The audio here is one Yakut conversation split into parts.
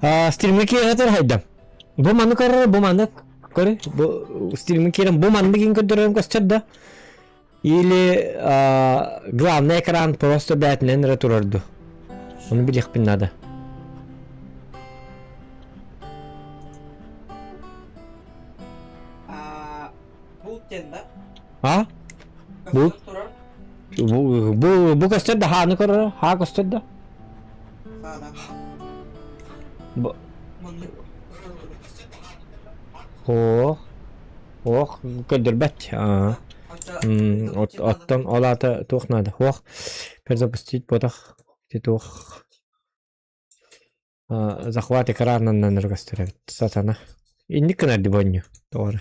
Стримҥэ киэһэтэр хайдам. Бу маны көрөр, бу маны көр, бу стримҥэ киирэн бу маннык иин көрдөрөрүм көстөр да? Или главный экран просто бээтинэн эрэ турар ду? Ону билиэхпин наада. Бу диэн да? А? Бу? Бу бу бу көстөр да хааны көрөр, хаа көстөр да? Бу Ох, ох, көрдөрбөт. Аа. Оттон ол аата туох наада? Ох, перезапустить ботах. Ити туох захват экранынан көстөр эбит. Сатана. Инник гынар ди бонню. Тоҕо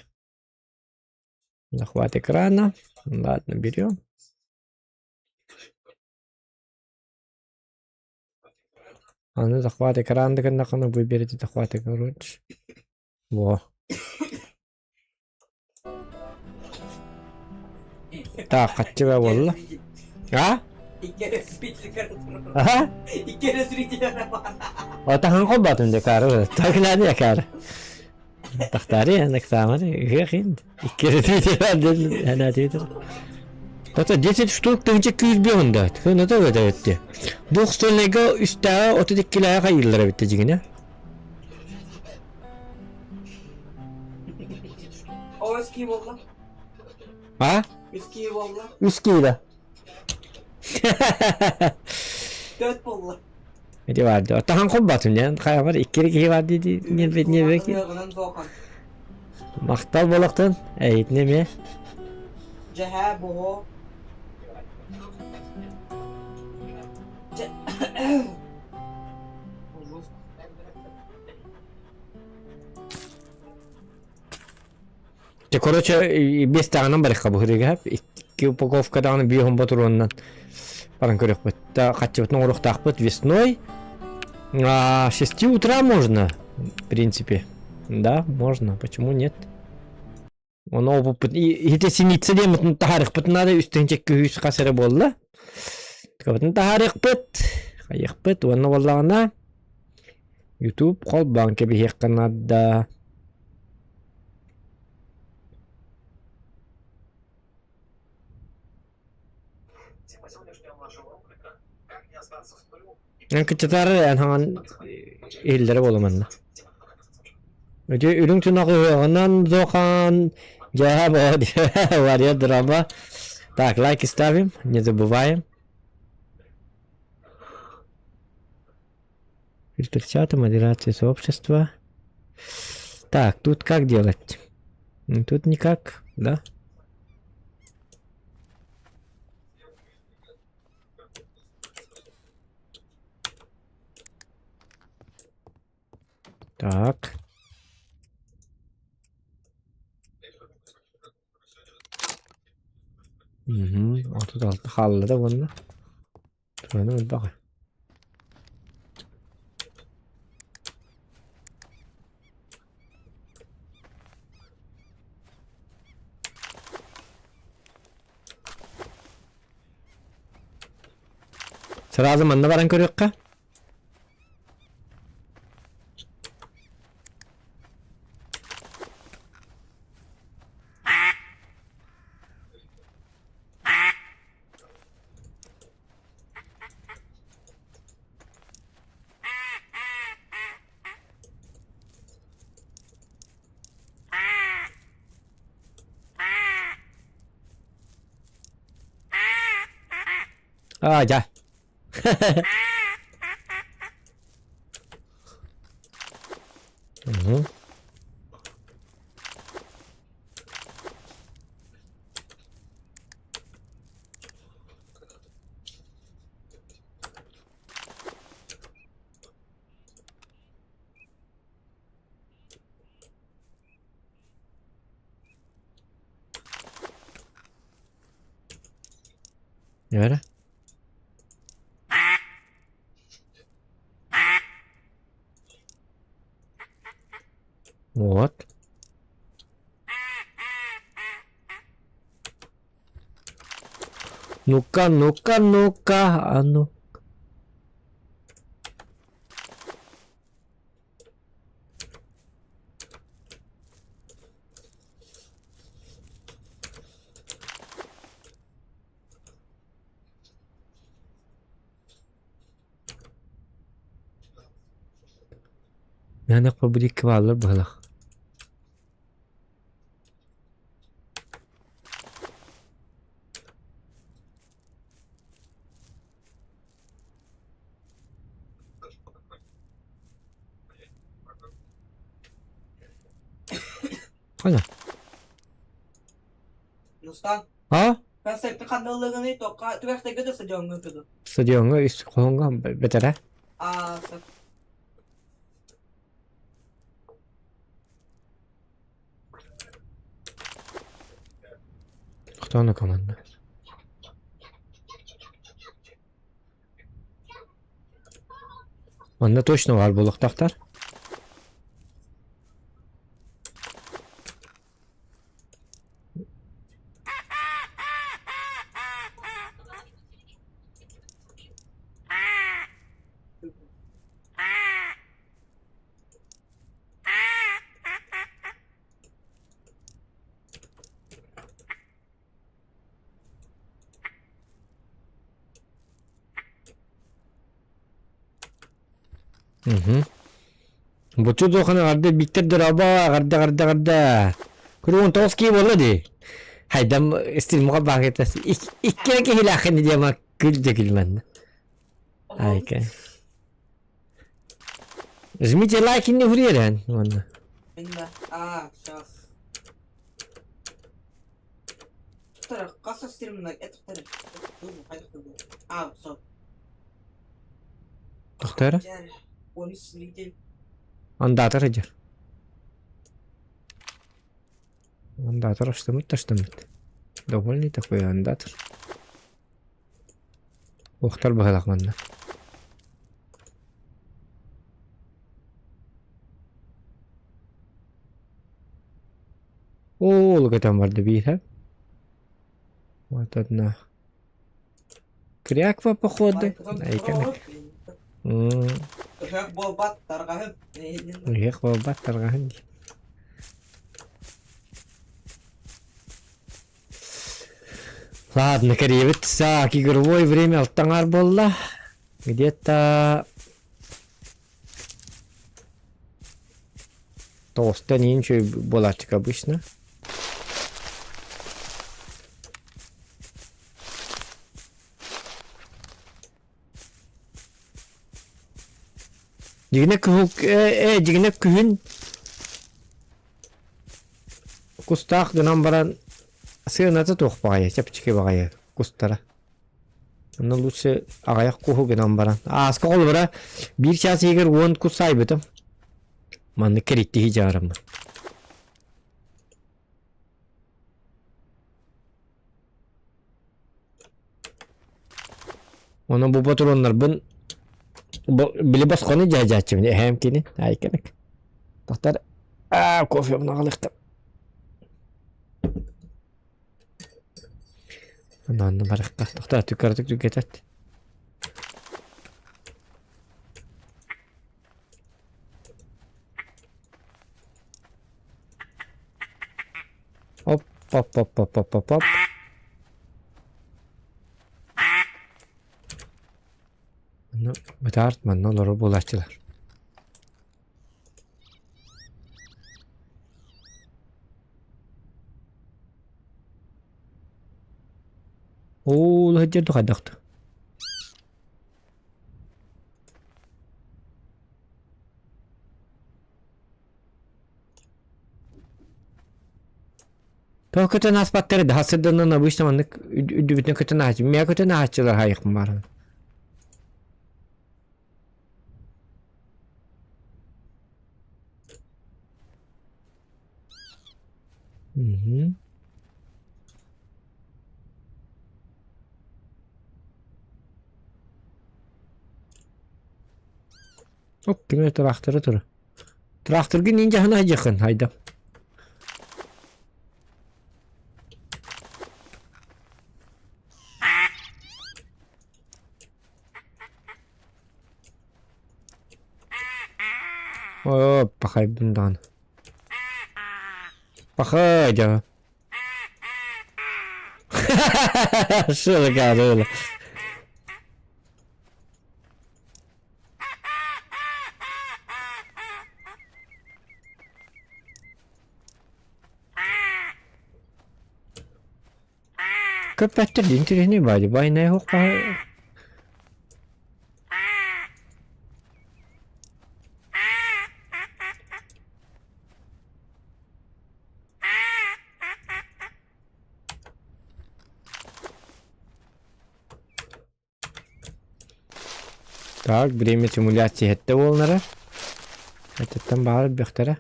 Захват экрана. Ладно, берем. Аны захват экран гыннахына выберите захват короче. Во. Так, хаччыга буолла. А? Аха? Отахан холбатын декары. Так надо якары. Тахтари анаксамар ыһыах Икки Тата 10 штук тыһынча күүс биһунда. Хына да өтөтти. Двухстольныйга үстээҕи 32-лээҕи хайыыллар эбитте дьигинэ. О, үс кии буолла. А? Үс кии буолла. Үс киилэ. Төрт буолла. Ити барды. Тахан холбатым диэн хайабар иккири киһи бар дии ньирбит ньирбит. Махтал болохтун эйитне эмиэ. Дьэһээ боһо. Те короче без таҕынан барыхха бу Икки упаковка даҕаны биир ботуруоннан баран көрүөхпүт. Хаччыбытын оҥоруохтаахпыт весной. А, 6 утра можно, в принципе. Да, можно. Почему нет? Ону опуппут ити синица диэммитин таһаарыахпыт наада үстэн чеккүһүүс хас эрэ буолла. Тыкабытын таһаарыахпыт, хайыахпыт уонна буоллаҕына YouTube холбоон кэбиһиэххэ наада. Кыччатаары эн хаҥан иһиллэрэ буолуманна. Ити үрүҥ тунах ыһыаҕынан зохан дьээһэ Варя драба. Так, лайки ставим, не забываем. Фильтр чата, модерация сообщества. Так, тут как делать? Тут никак, да? Так. Угу. 36 хаалла да уонна. Туһаны элбэх. Сразу манна баран көрүөххэ. А, дьэ. Угу. Эрэ? Вот. Ну-ка, ну-ка, ну-ка, а ну. Мин фабрика бааллар быһылах. Хана. Нустан. А? Концертты ханналыгыны тоққа түбәхтәге да стадионга көдү. Стадионга үс хоһонга бэтэрэ. А, Кто на команда? Манна точно баар буолуохтаахтар. Мгм. Бочу дуохана эҕэрдэ Виктор дорообо эҕэрдэ эҕэрдэ эҕэрдэ. Куруун тоҕус киһи буолла дии. Хайдам стримҥа баҕайыта икки эрэ киһилээххин диэмэ күл да күл манна. Айка. Жмите лайки не вререн манна. Инна. А, сейчас. Туттара, хас стримна этиктер. А, все. Тохтара? Он зритель. Андатор идер. Андатор аштымыт таштымыт. Довольный такой андатор. Охтар быһалах манна. Оо, лугатан барды биир Вот одна. Кряква, походу. Ыһыах буолбат тарҕаһын. Ыһыах буолбат тарҕаһын дии. Ладно, кэриэбит так, игровое время алтаҥар буолла. Где-то тоҕустан иин үчүгэй буолааччык обычно. Дьигинэ күһүн э, дьигинэ күһүн кустаах гынан баран сыаната туох баҕайы, чэпчэки баҕайы кустара. Онно лучше аҕыйах куһу гынан баран. Ааска холобура биир чаас иһигэр уон кус саайбытым. Маннык кэриттиһи дьаарыммын. Онон бу ботуруоннарбын били босхону дьаадьааччыбын эһээм кини айканык. Тохтор аа кофемун аҕалыахтам. Онно барахта. Тохтоо түккаратык түгэтет. Оп, оп, оп, оп, оп, оп, оп. Ну, бытаарт манна олорор буолааччылар. Оо, сылдьар хайдахта. Тоҕо көтөн ааспаттар да сырданан обычно маннык үрдүбүтүнэн көтөн ааһаччы. Миэхэ көтөн ааһаччылар аһайыахпын баарына. Мгм. Оп, ким тыраахтара турар. Тыраахтыргын иин дьаһана сылдьыаххын, хайдах? Оо, пахайбын даҕаны. Пахай дьэ. Шылыга Көппөттөр дии интэриэһинэй баайы баайынай оһох Так, время симуляции сэттэ буоллара. Этэттэн баҕар элбэхтэрэ.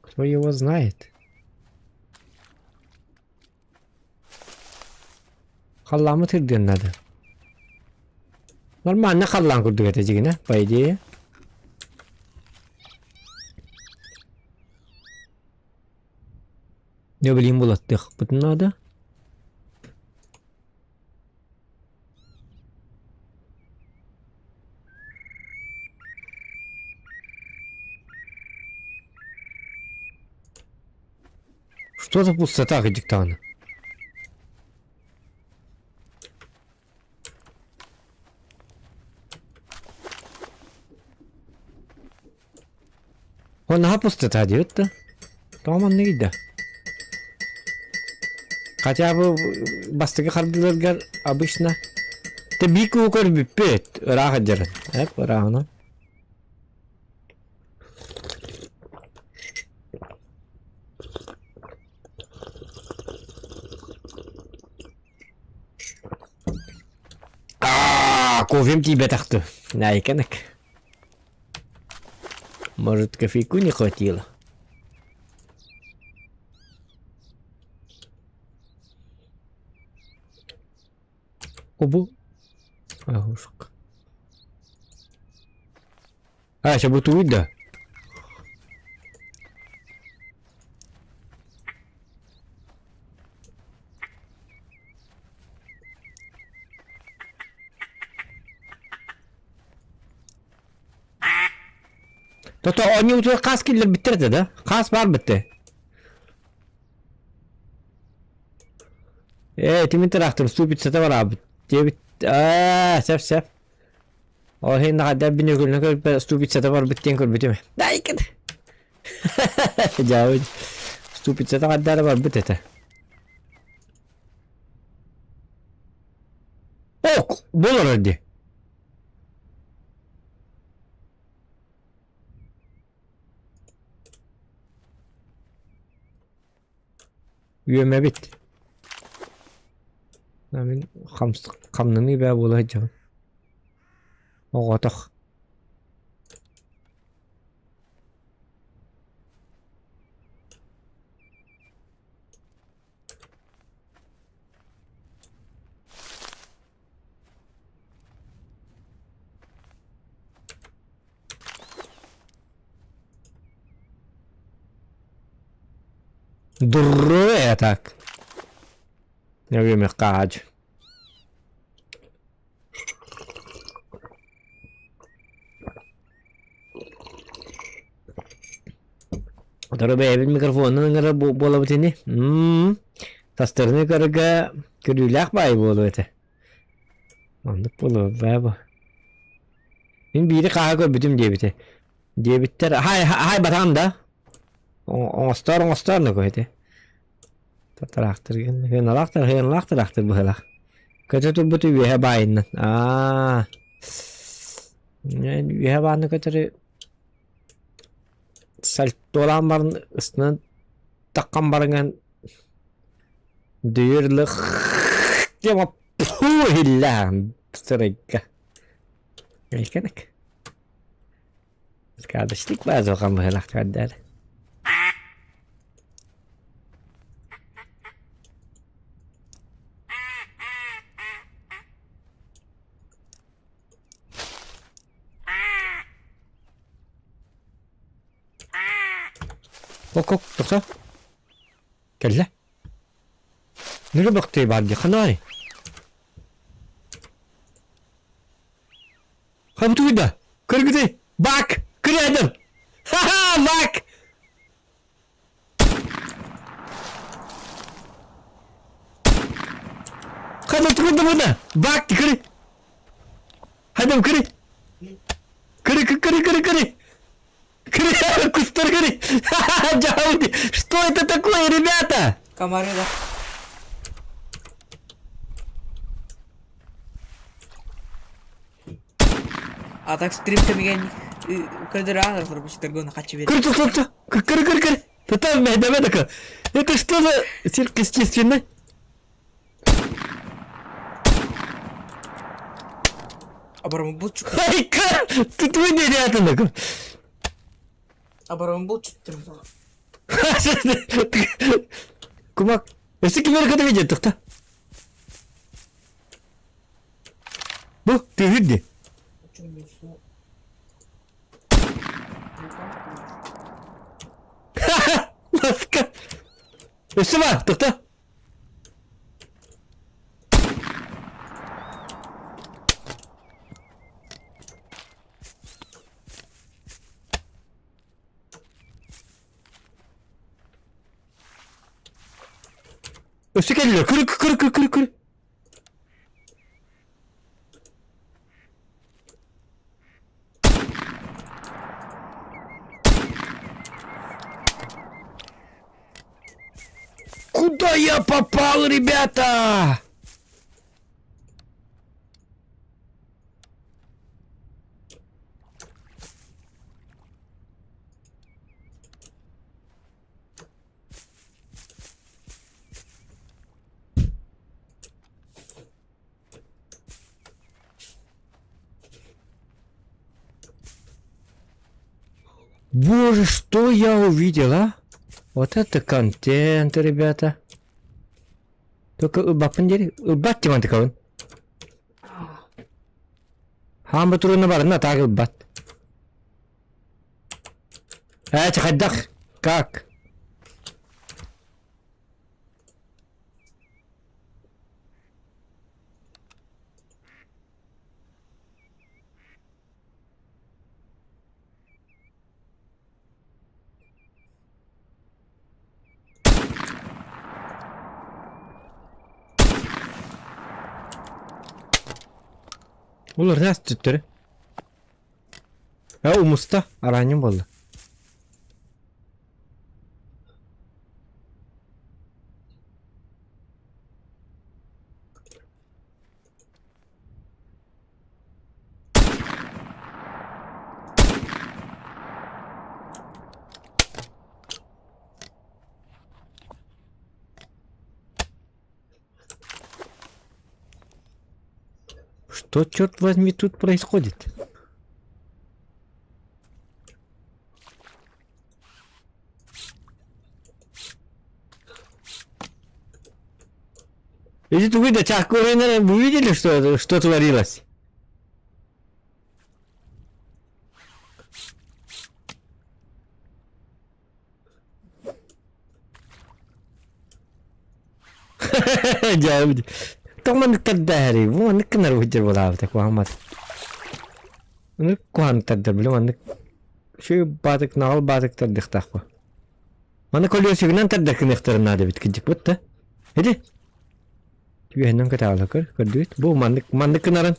Кто его знает? Халлааммыт ырдыан наада. Нормально халлаан курдук этэ дьигинэ, по идее. Не билим булаттыахпытын наада. Что за пустота диктана? Ол наһаа пустота диэбит да. Тоҕо маннык ыйда? Хотя бы бастакы хардыыларгар обычно Тэ биир куһу көрбүппүт ыраах сылдьарын. Эп ырааҕынан. Аа, кофем тиийбэтэхту. Наайканык. Может, кофейку не хватило? Обу. Агушка. А, сейчас будет да? Тото оонньуутугар хаас киллэрбиттэр этэ да? Хаас баар битте. Ээ, тимин тыраахтыр ступицата бараабыт диэбит. Аа, сөп сөп. Ол иһин хайдах бүнүкүлүнэ көрбө ступицата барбыт диэн көрбүтүм. Дайкын. Дьаабыт. Ступицата хайдах барбыт этэ. Ок, буолар дии. Үөмэбит. Мин хамнаныы бээ буола сылдьабын. Оҕотох. Дурру так. Үөмэххэ Утары бэйэбит микрофонун ыҥырар буолабыт ини. Тастарыны көрөргө көрүүлээх баайы буолуо этэ. Оннук буолуо баа бу. Мин биири хааһы көрбүтүм диэбитэ. Диэбиттэр хай хай батаҕын да. Оҥостоор оҥостоор нөкө ити. Татараахтыргын хыаналаахтар хыаналаахтараахтыр быһыылаах. Көтө турбут үөһэ баайынан. Аа. Үөһэ бааны көтөрү сальтолаан баран ыстынан таххан барыҥан Дүйүрлүх тема иһиллээн сырайга. Илкенек. Сказочник базохан быһылах көрдөр. Ок, ок, тохтоо. Кэллэ. Нөрө бахтыы баар дии, ханаай? Хабытуйда! Көргүтүй! Бак! Кырыадым! Ха-ха! Бак! Хабытуйда мына! Бак! Кыры! Хадым кыры! Кыры, кыры, кыры, кыры! Кустар кыры! Что это такое, ребята? Комары, да. А так стрим кэмигэр көрдөрө разработчиктарга уонна хаччы биэрэр. Көр, көр, көр, көр, көр, көр. Там давай такой. Это что за цирк естественный? Оборон булчут. Айка! Тут вы не рядом такой. Оборон булчут. Кумак. Өссө кимэр кытта видит тухта. Бу тыһыр ди. Ласка. Өссө бар, тухта. Өссө кэллэ. Кыр кыр кыр кыр кыр. Куда я попал, ребята? Боже, что я увидел, а? Вот это контент, ребята. Только ылбаппын диэри, ылбат диман тыкабын. Хаамба туруна барына таак ылбат. Ээ, хайдах? Как? Улар наас түттөрү. Э, умуста, араанньым буолла. Что, черт возьми, тут происходит? Иди тугуй да чакурина, вы видели, что, что творилось? Дьэ, тоҕо маннык тардаары, бу маннык гынар сылдьар буолаабыта куһаҕан Маннык куһаҕан тардар, били маннык үчүгэй баатык, наҕыл баатык тардыахтаахпын. Маны көлүөсүгүнэн тардар гыныахтарын наада эбит кырдьыкпыт да. Ити үөһэнэн кытаала көр, көрдүгүт? Бу маннык маннык гынарын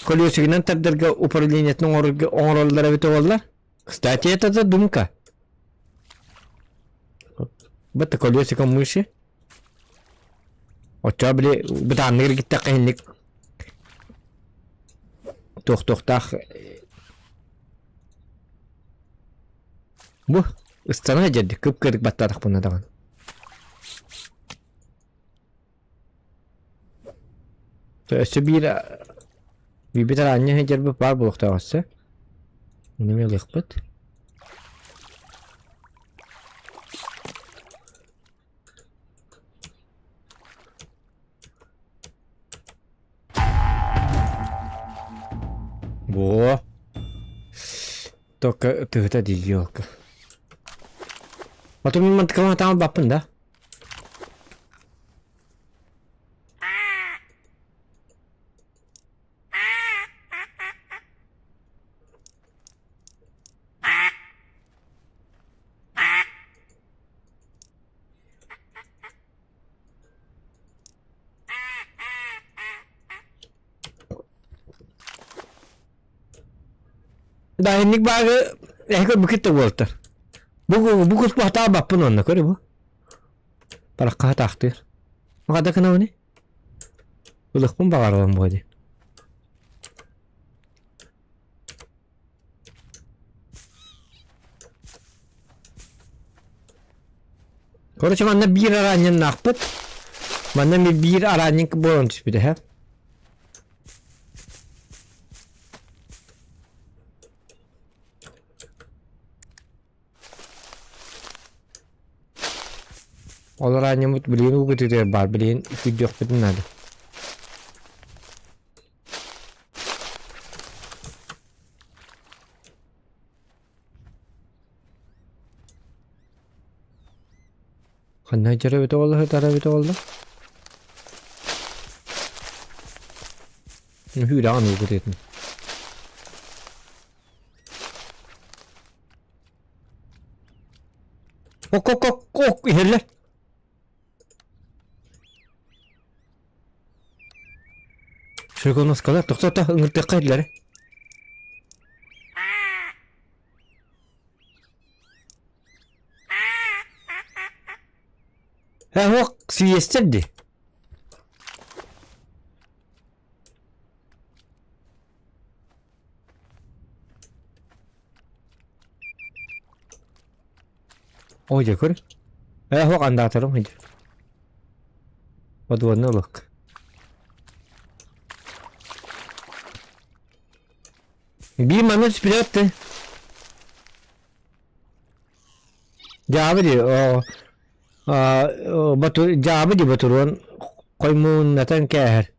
көлүөсүгүнэн тардарга управлениетын оҥорорго оҥороллор эбит буоллар. Кстати, это задумка. Бытта колесико мыши. Оччоҕо били бытаанныгар гиттэххэ иһинник туох-туохтаах бу ыстана дьэрдик кып-кырык баттаатахпына даҕаны. Өссө биир биирбит араанньа сылдьарбыт баар буолуохтаах өссө. Ону эмиэ ылыахпыт. Во. Только тыһыта дии елка. А то мин мантыкалаан таҥал баппын да? Да, инник баагы эһиги букет буолтар. Бу бу куспахтаа баппын онно көрү бу. Парахха таахтыыр. Махада кынабыны? Ылыхпын баҕарабын буо дии. Короче, манна биир араанньаннаахпыт. Манна ми биир араанньын буолан түспүтэ, һэ? Ол араанньаммыт билигин уугутутугар баар, билигин күүрдүөхпүтүн наада. Ханна дьара эбитэ буолла, сытара эбитэ буолла? Үүрэҕин уугутуйатын. Ок ок ок ок иһэллэр. Широконоскалар тохтото ыҥыртыахха иһиллэр. Э ок сийиэстэр дии. Ой дьэ көр. Ээ суох андаатарым сылдьар. Подводный ылык. Биир манна түспүтэ ты. Дьаабы дии, оо, бату, дьаабы дии ботуруон хоймууннатан кээһэр.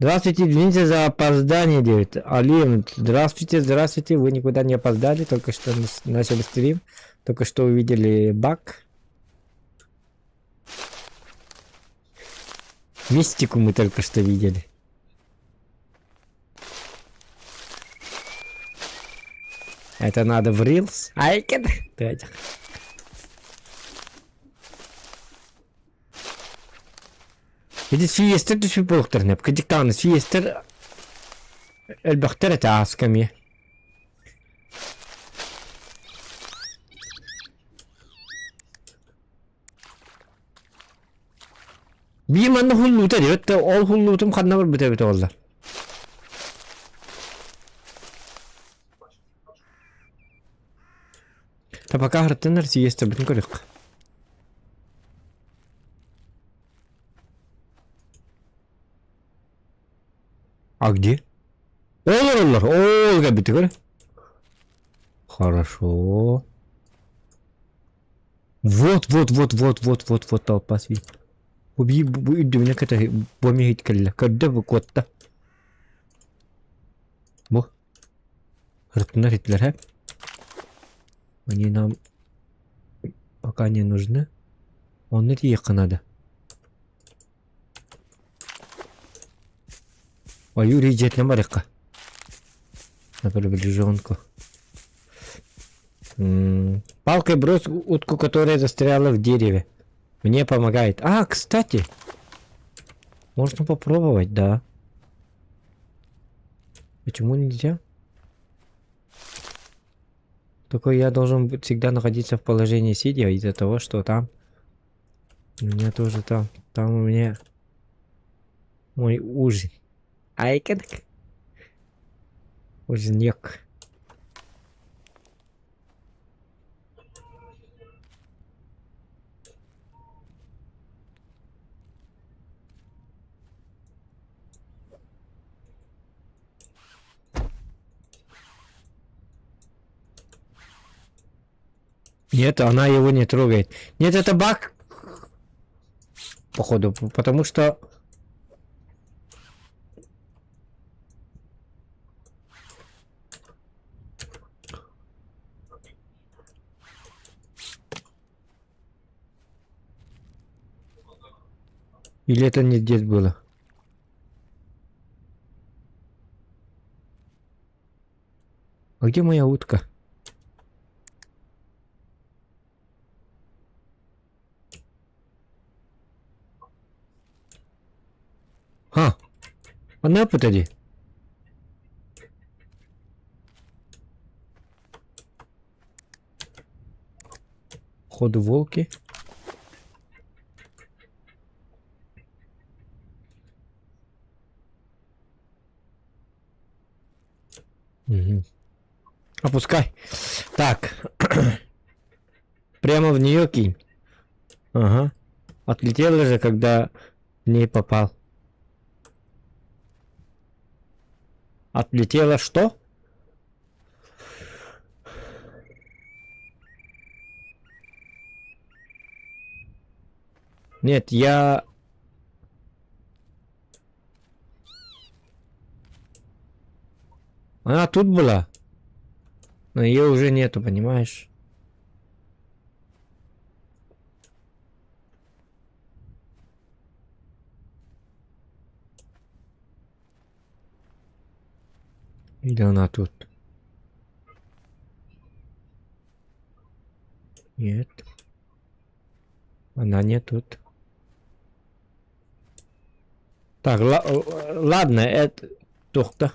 Здравствуйте, извините за опоздание, говорит. Алим, здравствуйте, здравствуйте, вы никуда не опоздали, только что начали стрим, только что увидели баг. Мистику мы только что видели. Это надо в Reels. Айкен. Ити сийиэстэр түспүт буолуохтарын сөп. Кырдьык даҕаны сийиэстэр элбэхтэр этэ ааска эмиэ. Биир манна хуллуута диэбит да ол хуллуутум ханна барбыта эбитэ буолла. Та пока ырыттыннар сийиэстэрбитин көрүөххэ. А где? Олороллор, ол кэлбити көр. Хорошо. Вот, вот, вот, вот, вот, вот, вот толпа свин. Бу бу бу үрдүбүнэ кэтэ бу эмиэ кэллэ. Көрдө бу куотта. Бу. Ырыттыннар иттилэр һэ. Они нам пока не нужны. Онно тиийиэххэ наада. Ой, Юрий дьиэтинэн барыахха. На приближенку. Палкой брось утку, которая застряла в дереве. Мне помогает. А, кстати! Можно попробовать, да. Почему нельзя? Только я должен всегда находиться в положении сидя из-за того, что там... У меня тоже там. Там у меня мой ужин. Айкенк. Ужинек. Нет, она его не трогает. Нет, это баг. Походу, потому что... Или это не здесь было? А где моя утка? А, она подойди. Ходу волки. Угу. Опускай. Так. Прямо в нее кинь. Ага. Отлетела же, когда в ней попал. Отлетела что? Нет, я... Она тут была. Но ее уже нету, понимаешь? Или она тут? Нет. Она не тут. Так, ладно, это... Тухта.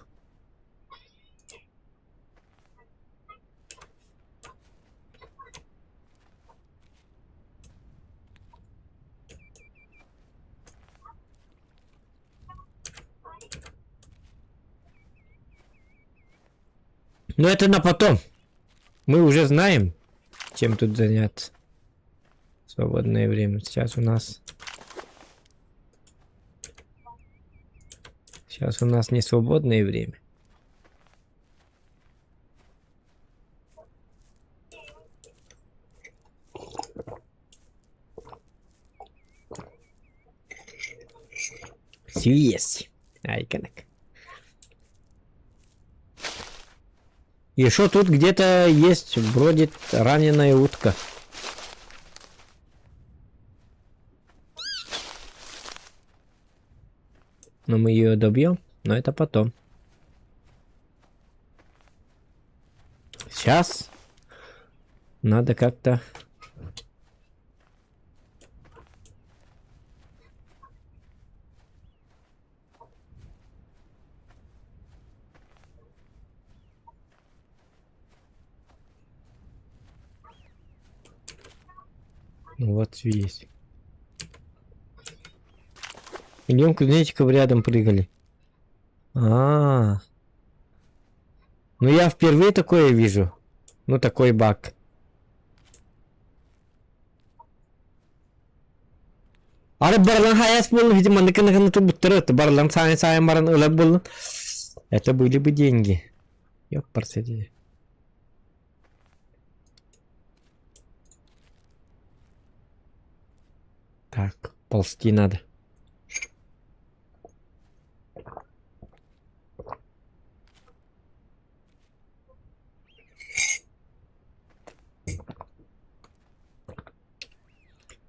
Но это на потом. Мы уже знаем, чем тут заняться. Свободное время. Сейчас у нас... Сейчас у нас не свободное время. Свиес. Айконок. Еще тут где-то есть, бродит раненая утка. Но мы ее добьем, но это потом. Сейчас надо как-то... Ну вот есть. Миллион кузнечиков рядом прыгали. А, -а, а. Ну я впервые такое вижу. Ну такой баг. Ары барылан хайас буоллун, ити маннык гына турбуттар барылан саайан саайан баран ылар буоллун. Это были бы деньги. Ёппарсети. Так, ползти надо.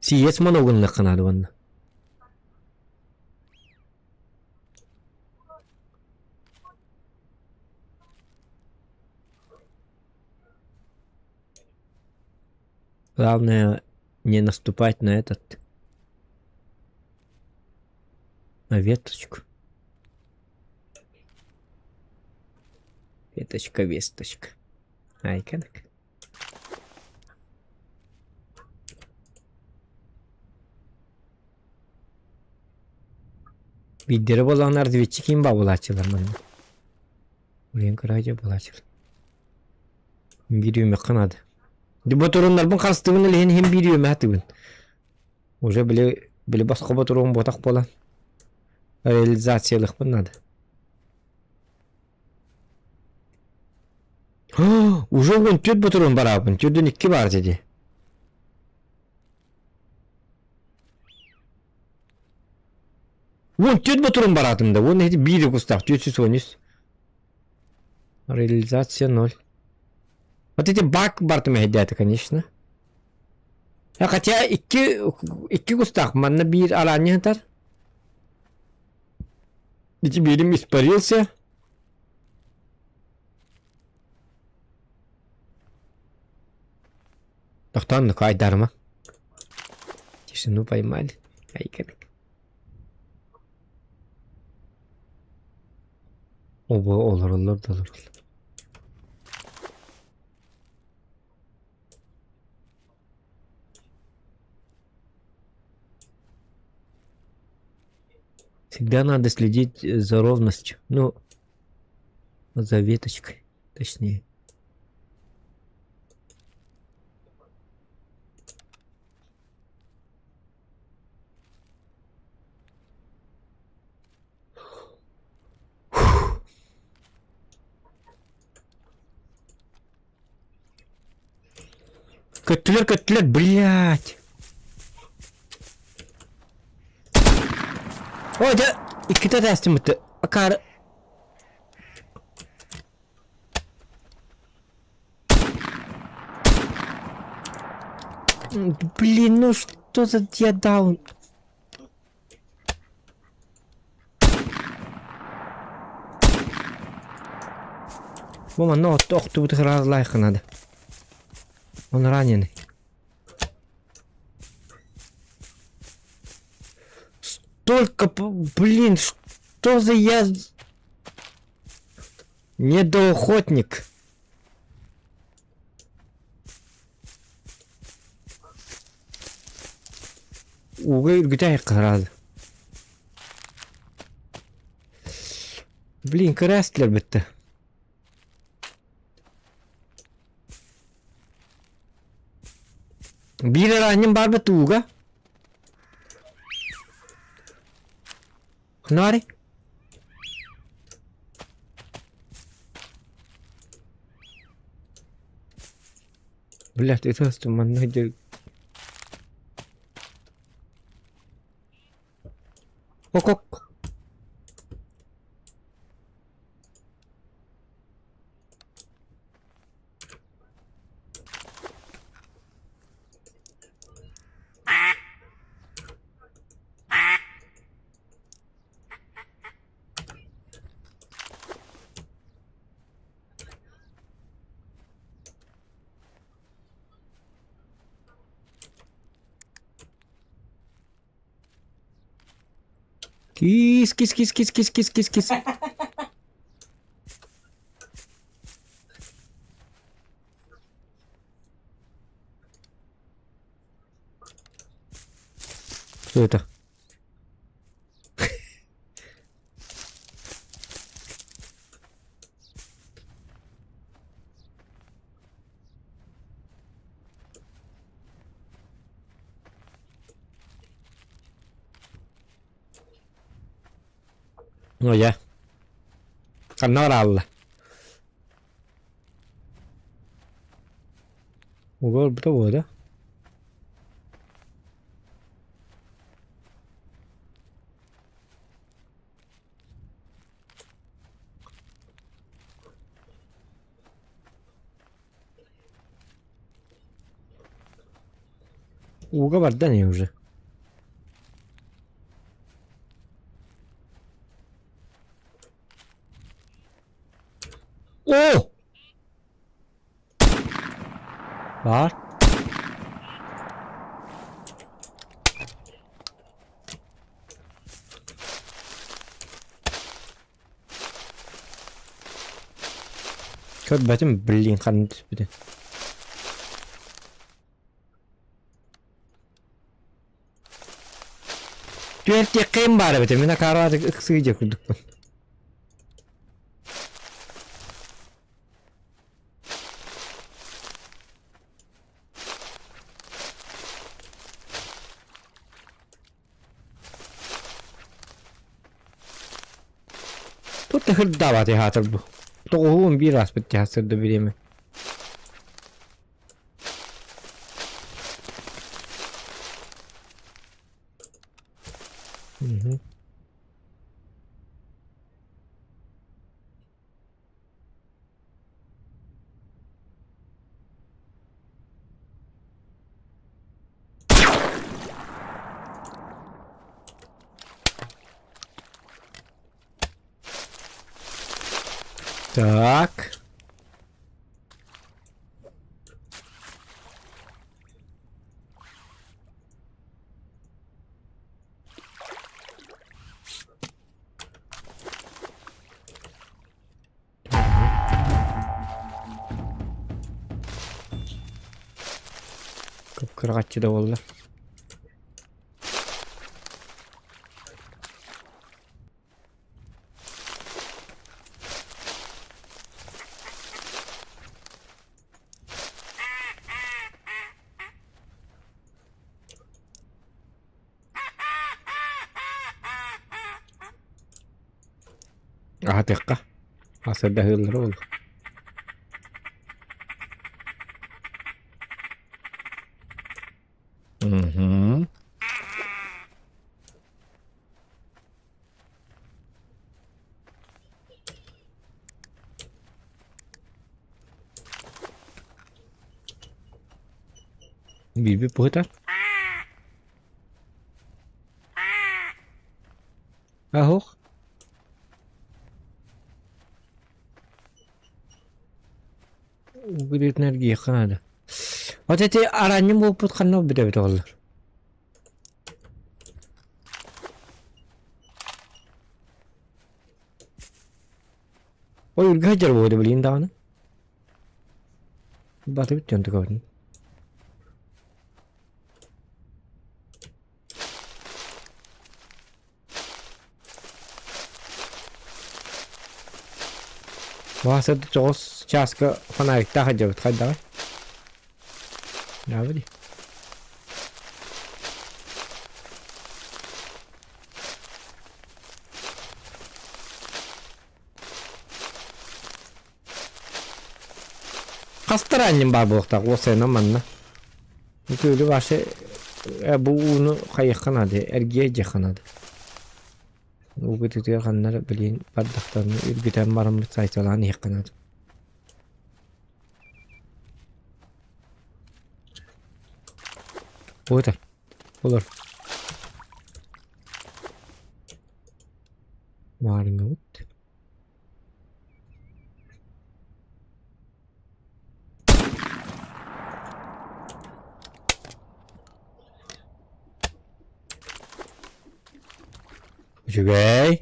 Сиес моногуннахха наада уонна. Главное не наступать на этот на веточку. Веточка, весточка. Айканок. Биирдэрэ буоллаҕына разведчик ким баабылааччылар манна. Блин, кыраайдьа буолааччылар. Биир үөмэххэ наада. Ботуруннарбын харыстыбын илиһин иһин биир үөмэ хатыбын. Уже били били босхо ботуруун буотах буолан реализациялыахпын наада. Уже уон түөрт ботуруун бараабын, түөрдүн икки баар дии. Уон түөрт ботуруун бараатым да, уон иһити биир кустаах, 413. Реализация ноль. Вот эти баг бартым эһэйдээтэ, конечно. Хотя икки икки кустаах манна биир араанньа сытар. Ити биирим испарился. Тохтоон айдарма. Тишину поймали. Айкадык. Оба олороллор да олороллор. Всегда надо следить за ровностью. Ну, за веточкой, точнее. Көттүлэр, көттүлэр, блядь. О, дьэ, иккитэ тээстиммит. Акаары. Блин, ну что за я даун? Бу манна отто охтубут ыраазлаайхы надо. Он раненый. Столько, блин, что за я... Недоохотник. Ууга үргүтэ айыккараады. Блин, кырастылар бітті. Биир араанньым баар бит ууга. Хнари. Блядь, это манна дьэ Ок-ок. Кис, кис, кис, кис, кис, кис, кис, кис. Кто это? Ну я. Ханна бараалла. Угор бута буода. Ууга барда не уже. О! Баар. Көрбөтүм, блин, ханна түспүтүн. Түөртиэххин баар эбит, мин акаарбаатык ыксыы дьэ курдукпун. Тут хырдаабат аһаатар бу. Тоҕуһуун биир ааспыт дьаһасырда бириэмэ. Мгм. Так. Кып-кыраҕаччы да буолла. Аһатыахха. Асырдаһыыллара буолуо. Биирбит быһытар. Аһох. Үгүрүтүн эргийиэххэ наада. Вот эти аранньым буолпут ханна бүтэбит оҕолор? Ой, үргэ сылдьар буолуо билигин даҕаны. Батыбыт дьон тукабытын. Вася тоҕус чааска фонариктаах сылдьабыт хайдаҕый? Наабы дии. Хастар аанньым баар буолуохтаах уопсайынан манна. Күөлү вообще бу ууну хайыахха наада, эргийэ дьиэххэ наада. Уугутутугар ханна эрэ билигин бардахтарына үргүтэн бараммыт сайталаан иһиэххэ наада. Буотар. Олор. Маарыҥҥабыт. Үчүгэй.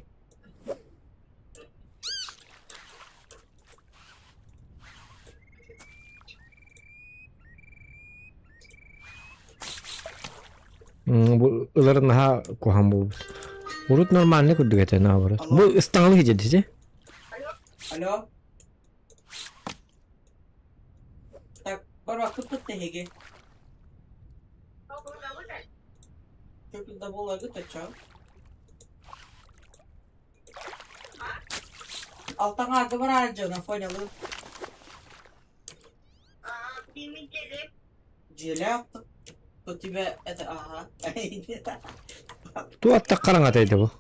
Бу ылар наһаа куһаҕан буолбут. Урут нормальный курдук этэ наоборот. Бу Алло. ыстаҥалык дьэ Алло. Так, барбаккыт тэһиги. Чөкүлдэ буолагыт оччо. Алтаҥаарга бараары дьоно фонялыы. Дьиэлээх у тебя это ага. Туох хараҥата этэ бу?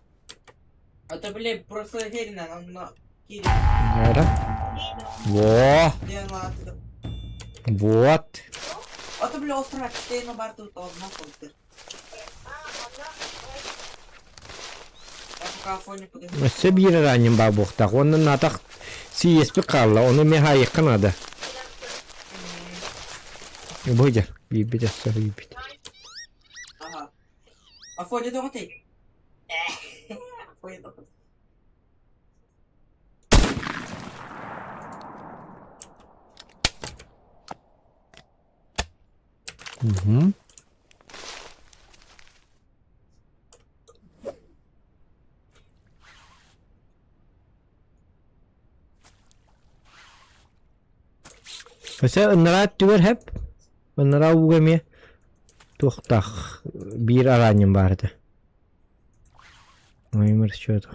Это блин просто херина онно киирин. Наада. Во! Диэн лаатыгы. Вот. Ото бля остров тема бар тут одна фонтыр. Я пока Афоню подожду. Өссө биир араанньым баар буолуохтаах. Уонна наатах сийиэспит хаалла. Ону эмиэ хаайыахха наада. Бу дьэ, биирбит өссө биирбит. Ага. Афоня тоҕо ты? Афоня тоҕо. Угу. Өссө ынараа өттүгэр хэп, ынараа ууга эмиэ туохтаах биир араанньым баар этэ. Ой, счета.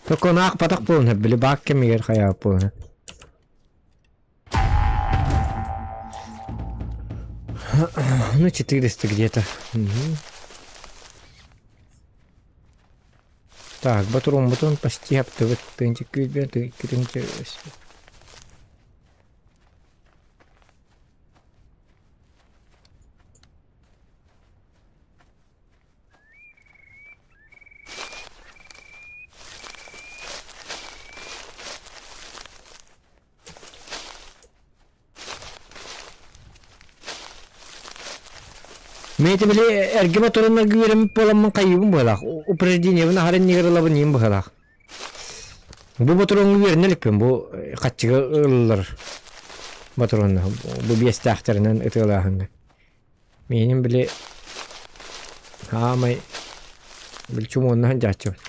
Токонаах батах буолан били баак кэмигэр хайаабыт буолан Ну, 400 где-то. Угу. Так, батуруммутун почти хаптыбыт. Тыынча күүрбэ, тыынча Мин ити били эргэ моторунарга үөрэммит буоламмын хайыыбын быһалаах. Упреждениебын аһары иннигэр ылабын иин быһалаах. Бу ботуруоҥҥа үөрэнэ иликпин, бу хаччыга ылыллар ботуруонна, бу биэстээхтэринэн ытыалааһыҥҥа. Миинин били хаамай били чумуоннаһан дьааччыбын.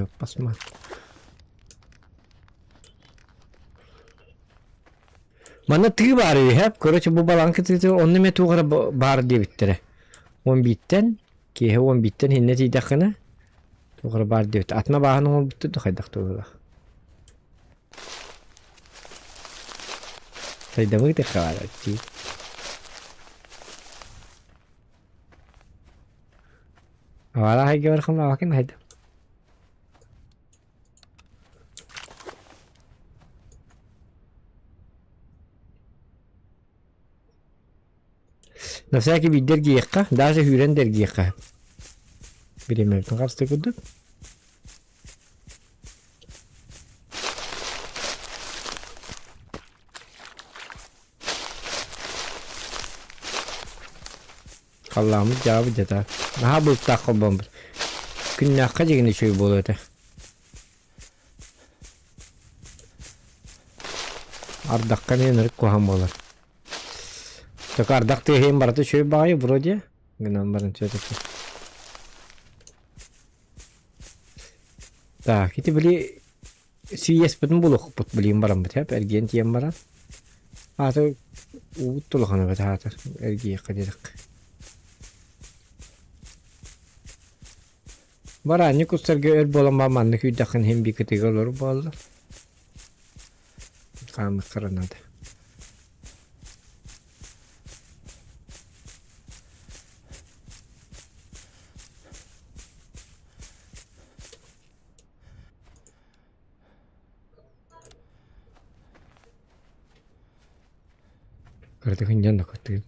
Ёппасма. Манна тыы баар үһү, короче бу балаҥка тыыты онно эмиэ туох эрэ баар диэбиттэрэ. Уон бииртэн, киэһэ уон бииртэн иһиннэ тиийдэххинэ, туох эрэ баар диэбит. Атына бааһын оҥорбуттар да хайдах туһулаах. Сайдамы таххаара дии. Авара хайга бархам авакин хайда. На всякий биирдэ эргийиэххэ, даже сүүрэн да эргийиэххэ. Бириэмэбитин харыстыы курдук. Халлааммыт дьаабыт дьата. Наһаа былыттаах холбоммут. Күннээххэ дьигин үчүгэй буолуо этэ. Ардахха эмиэ ынырык куһаҕан буолар. Только ардах тыаһыйан барыта үчүгэй баҕайы вроде. Гынан баран все-таки. Так, ити били сийиэспитин булуохпут билигин бараммыт эп эргийэн тиийэн баран. Аата уубут улахан эбит аата эргийиэххэ диэтэххэ. Бараанньык устарга өр буолан баа маннык күүрдэххин иһин биир кытыыга олорор буоллар. Хаамыаххара наада. Кыратык ынньан да кыттыгын.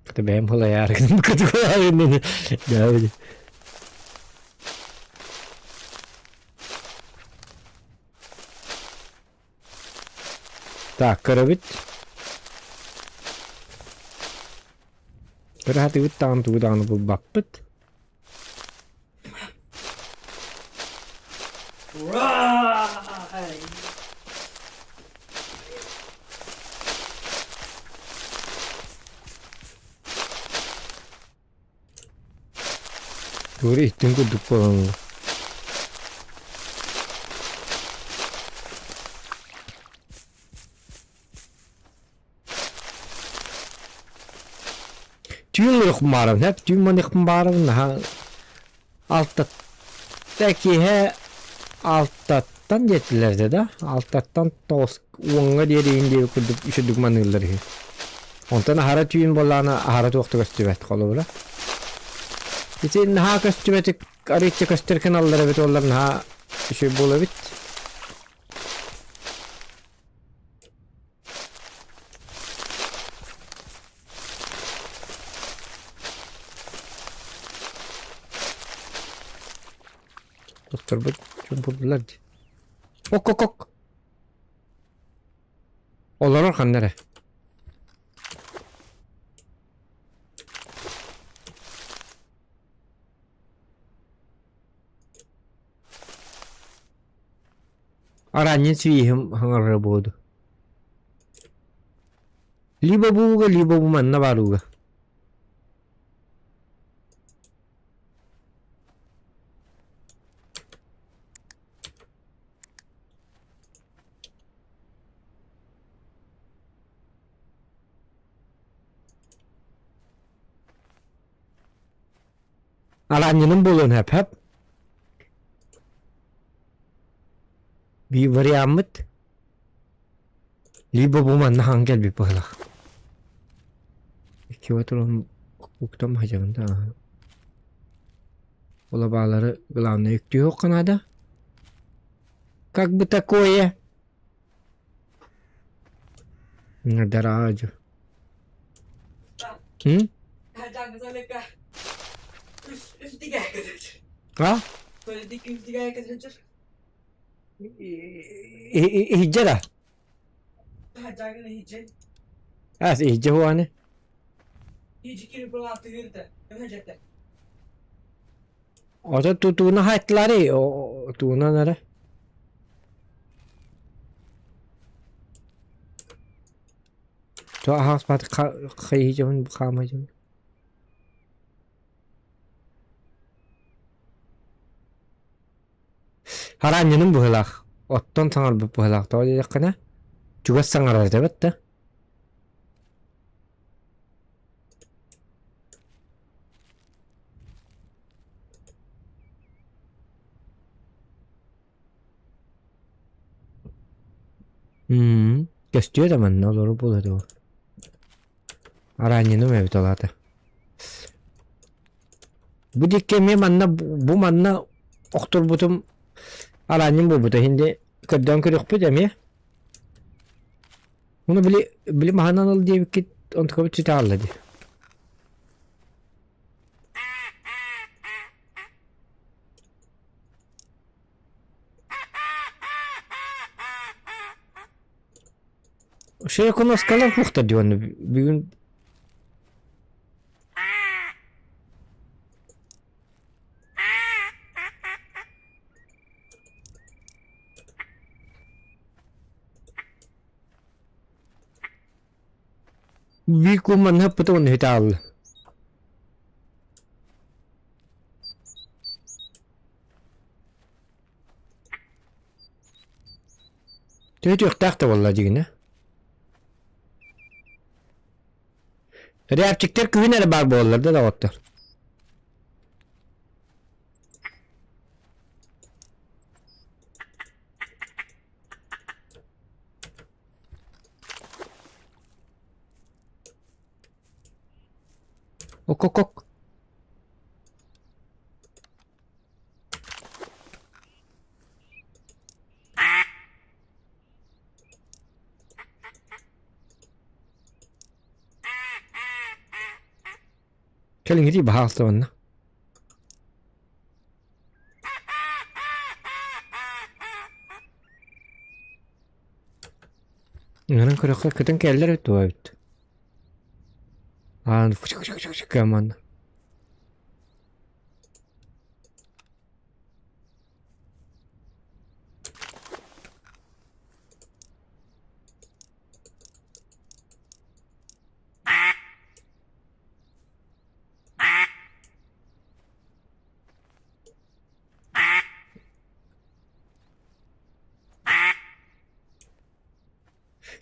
Хата бэйэм һылайаары гынным кытыгылаары гынным. Так, көрөбүт. Көрө сатыыбыт даҕаны тугу даҕаны булбаппыт. Right! Тугу иһиттин курдук буолан Түүн ырыхмаарабын, эп түүн маныхпын баарабын наһаа алтатта киэһэ алтаттан диэтилэр этэ да, алтаттан тоҕус уоҥҥа диэри иһин диэби курдук үчүгдүк маныыллар үһү. Онтон аһара түүн буоллаҕына аһара туох да көстүбэт холобура. Ити наһаа көстүбэтик арыычча көстөр гыналлар эбит уоллар наһаа үчүгэй буолар эбит. Тохторбут чуумпурдулар дии. Ок-ок-ок! Олорор ханна эрэ. Араанньын свиһим хаҥарара буолду. Либо бууга, либо бу манна баар ууга. Араанньыным буолуон сөп. Биир вариаммыт либо бу манна хаҥ кэлбит быһыылаах. Икки туран уктам садьабын да Улабаалары главное үктүөххэ наада. Как бы такое? Дараадьу. М? А? Иһдьэ да? Аас иһдьэ хуаны. Ото тутууна хайтлары туунан эрэ. То аһаспат хайыжабын хаамайжабын. Араанньаным быһыылаах. Оттон саҥарбыт быһыылаах. Тоҕо диэтэххинэ, чугас саҥарар этэбит да. М көстүө да манна олору буолуо дуо? Араанньыным эбит ол аата. Бу диэки эмиэ манна бу манна охторбутум араанньым буолбута иһин көрдөөн көрүөхпүт эмиэ. Уну били били маһынан ыл диэбиккит онтукабыт сүтэ хаалла дии. Шейконоскалар суохтар дии уонна бүгүн Биир куум манна ыппыта уонна үһүтэ аалла. Төһө да буолла дьигинэ. Рябчиктэр күһүн эрэ баар буолаллар да доҕоттор. Ок-ок-ок. Кэлиҥҥитий баһаалыста манна. Ыҥыран көрөххө көтөн кэллэр эбит дуо эбит. Аан манна.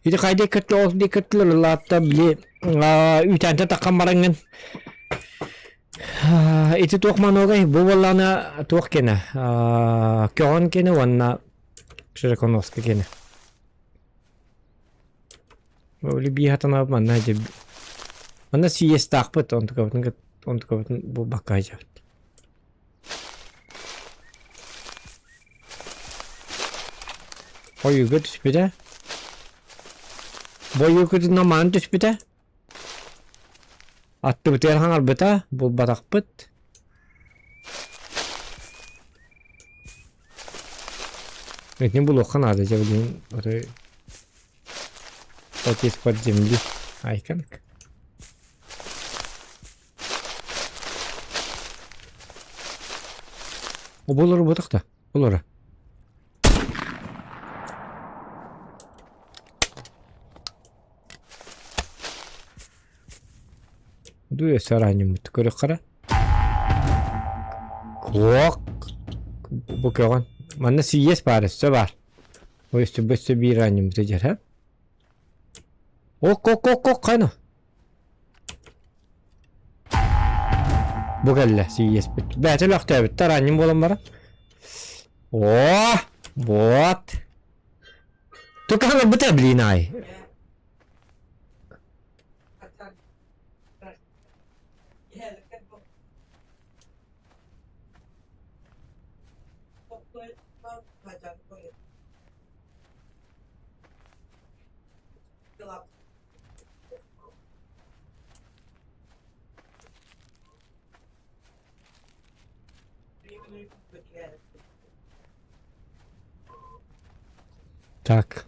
Ити хайда иккэртэ ол иккэртилэр ылаатта били үүтээнтэн таххан бараҥҥын ити туох маногай бу буоллаҕына туох кэнэ көҕөн кэнэ уонна Широконоска кэнэ Били бии хатанаабыт манна дьэ манна сийиэстаахпыт онтукабытын онтукабытын булбакка сылдьабыт. Ойууга түспүтэ. Бу ойуу кытына маан түспүтэ. Аттыбытыгар хаҥарбыта, булбатахпыт. Итини булуохха наада дьэ билигин отой Вот из-под земли. Айканк. Оболор ботах да. Олора. Дуя сараньыммыт көрөххара. Куок. Бу көҕөн. Манна сийиэс баар өссө баар. Өссө өссө биир аанньыммыта дьэр һэ. Ок-ок-ок-ок хайна. Бу кэллэ сийиэспит. Бэйэтэ өлөхтөөбүттэр аанньым буолан баран. О, вот. Тукаһан ылбыта блин ай. Так.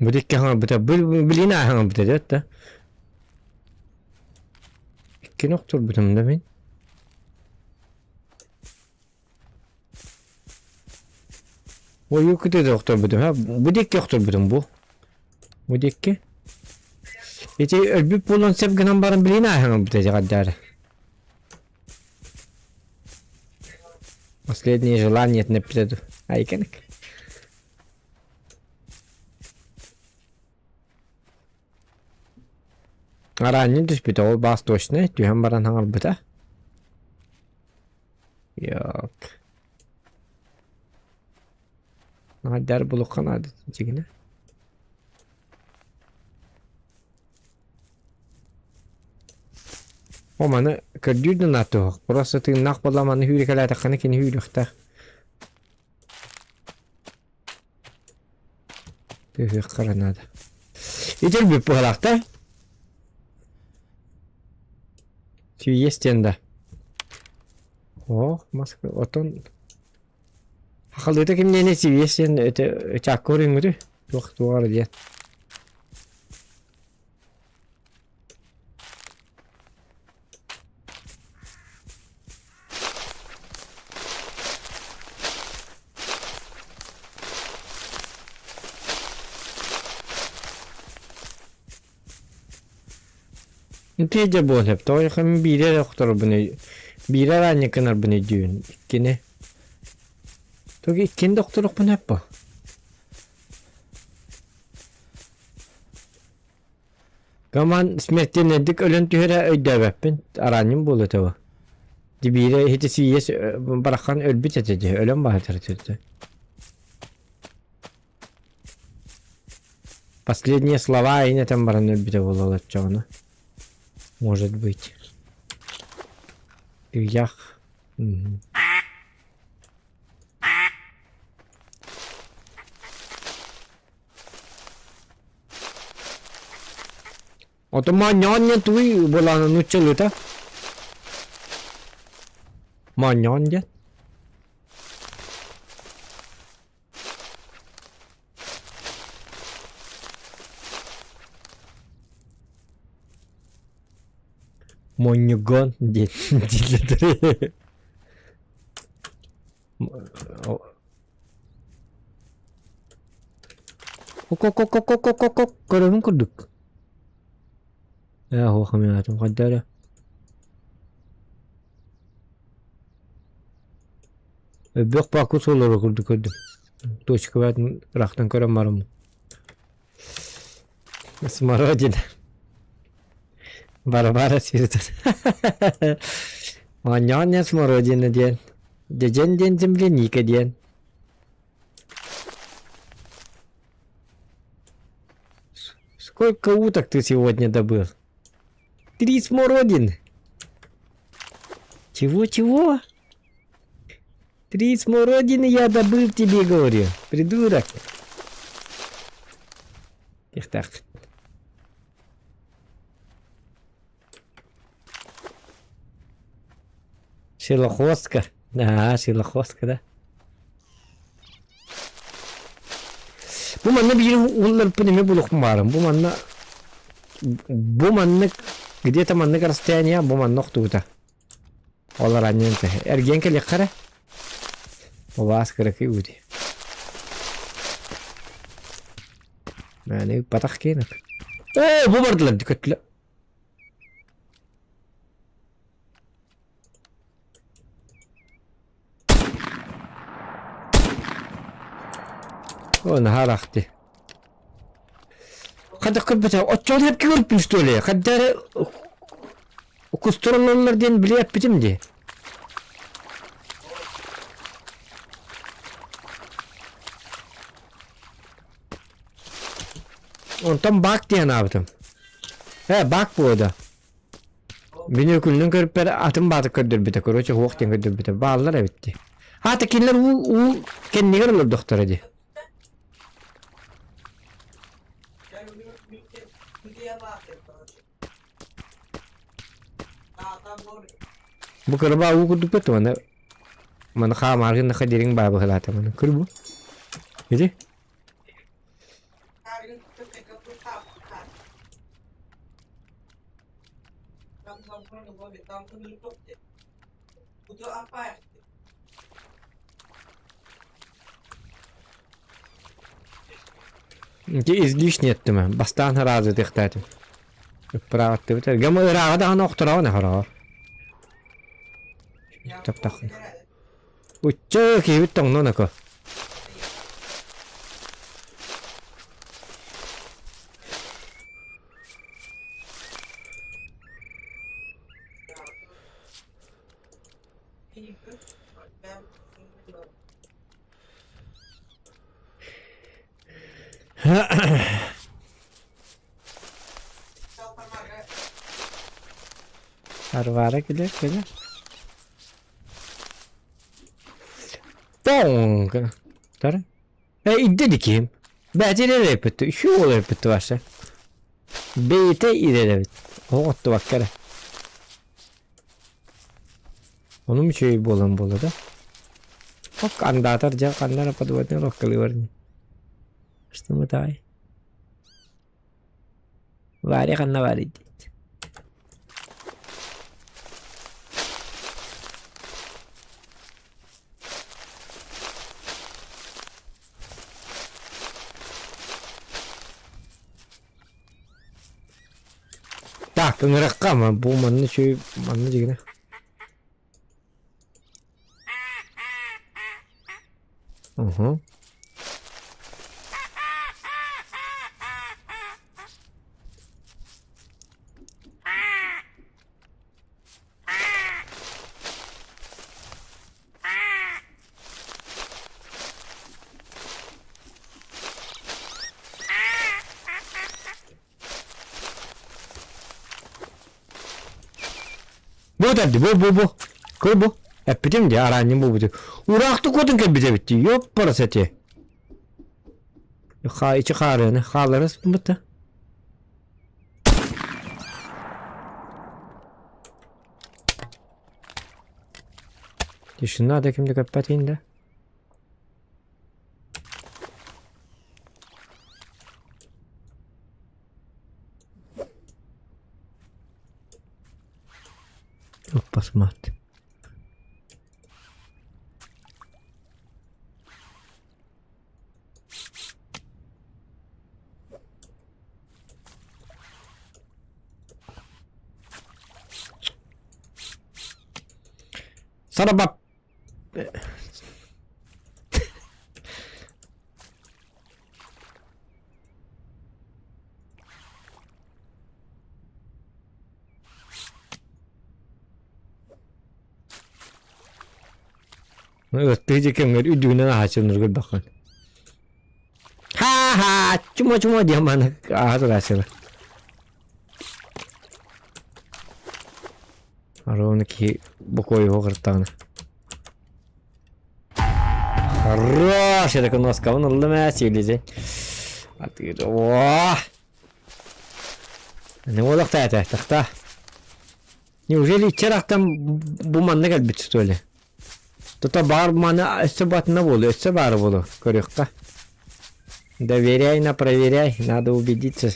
Бу икки хаҥарбыта билин ааһаҥарбыта дьэ да. Иккини охторбутум да мин. Ой, кытыда охторбутум. Бу икки охторбутум бу. Бу диэки. Ити өлбүт буолуон сөп гынан баран билигин ааһан ылбыта дьаҕардаары. Последнее желание эппитэ дуу. Айканык. Араанньын түспүтэ, ол баас точно түһэн баран хаҥарбыта. Yok. Нааддар булукка наада дьигинэ. О маны көрдүүр да наатуһах. Просто тыыннаах буолла маны хүүрекэлээтэххинэ кини хүүрүөхтээх. Түһүөххэ эрэ наада. Итир бүп быһалаахта. Сүйиэс диэн да. Ох, маска отон Хахалыыта кимниэни сибиэс диэн өтө чаакка өрүҥҥүтүй? Туох туох эрэ диэн. Ити дьэ буолуон сөп. Тоҕо мин биири эрэ охторорбун биири араанньык гынарбын өйдүүбүн. Иккини. Тоҕо иккини да охторуохпун сөп буо. Коман смертельнэйдик өлөн түһэрэ өйдөөбөппүн. Араанньым буолуо этэ бу. Дьэ биирэ иһити сийиэс бараххан өлбүт этэ дии, өлөн баһытар этэ. Последние слова ин этэн баран өлбүтэ буолуо оччоҕуна. Может быть. Ыйах. Мгм. Ото моонньоҕон диэн тугуй буолаана нууччалыыта? Моонньоҕон диэн? Монньугон диэн дииллэр. Ок-ок-ок-ок-ок-ок көрөбүн курдук. Ээ, оһуох эмиэ хайда эрэ. Өбөх баку суоллары курдук көрдүм. Точка ыраахтан көрөн бараммын. Смородина. Барабара свиритон. Оонньоон смородина диэн. Дьэдьэн диэн земляника диэн. Сколько уток ты сегодня добыл? Три смородины. Чего-чего? Три смородины я добыл тебе, говорю. Придурок. Тихтах. Шилохвостка. Ага, шилохвостка, да. Бу манна биир улларпын эмэ булуохпун баарым. Бу манна бу маннык где-то маннык расстояние бу манна охтубута. Ол аранньан тэһэ. Эргийэн кэлиэххэ эрэ. Убаас кыракый ути. Мээнэ ыппатах киэнэ. Оо, бу бардылар көттүлэр. О, наһаа арахты. Хайдах көрбөтө, оччоҕуна эпки көрбүн что ли? Хайда эрэ кустураллар диэн билэ эппитим дии. Онтон бак диэн аабытым. Э, бак буода. Мин өкүлүнэн көрүппэр атын баатык көрдөрбүтэ, короче, уох диэн көрдөрбүтэ. Бааллар эбит дии. Аата кинилэр уу уу кэннигэр олордохторо дии. Бу кырба уу курдук бэт маны маны хаамааргын дириҥ баа быһылаата маны кыр бу. Иди. Ити излишне еттим. Бастаан ыраазытыахтаатым. Ыппыраабаттыбыт. Гама ырааҕа даҕаны охтороҕун ахороҕор. Таптаххын. Учча киһибит тоҥнон око. Арвара кэлэр кэлэр. Тоҥ Тара. Э идде ким? Бэти ирэлэппит. Үчү уол эппит ваше. Бэйэтэ ирэлэбит. Оҕоттубакка эрэ. Онум үчүгэй буолан буолла да. Ок андаатар дьэ ханна эрэ подводный лодкалыыбар ини. Что мытаай? Варя ханна баарый диэт. Так, ыҥырахха ама бу манна үчүгэй манна дьигинэ. Уһу. Бу этэрди, бу, бу, бу. Көр бу. Эппитим дии, араанньым буолбут. Ураахтык куотун кэлбит эбит дии. Ёппарас эти. Ха, ичи хаарыаны. Хааларыс бытта. Тишина да кимде көппәт да. Оппасмат. Сарабап Ыттыы дьикэҥҥэр үрдүгүнэн аһааччыннар көрдөххүн. Ха-ха, чума-чума диэн маны ааһа турааччылар. Ровно киһи бокуойуһу кыртаҕына. Хорош, я такой носкабын ыллым ээ, сиэлизи. Атыыр, о! Не буолуохтаа этэ, тахта. Неужели иччэр бу манна кэлбит что ли? Тута баар маны өссө батына буолуо, өссө баара буолуо, көрүөххэ. Доверяй на проверяй, надо убедиться.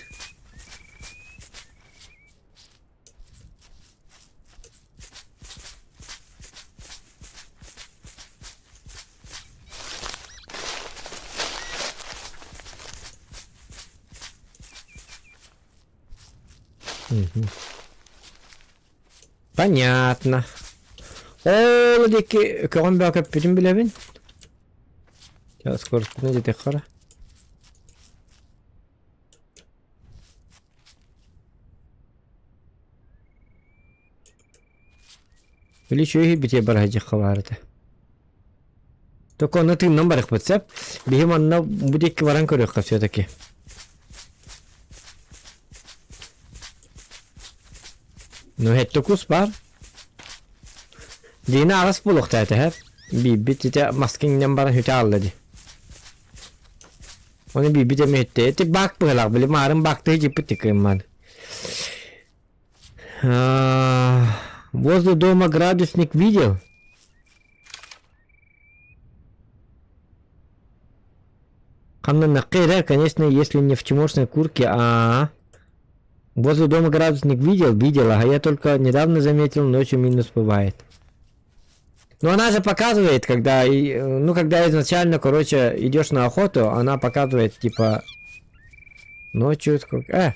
Понятно. Ол диэки көҕөн бөҕө көппүтүн билэбин. Скоростуна диэтэххэ Били үчүгэй битиэ бараһыдьахха баар этэ. Только онно тыыннан барыахпыт сөп. Биһи манна бу диэки баран көрүөххэ все-таки. Ну, это кус бар. Дина аҕыс буолуохтаа этэ, Биирбит ити маска иҥнэн баран хүтэ аалла дии. Оны биирбит эмиэ үттэ. Ити баак быһалаах, били маарын баактыы дьиппит тиккымман. Возле дома градусник видел? Ханна накыра, конечно, если не в чмошной курке, а Возле дома градусник видел? Видел, а я только недавно заметил, ночью минус бывает. Ну она же показывает, когда, ну когда изначально, короче, идешь на охоту, она показывает, типа... Ночью э!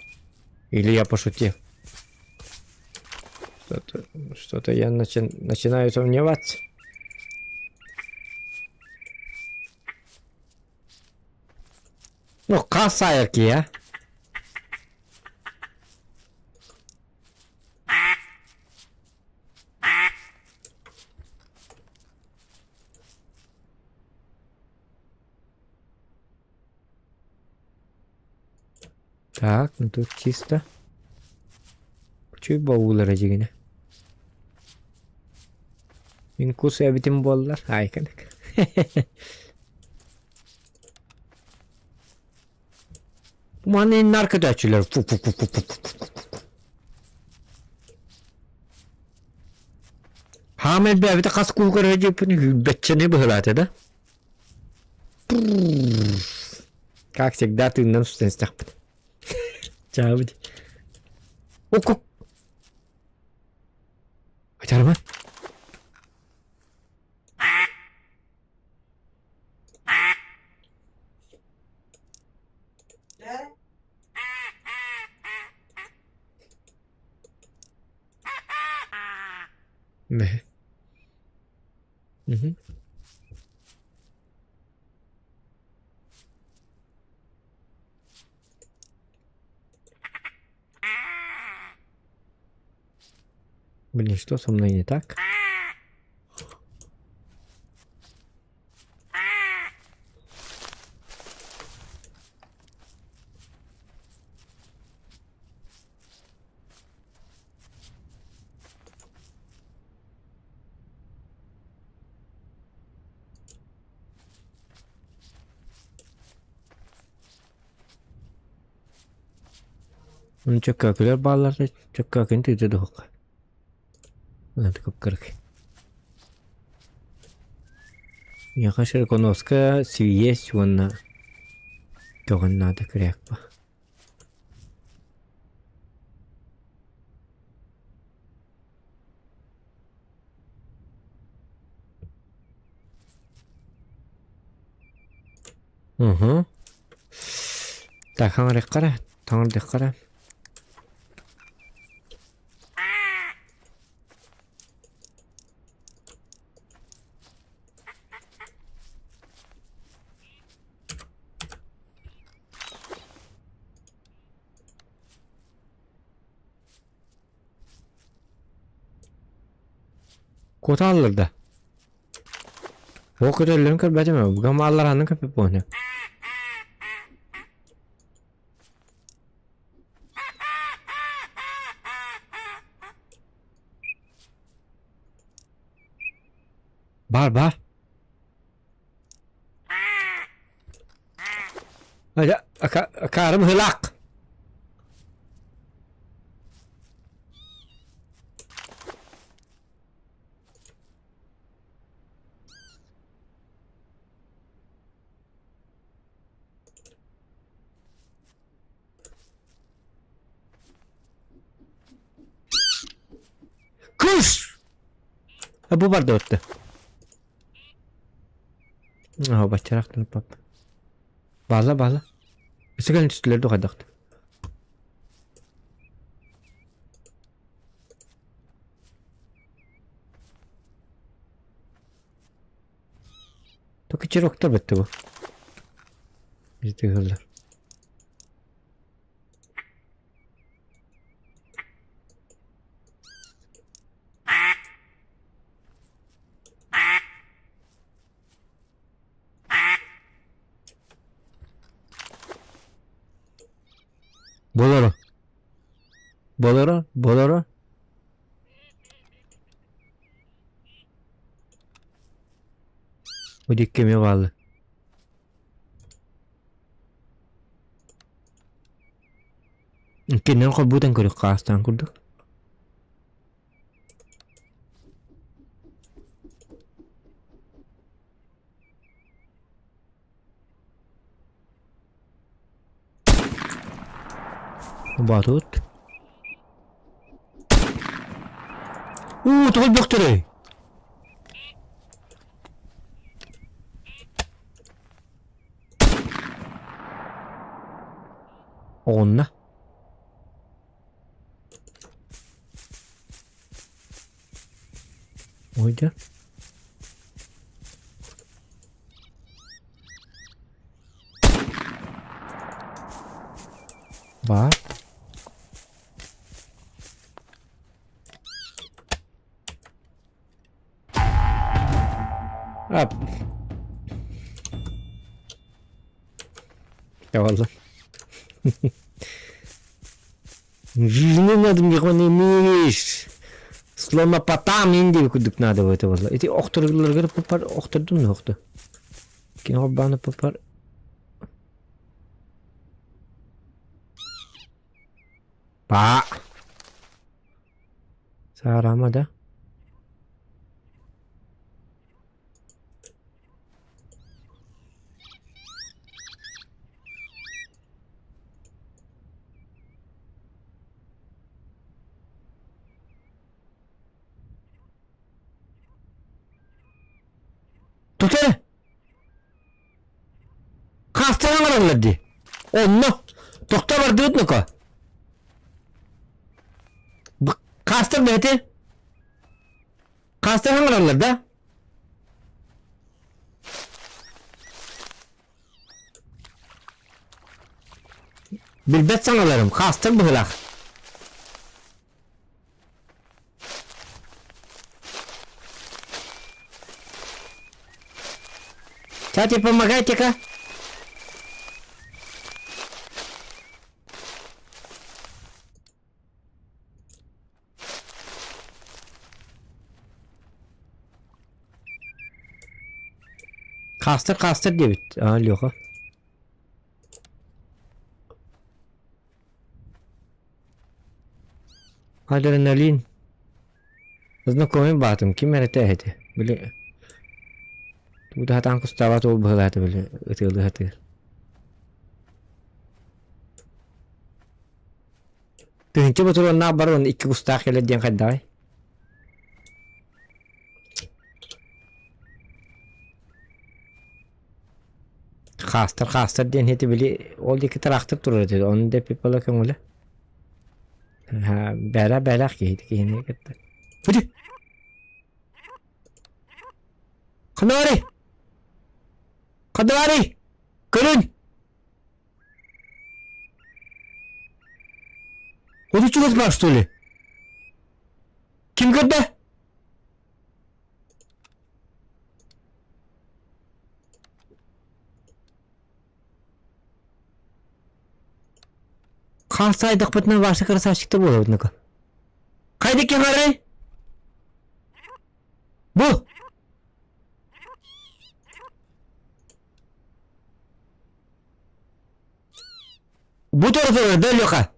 Или я пошутил. Что-то, что-то я начи начинаю сомневаться. Ну, хас а? Так, ну тут чисто. Үчүгэй баулара дьигинэ. Мин кус эбитим буоллар, айканык. Маны наркотачылар. Хаама элбээбитэ хас куу көрө дьиэппин бэччэни быһылаата да. Как всегда тыыннан сустан истэхпит. Чаабыт. Укук. Айтарма. Мэ. Мгм. Блин, что со мной не так? Чөккөөкүлэр бааллар да чөккөөкүн тыыта дуһукка. Кып-кырык. Миэхэ Широконоска сийиэс уонна көҕөн наада күрээкпэ. Уһу. Так, хаҥырыахха таҥырдыахха эрэ. Куотааллар да. Ол көтөллөрүн көрбөтүм ээ, гамааллараанын көппүт буолуо. Бар бар. Акаарым ыһылаах. Кыш! А бу барда өттө. Аа, баччараах пап. Баала баала. Өсө түстүлэр духайдахты. Только чирокта бітті бұл. Бізді Болоро. Болоро, болоро. Бу диэки эмиэ бааллар. Иккиэннэрин холбуутан көрүөххэ аастаан курдук. Батут. Уу, тоҕо өлбөхтөрүй? Оҕунна. Ой дьэ. Баар. Ап. Явалла. Жизни надо миш. Слонопотам инди курдук надо это было. Эти охторларга попар охтордум охто. Кино баны попар. Па. Саарама да? Тут эрэ! Хаастан оҥороллор дии. Онно тохто бардыбыт ноко. Хаастар бэйэтэ Хаастар оҥороллор да? Билбэт саҥаларым хаастар быһыылаах. Кстати, помогайте-ка. Хаастар хаастар диэбит, аа Леха. Адреналин. Знакомый баатым, ким эрэ этэ били тугу сатаан кустаабат уол быһыылаата били ытыалыы сатыыр. Тыһыынча ботуруоннаах баран икки кустаах кэлэр диэн хайдаҕый? Хаастар хаастар диэн иһити били ол диэки тыраахтыр турар этэ ону да эппит көҥүлэ. Бэра бэлэх киһи киһини кытта. Бүдү! Ханна Ханна барый? Көрүн! Вот чугас баар что ли? Ким көрдө? Хаасайдахпытына Вася красавчикта буолабыт ну-ка. Хайда ким барый? Бу! Бу турар да Леха?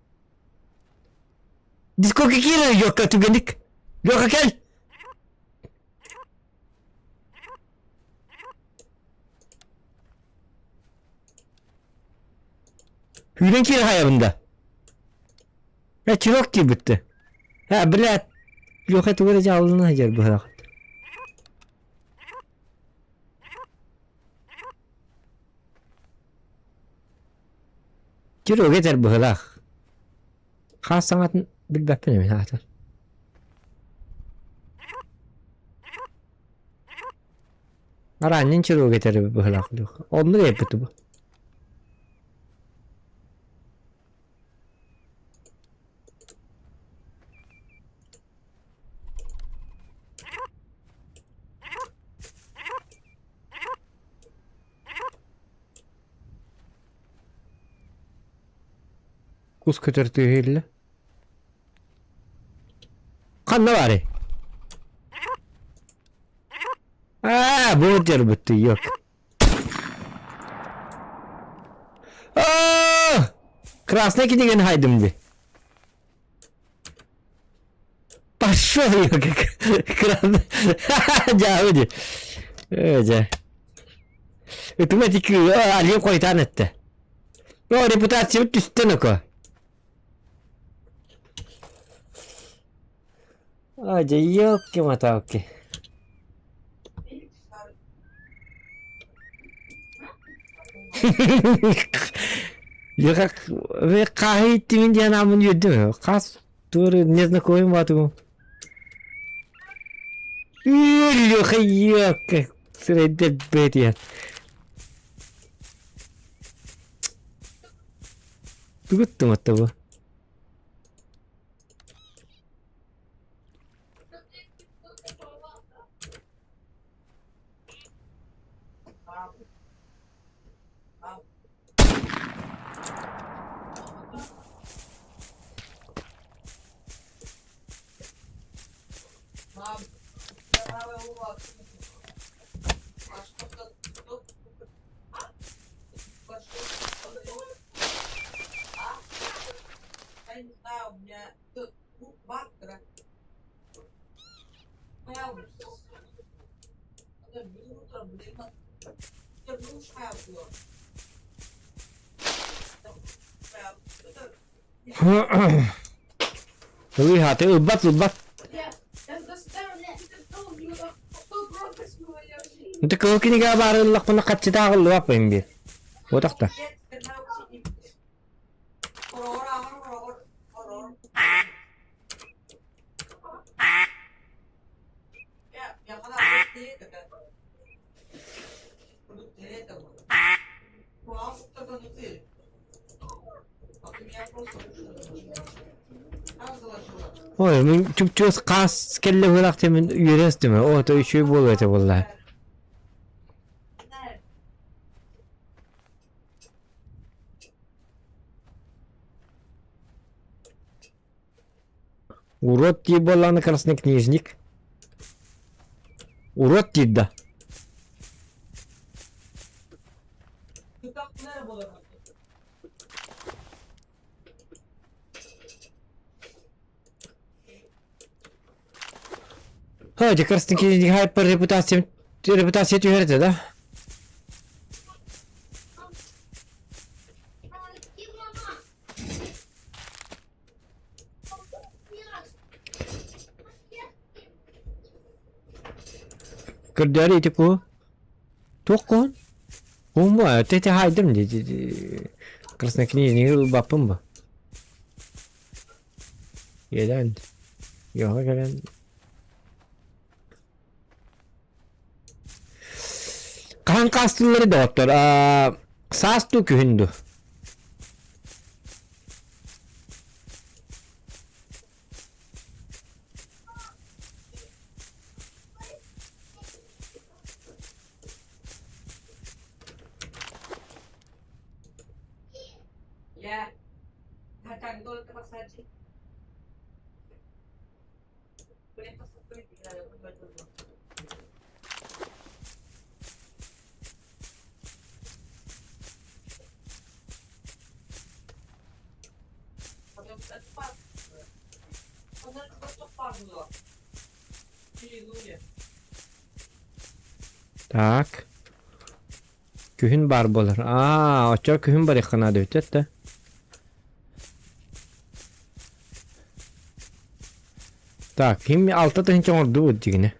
Диско киирэр Леха түгэнник. Леха кэл! Күүрэн киирэ хайабын да. Э, чирок киирбитти. Э, блядь. Леха тугу эрэ дьааллана сылдьар быһыылаах. Чирок этэр быһыылаах. Хаас саҥатын билбэппин эбит аата. Араанньын чирок этэр быһыылаах. Оннук эппит бу. Кус көтөр тыаһа иһиллэ. Ханна баарый? Аа, бу дьарбытты yok. Аа! Красный кинигени хайдым ди. Пошел я как красный. Дьаабы ди. Ээ дьэ. Ытыма тикки алием хойтаан этте. О, репутациябыт түстэн око. А, дьэ, елки-моталки. Леха хааһы иттимин диэн ааммын үөрдүм. Хас туоры незнакомый баатыгым. Леха ёка сирэйдэр бэтиэн. Тугуттум атта бу. Ылыыһааты ылбат ылбат. Ити кыһыл кинигэ баар ыллахпына хаччытаах ыллыбаппын биир. Уотахта. Ой, мин чуп-чугас хаас кэллэ быһыылаах мин үөрэ истим. Оо, то үчүгэй буолуо этэ буолла. Урод дии буоллаҕына краснокнижник. Урод диир да. Ха, дьэ краснокнижник хайпар репутация репутация түһэр этэ да? Көрдөөрү ити куһу. Туох куһун? Куһум те хаайдым дии. Краснокнижнигы ылбаппын бу. Иэдээн. Йоҕа кэлэн. Хаһан хаастыыллары доҕоттор? Саас дуу, күһүн дуу? Так. Күһүн баар буолар. Аа, оччо күһүн барыахха наада эбит да. Так, ким 6000 оҥордубут дьигинэ.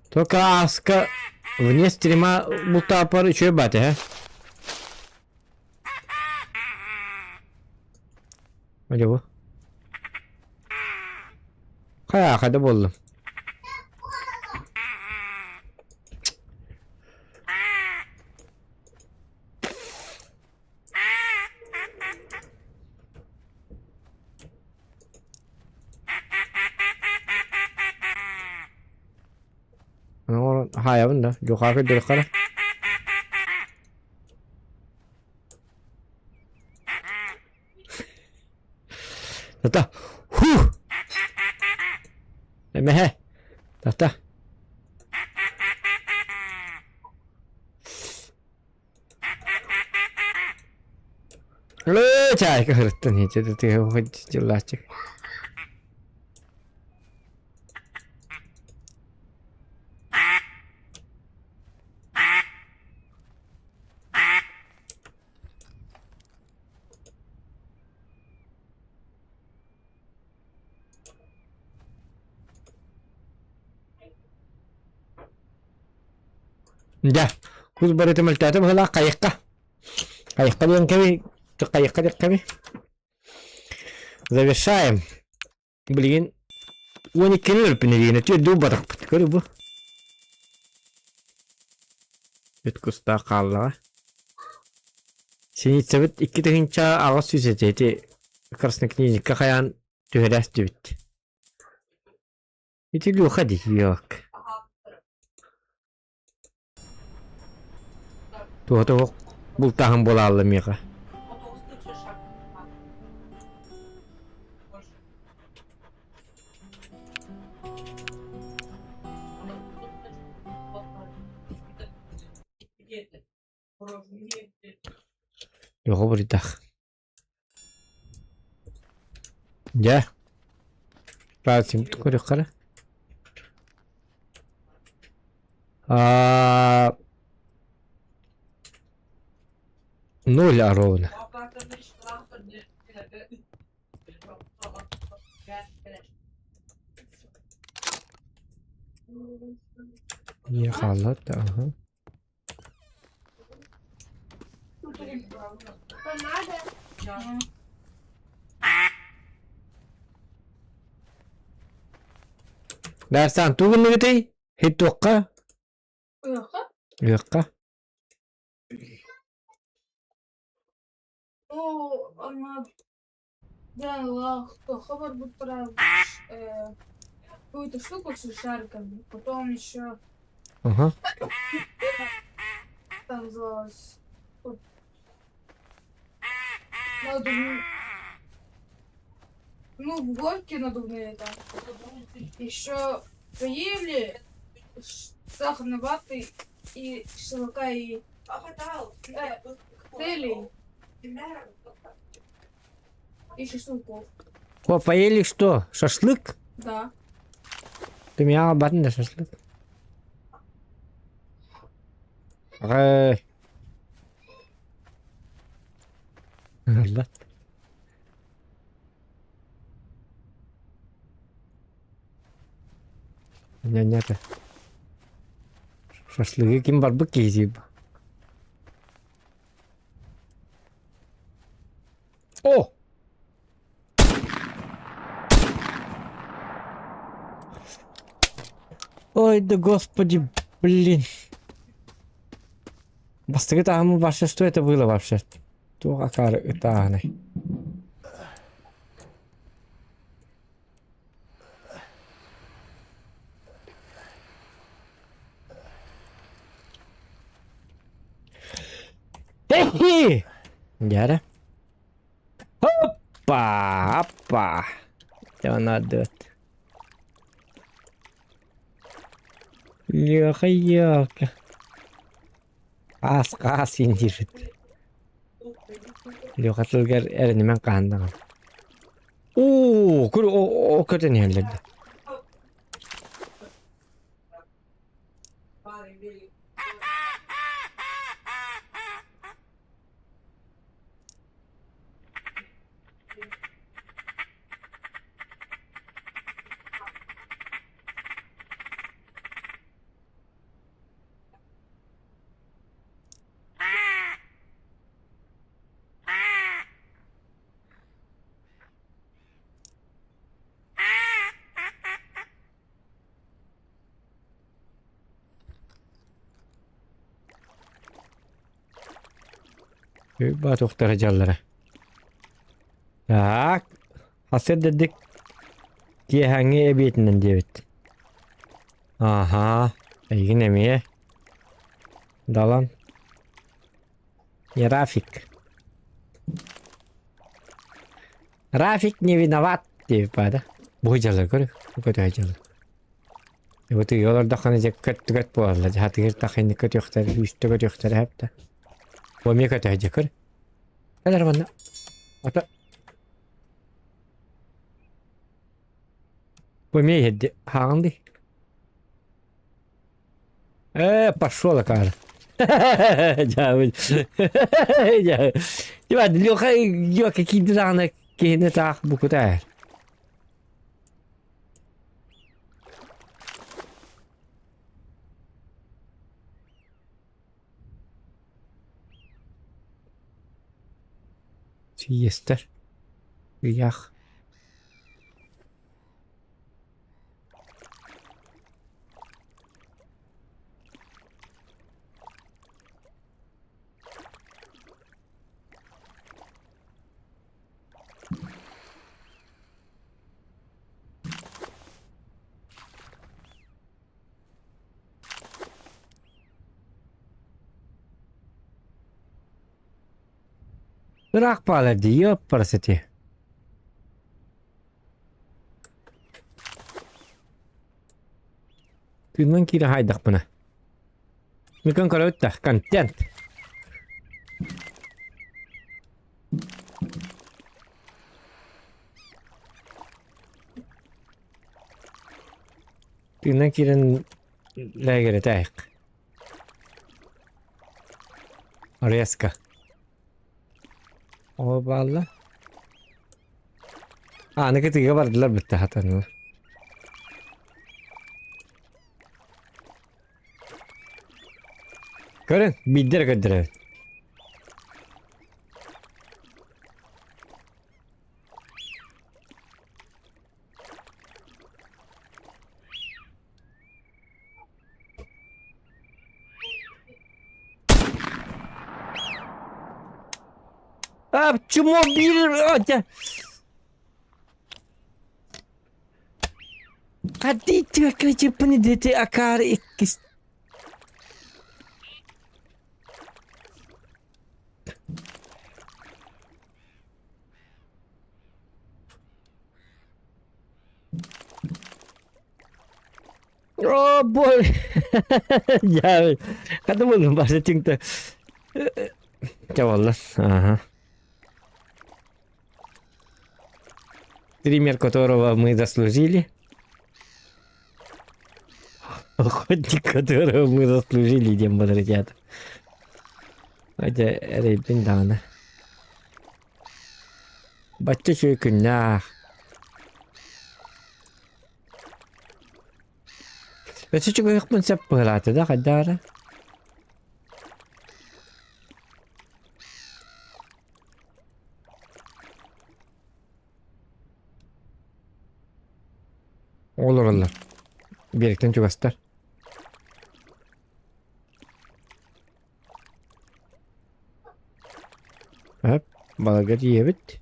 Только ааска вне стрима бултааппар үчүгэй баат ээ. Али бу. Хайа хайда буоллум. Хаайабын да, дьухаа көрдөрөххө эрэ. Тата, ху! Эмэһэ, тата. Лөө чаайка хырыттан дьыллааччык. Дьэ, Кус барыта мөлтөөтө быһыылаах хайыкка. Хайыкка диэн кэби, хайыкка диэн кэби. Завершаем. Билигин 12-ни өлпүнэ диэни түөрдүү батахпыт. Көрү бу. Үт кустаах хааллаҕа. Синицэбит 2800 этэ ити краснокнижникка хайаан түһэрээс түбүт. Ити Люха дии, yok. Туһата суох бултааһын буолаалла миэхэ. Леха буруйдаах. Дьэ, көрүөххэ эрэ. Аа, ноль ровно. Не хаалла да, аха. Даарсан тугун гынныгытый? Һит туохха? Ыһыахха? Ыһыахха. Ну, она делала туохха барбыттара э, какую-то штуку с шариками, потом еще Ага. там называлось вот, надувные, ну, горки надувные там. Еще поели сахарной ваты и шелка и коктейлей и шашлыков. О, поели что? Шашлык? Да. Ты меня обратно на шашлык. Ай. Ладно. Нянята. Шашлыгы ким барбыт киһи О! Ой, да господи, блин. Бастакы таһымы вообще что это было вообще? Туох акаары ытааһынай. Эхи! Дьэ Опа! Опа! Надо. Леха, елка. Аас хаас индиирбит. Леха тылгар эрэнимэн хаһан даҕаны. Оо, көр о көтөн иһэллэр да. Батуохтара дьаллара. Так, хасыр дедик киэһээҥҥи эбиэтинэн диэбит. Аһаа, эйигин эмиэ. Далан. Не Рафик. Рафик не виноват диэбит баада. Бу дьаллар көр, көтө дьаллар. Бу тыга олордоххуна дьэ көт-көт буолаллар. Хатыгыр тахынны көтүөхтэр, үстэ көтүөхтэрэ хэптэ. Бу эмиэ көтө дьэ көр. Кэлэр манна. Ата. Бу эмиэ иһэрди хааҕын дии. Э, пошел акаары. Дьаабын. Типа, Леха, Леха киирди даҕаны киһини таах букута. Сийиэстэр. Ыйаах. Ыраах баалар дии, ёппарас ити. Тыыннан киирэ хаайдахпына. Микон көрөбүт да, контент. Тыыннан киирэн лээгирэтээйик. Резко. Ол баалла. Ааны кытыыга бардылар бүтте хатанылар. Көрүн, биирдэ эрэ көрдөрөбүт. А, чмо биир Хадди дети акаары иккис О, боже! Я хата буоллум бары тиҥтэ. Чэ буолла. Ага. Стример, которого мы заслужили. Охотник, которого мы заслужили, диэн буолар Хотя эрэйбин даҕаны. Бачча үчүгэй күннээх. Өссө чугаһыахпын сөп быһыылаата да хайдах эрэ. Олороллор. Биэрэктэн чугастар. Эп, баларга тиийэбит.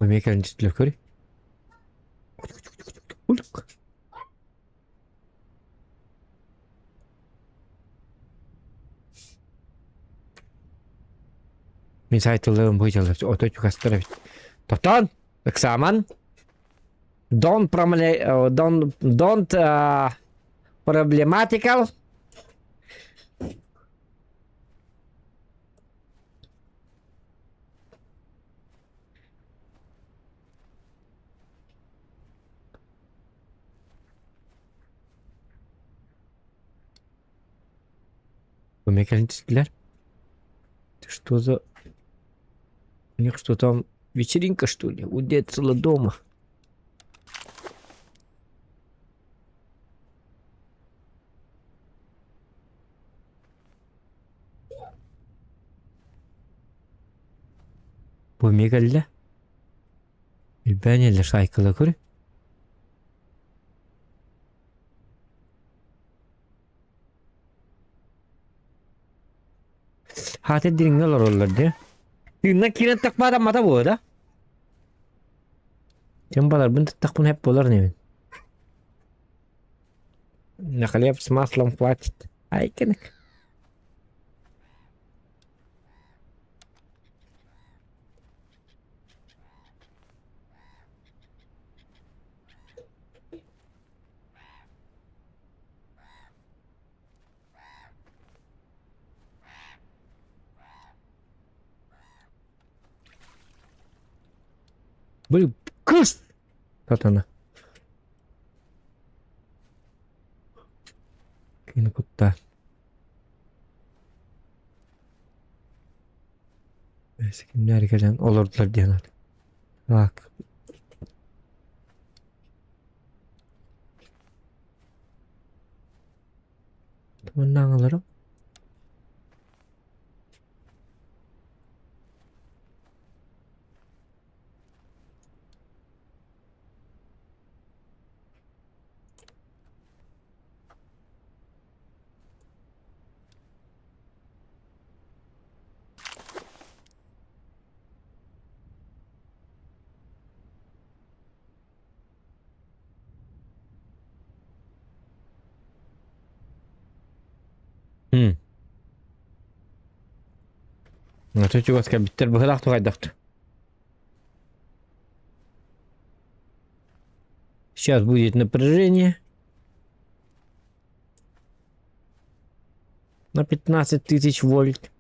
Эмиэ кэлэн түстүлэр көрүй. Ульк. Мин сайтыларым быйдалар ото чугастар эбит. Тотон, ыксааман. Don't промле don't don't uh, problematical. Эмиэ кэлин түстүлэр. Что за... У них что там, вечеринка что ли? У детского дома. Бу эмиэ кэллэ. Илбээн эллэ шайкала көр. Хаата дириҥҥэ олороллор дии. Тыынна киирэн тахпаата мата буо да? Ким баларбын таттахпын хэп буолар инибин. На хлеб с маслом хватит. Айкынык. Блин, кыыс! Сатана. Кини кутта. Кимнэр кэлэн олордулар диэн аат. Так. Маннааҥыларым. М. Аты чугас кэлбиттэр быһылаах туһайдахт. Сейчас будет напряжение. На 15 тысяч вольт.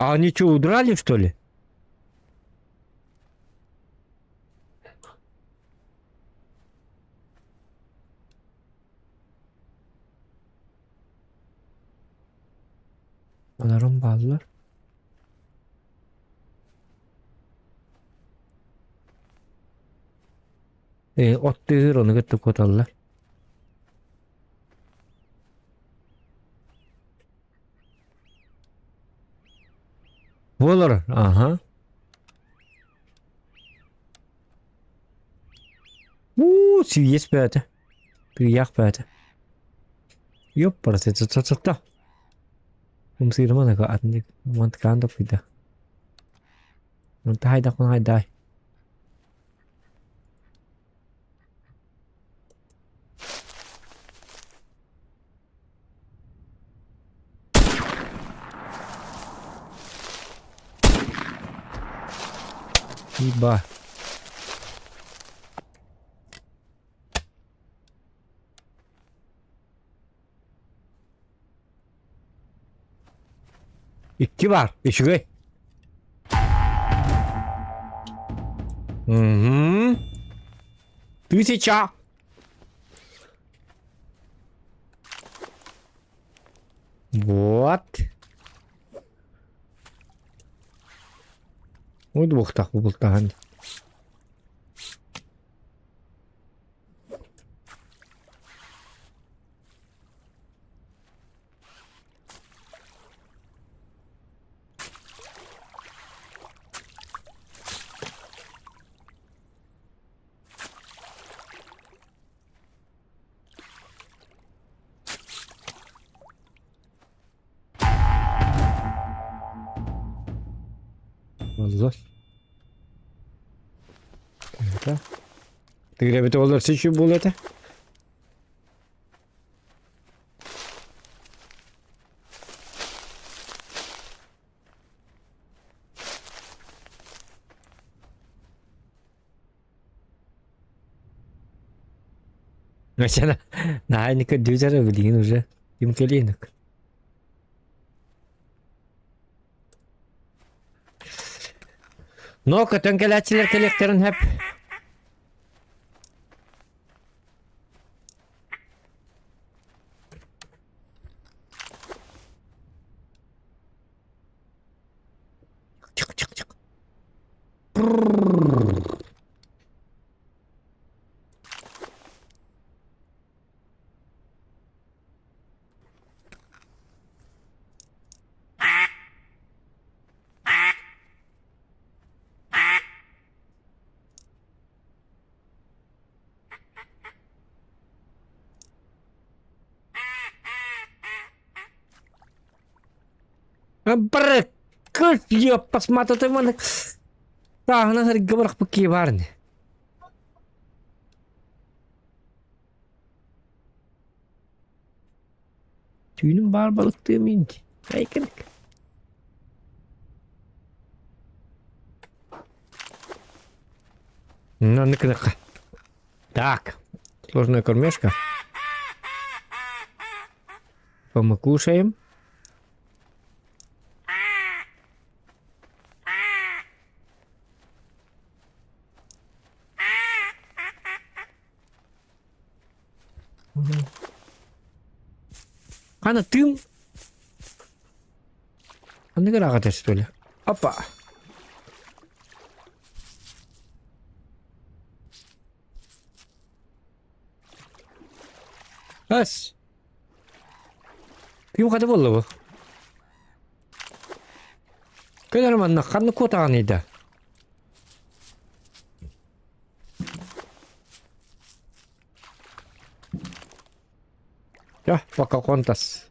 А они что, удрали, что ли? Олорон бааллар. Э, оттыыр ону кытта куоталлар. Буолар, аха. Уу, сийиэс бээтэ. Тыйаах бээтэ. Ёппарасыта Умсыырыма да атын мантыкаан топпуйда. Онто хайдахпын хайдаай. Иба. Икки баар, үчүгэй. Угу. Тысяча. Вот. Ой, двухтах бултахан. Болло. Это. Тыгырабыт олор сичи буол этэ. Начала наһаа көрдүүтэрэ билигин уже ким кэлиэнок. Но көтөн кэлээччилэр кэлиэхтэрин сөп. Чик-чик-чик. Бреккет, посмотри маны. Тааһынан сиргэ бырахпыт киһи баар ини. Түүнүн баар балыктыам инти. Айкынык. Ну, ну Так, сложная кормежка. Мы кушаем. Хана тыым Ханнык ыраҕа түспүлэ? Опа! Ас! Ким хата буолла бу? Кэлэр манна ханнык куотаҕаный да? Чэ, Покахонтас.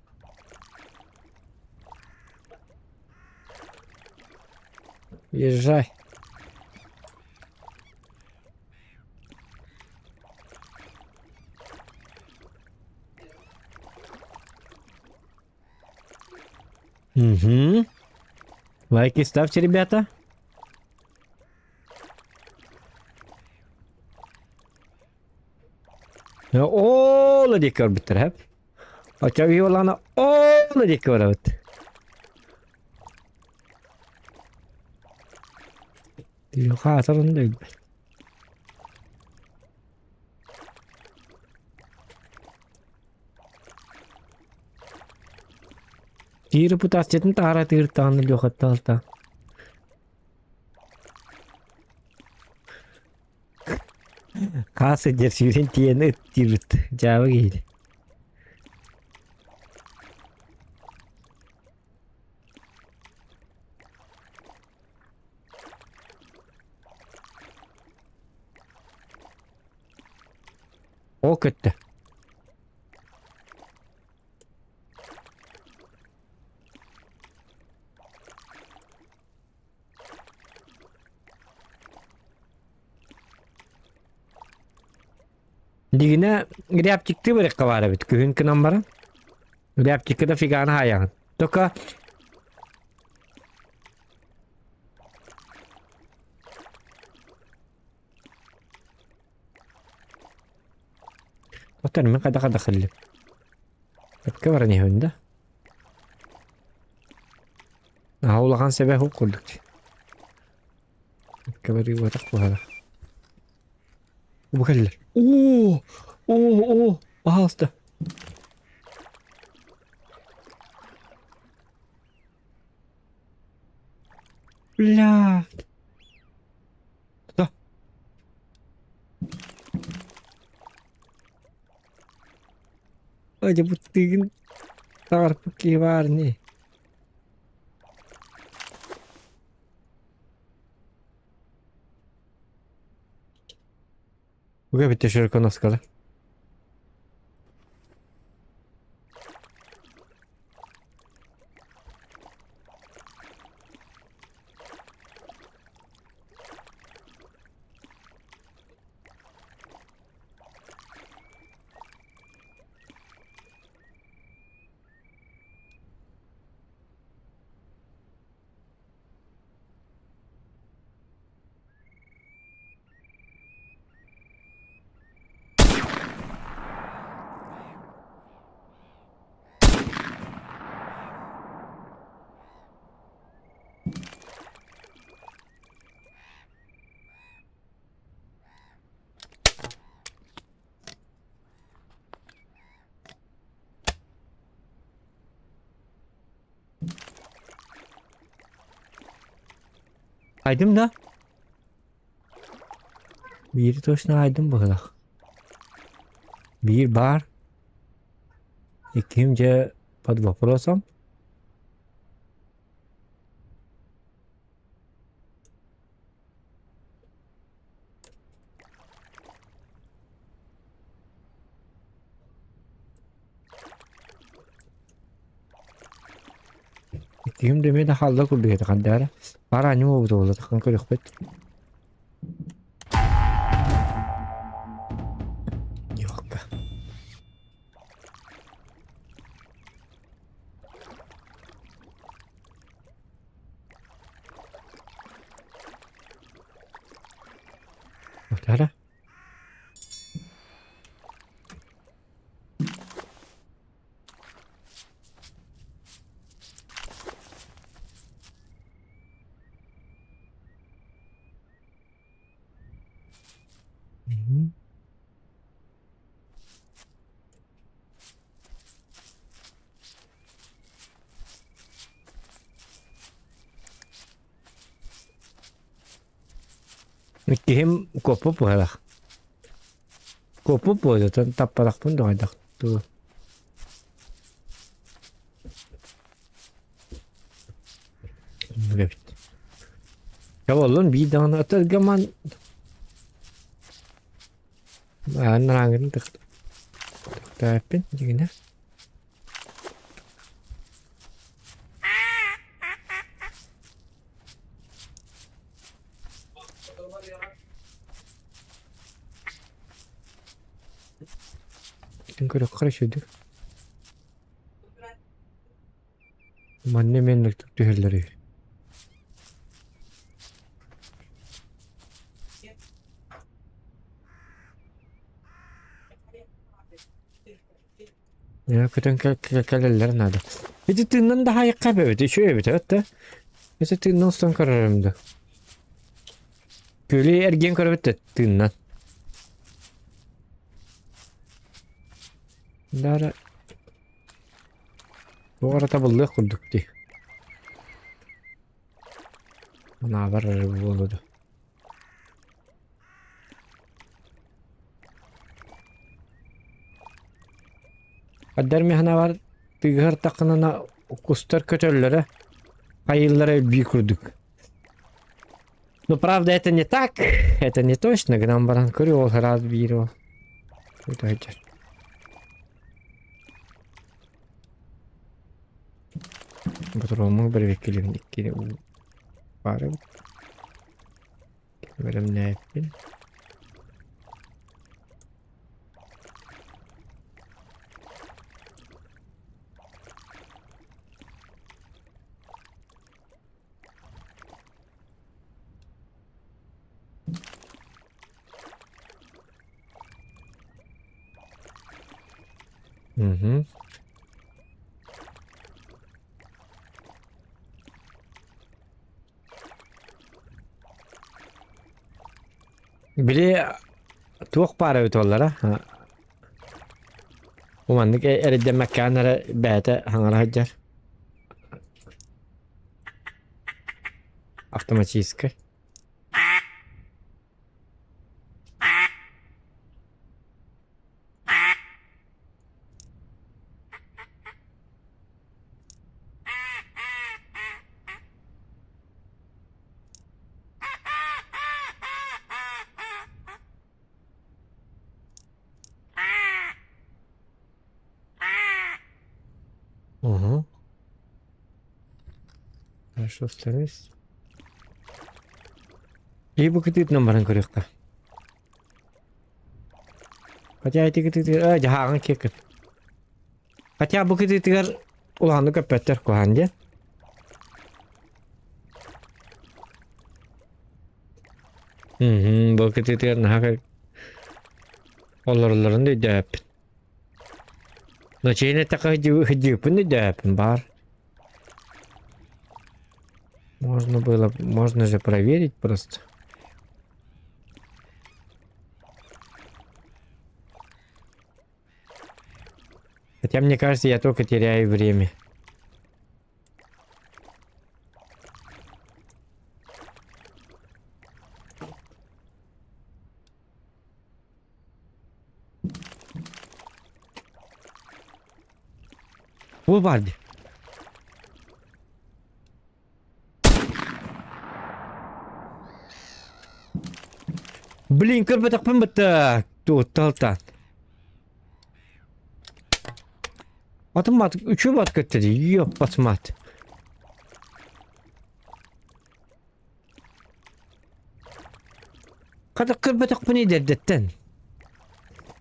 Езжай. Угу. Лайки ставьте, ребята. Ооло диэки барбыттар хэп. Оччо киһи буоллаҕына ооло диэки барабыт. Хаатарын да билбэт. Киһи репутациятын таһара тыыртаҕын Лехаттан ылта. Хаас сылдьар сүүрэн тиийэн ыттыыбыт, дьаабы киһитэ. Ол көттө. Дигинэ рябчикты барыахха баар эбит күһүн гынан баран. Рябчикка да фиганы хаайаҕын. Только Оттон мин хайдах хайдах кэллим? Өпкө баран иһэбин да. Наһаа улахан сэбэ суох курдук дии. Өпкө барыы буотах буолара. Бу кэллэр. Оо! Оо, оо, пожалуйста. Бля. Да. Ой, бу тыгын таарпыт киһи баар ини. Уга битте широконоскала. Айдым да? Биири точно айдым быһылах. Биир баар. Иккиһим дьэ под вопросом. Иккиһим да эмиэ да хаалла курдук этэ хандаара. Баар аанньа буолбута буолла таххан көрүөхпүт. Ёлка. Утара. Мгм. Киһим куоппут быһалаах. Куоппут буолуотун таппатахпын да дуу. Эбит. Дьэ буоллун биир даҕаны ытыргаман Ааннараҥҥытын төхтөөппүн дьигинэ. Итин көрөххө үчүгэй. Манна эмиэ түһэллэр үһү. Ээ, көтөн кэлэллэр наада. Ити тыыннан да хаайыкка эбэбит, үчүгэй эбит эбит да. Ити тыыннан устан көрөрүм да. Күөлү эргиэн көрөбүт да тыыннан. Дара Туох эрэ табыллыах курдук дии. Анаабар эрэ буолуо дуо. Ардар миһанаабар тыгыһар таххынана кустар көтөллөрө, хайыыллара элбии курдук. Ну, правда, это не так, это не точно, гынан баран көрү ол ыраас биир ол. Өтө Ботуруоммун бэрэбиэркэлиибин иккини уу баар эбит. Бэлэмнээппин. Мгм. Били туох баар эбит буоллара Бу маннык эрэйдэммэккээн эрэ бэйэтэ хаҥара сылдьар. Автоматическай. Угу. Хорошо, становись. И бу кытыытынан баран көрүөххэ. Хотя ити кытыытыгар дьаһааҕын киэккин. Хотя бу кытыытыгар улаханнык көппөттөр куһаан диэн. Мм, бу кытыытыгар наһаа олороллорун да өйдөөппүн. Но чейин эттэххэ сылдьыыппын да өйдөөппүн баар. Можно было, можно же проверить просто. Хотя мне кажется, я только теряю время. Бу баар дии. Блин, көрбөтөхпүн бытта. Туотталтан. Атым мат, үчү бат көттү. Ёппас мат. Хата көрбөтөхпүн идэрдэттэн.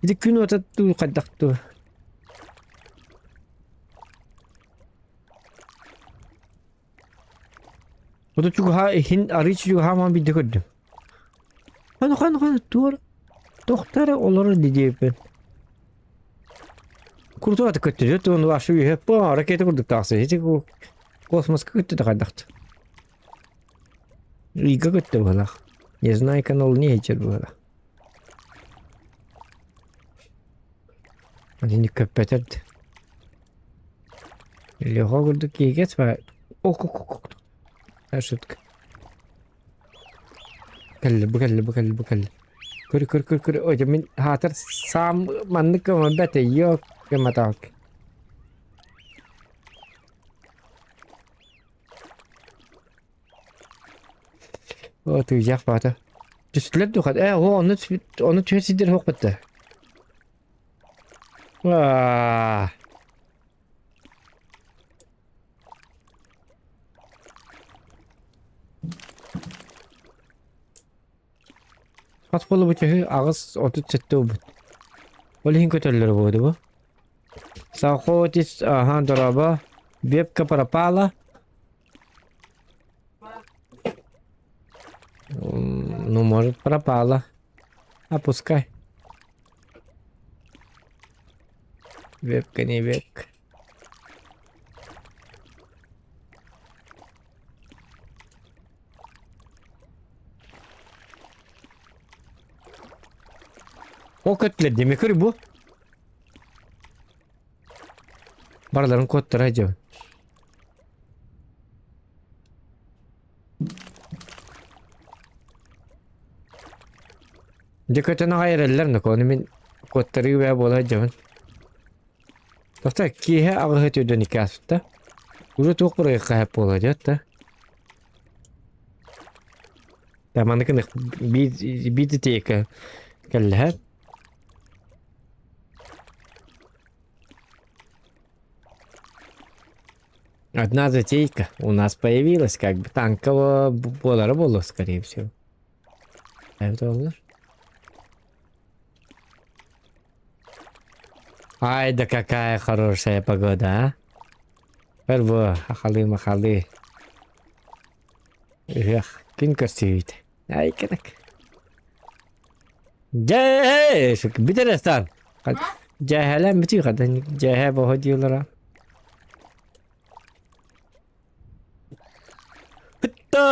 Ити күн уота дуу хайдах дуу. Ото чугаһа иһин арыый чугаһааман биирдэ көрдүм. Хана хана хана туор тохтор олорор диэбиппин. Курту аты көттүрү туон вашу үһэ по ракета курдук тахса ити космоска көттү да хайдахты. Ыйга көттө быһалаах. Не знаю канал не ичер быһалаах. Итинник көппөтөр Леха курдук киһигэ Ок-ок-ок. Шутка. Кэллэ, бу кэллэ, бу кэллэ, бу кэллэ. Көр, көр, көр, көр. Ой, мин хаатар саам маннык көмөлбөт йо көмөтөк. О, тыыдьах баата. Түстүлэр духат. Э, о, ону ону түһэр сирдэр суох бытта. Аа. Хас буолубут үһү 8 37 буолбут. Ол иһин көтөллөр буолуо бу. Сахотис, ага, дорообо. Вебка пропала. Ну, может, пропала. А пускай. Вебка не вебка. Ол көттүлэр диэми көр бу. Барыларын куоттара дьон. Дьэ көтөн аҕай эрэллэр нокоону мин куоттарыы бээ буола дьабын. Тохто киэһэ аҕыһы түрдэн икки ааспыта. Уже туох бырайыакка хэп буола диэт да. Да маннык биир биир тиэкэ кэллэһэ. Одна затейка у нас появилась, как бы танково буолара буолуо, скорее всего. Это олар. Ай, да какая хорошая погода, а? Перво, ахалы-махалы. Эх, күн көрсүбүт. Ай, кынак. Дьэ, бүтэр стан. Дьэһэлэн бүтүй хадан дьэһэ боһо диилара.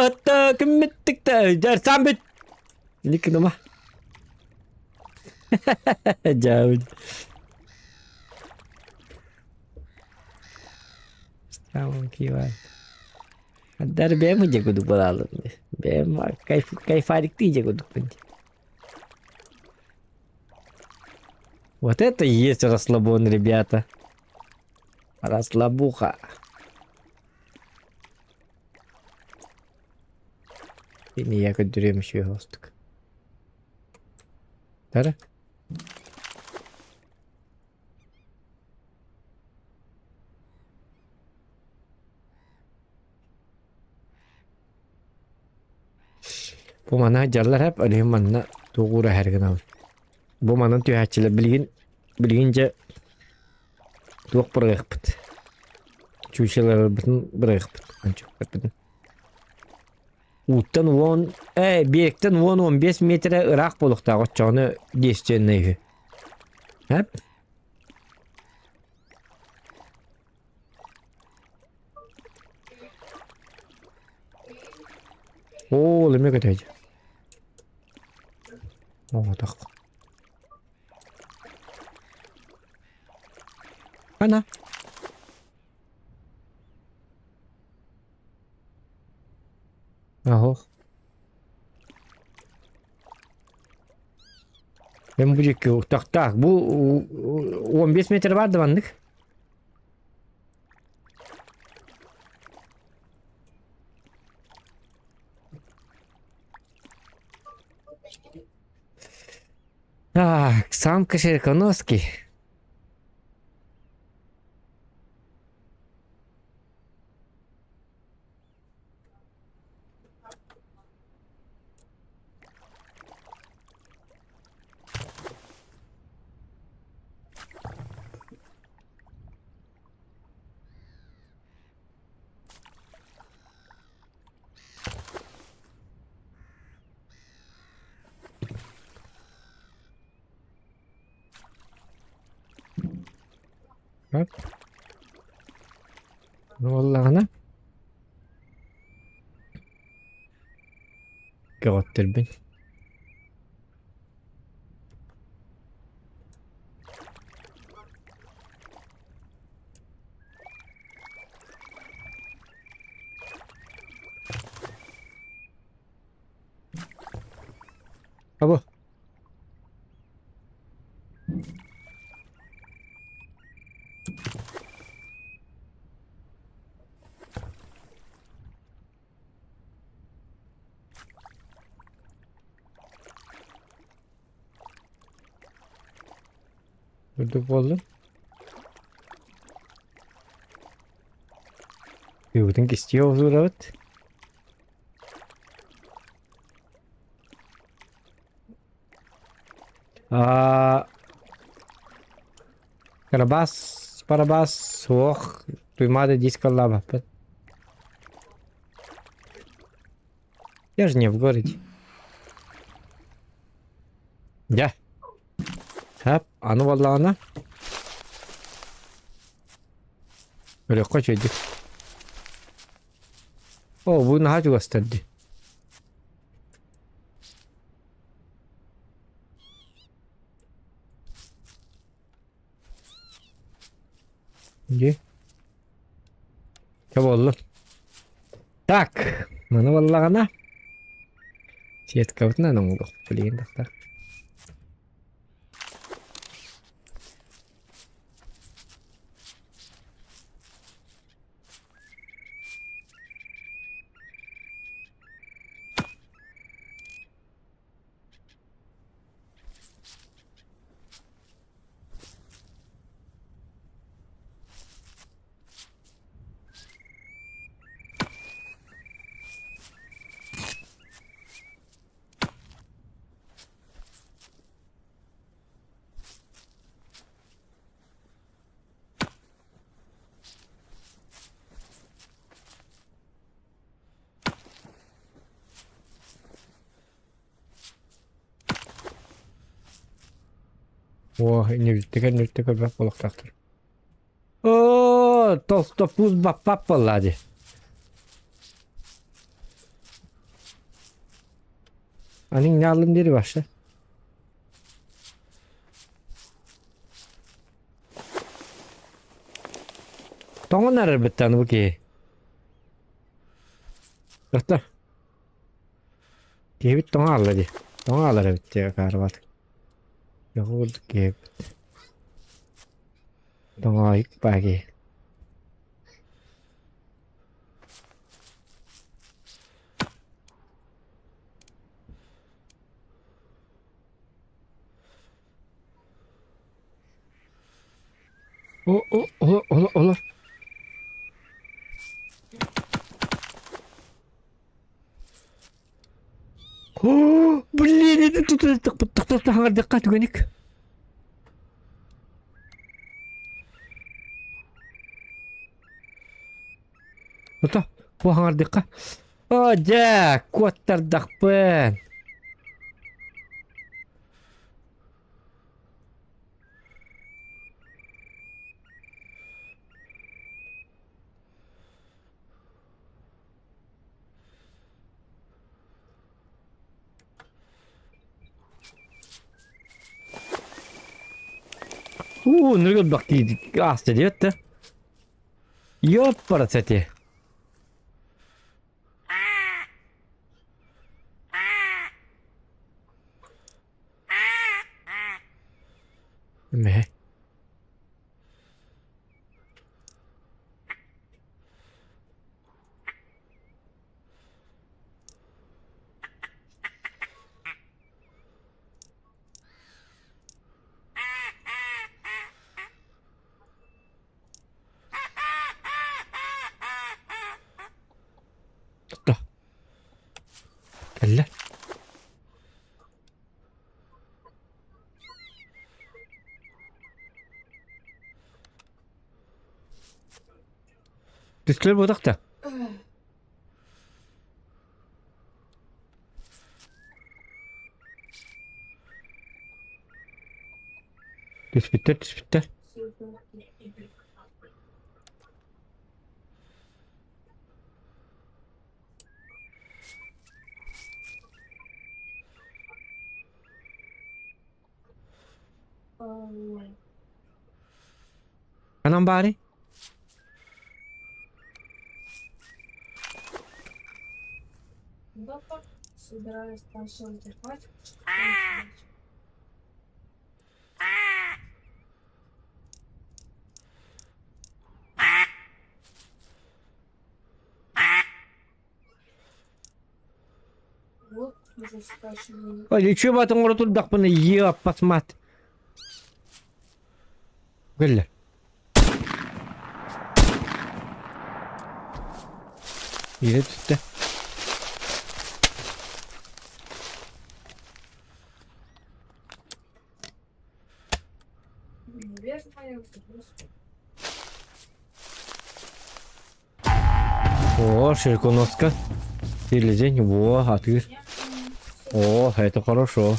Хытта күммүттүк дьэрсан бүт. Никыныма. Дьаабыт. Tamam кивай. Дар бэйэм дьэ кудук балаалым. Бэйэм кайф кайфарик дьэ кудукпун. Вот это и есть расслабон, ребята. Расслабуха. Ини я көрдөрүөм үчүгэй оҕустук. Тара. Бу манна дьаллар эп, ол иһин манна тугу уура иһэр гынабын. Бу манан түһээччилэр билигин билигин дьэ туох бырайыакпыт. Чуучаларбытын бырайыакпыт. Ончукпытын. Ууттан уон, э, биэктэн 10-15 метрэ ыраах буолуохтаах оччоҕуна действеннэй үһү. Эп? Оо, эмиэ көтөөдү. Оҕотох. Ана. Аһох. Мен бу диэки утахтаах. Бу 15 метр бар да маннык. Так, самка Широконоски. Так. Буоллаҕына көҕөттөрбүн. Абы. Үрдүк буоллун. Кыыбытын кистии охсуурабыт. Аа, Карабас, Парабас суох. Туймаада дискаллаабаппыт. Я же не в городе. Дьэ. Хап, аны буоллаҕына Өлөххө үчүгэйдик. Оо, бу наһаа чугастар дии. Дии. Чэ буоллун. Так, маны буоллаҕына сеткабытынан оҥоруох билигин тахсар. Оо, иннибиттик көрбөх буолуохтаахтар. Оо, толстопуус баппап буолла дии. Аның не алдым дири башы. Тоҥон эрэр быттан бу киһи. Ырта. Киһибит тоҥо хаалла дии. Тоҥо хаалар эбит дии акаарыбат. Тоҕо курдук киһибит. Тоҥоойук баа киһи. О, о, олор, олор, олор. О, блин, это тут тахтахтахтахтахтахтахтах түгеник. Ото, бу хаҥардыкка. О, дьэ, куоттардахпын. Уу, ныргылбах дии ааста диэт да. Ёппара эти. Мэ. Тутта. Кэллэ. Түстүлэр буотах да? Түспүттэр, түспүттэр. Ханан баарый? Собираюсь там все взорвать. Вот уже скачиваю. Ой, батын оҥоро турдахпына еаппас мат. Кэллэ. Иһэ түстэ. Наверное, О, широконоска. Селезень, во, атыыр. О, это хорошо.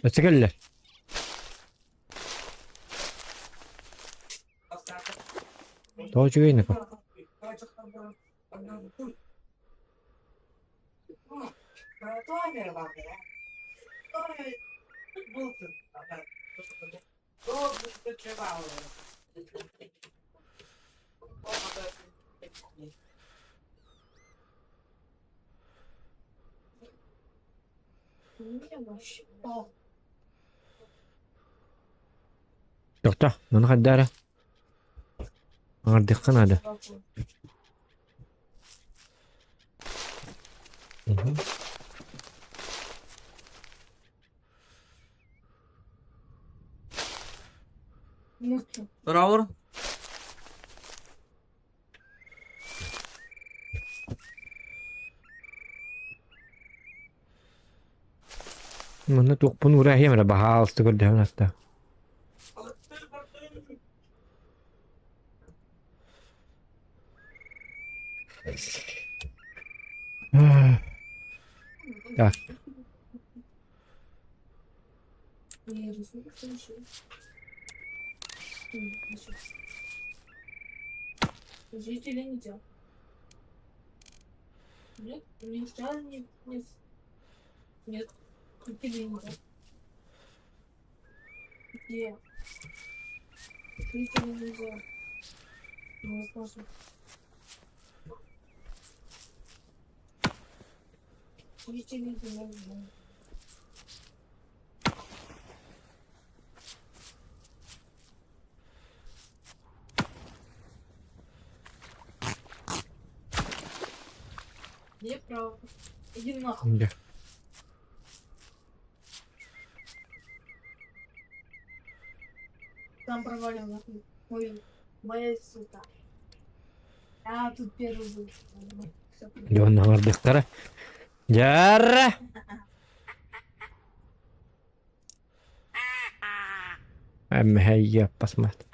Өссө кэллэ. Тоҕо үчүгэй Нико? Тохто, маны хайда эрэ? Аҥардыахха наада. Мгм. Браво. Манна туохпун уурааһыам эрэ баһаалыста көрдөһөн аста. Так. Жители нельзя. Нет, нельзя, не, не, нет, жители нельзя. Где? Жители нельзя. Невозможно. Жители нельзя. Неправда. Иди нахуй. Дьэ. Там провалил нахуй. Ой, моя сука. А, тут первый был. Всё. Дьон аҥардыахтара. Дьара! Эмэһэйэ пасмат.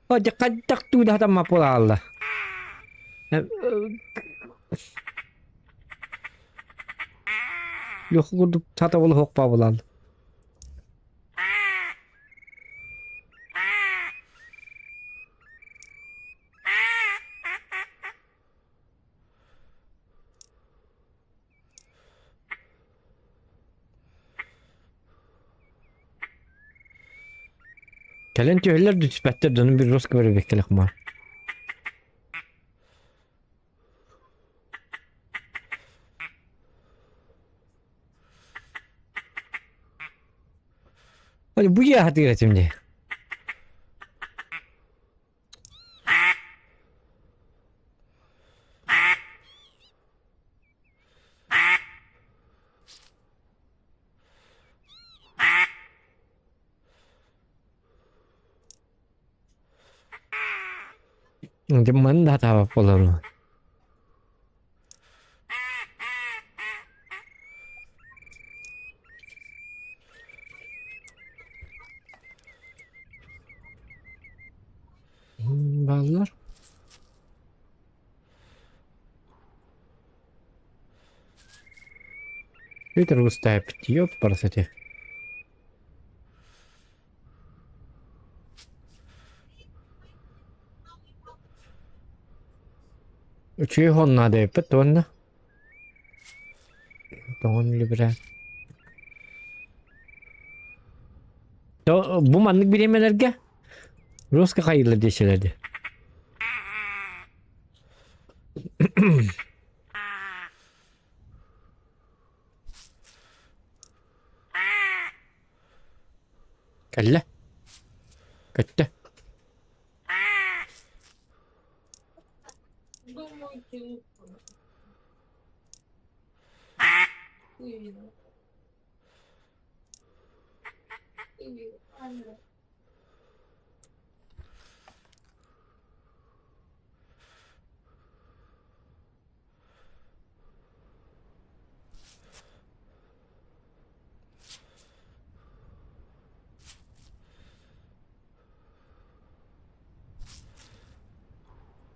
Хайдах туудаһатамма буолаалла. Леха курдук сатабылы суох буолаалла. Кэлэн түһэллэр да түспэттэр дьонум bir роска бэрбэккэлэх маар. Бу дьиэ этим дии. Дьэ маны да сатаабат буоларым. Бааллар. Питер устаеппит ёппарасати. Үчүгэй наада эппит уонна. Тоҥон үлүбүрэ. Бу маннык бириэмэлэргэ Роска хайыылар диэччилэр дии. Кэллэ. Көттө. Думаю, телефон. Выведу. Или камера.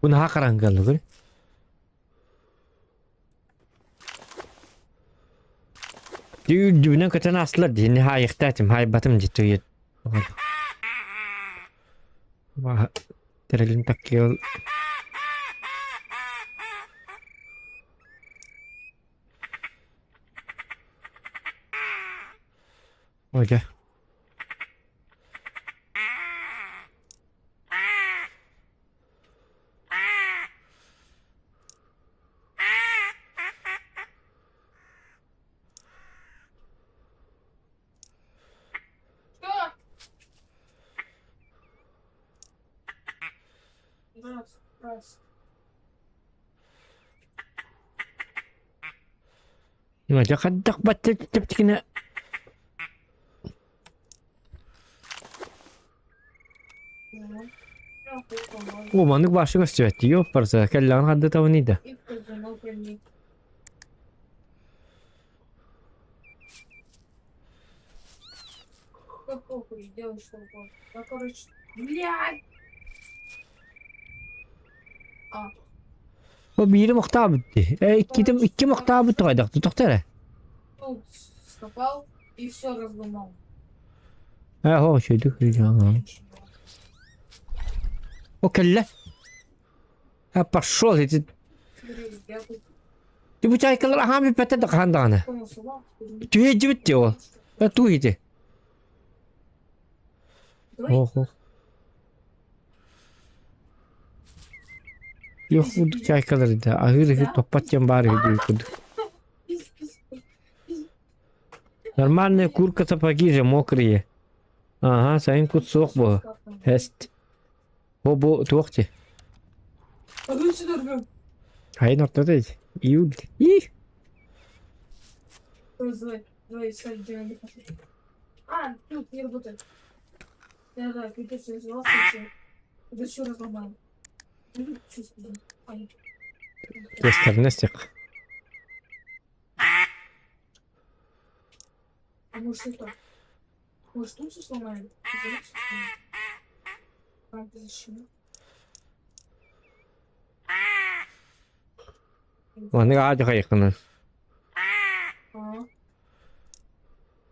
Бу наһаа хараҥгалыгыр. Үрдүбүнэн көтөн аастылар дии, хаайыахтаатым, хаайбатым дии туйут. Тэрилин таккиол Ой, Что? Раз, раз. Дьэ хайдах бачча чэпчэкини О, маннык башы көстүбэт дии барса кэллэҕин хардатабыный да. И позвонок проник. Да похуй, сделай что угодно. Да, короче, блядь! А, О биирим охтаабыт дии. Э иккитим икким охтаабыт тоҕойдох тутахта эрэ. тут скопал и все разломал. Э хоо үчүгүйдүк О кэллэ. А пошел эти Смотри, я тут Ти бу чайкалар аһаан бүппэттэр да хаһан даҕаны. понял слова. Түһээдьибит дии ол. Э туу ити. Давай. Ох ох. Yok курдук чайкалар да аһыыр иһи топпот диэн баар үһү дии курдук. Нормальная курка сапоги же мокрые. Ага, сайын кут суох буо. Эст. Бу бу туох дии? А ну сюда рвем. Айын ортото ити. Июль. Ih! Давай, давай искать, где надо пошли. А, тут не работает. Да, да, пипец, я взяла все. Это все разломал. Ну, чувствую. Ай. Тестер А может это? Может тут все сломали? Правда, зачем? Маннык аадьа хайыккына. А.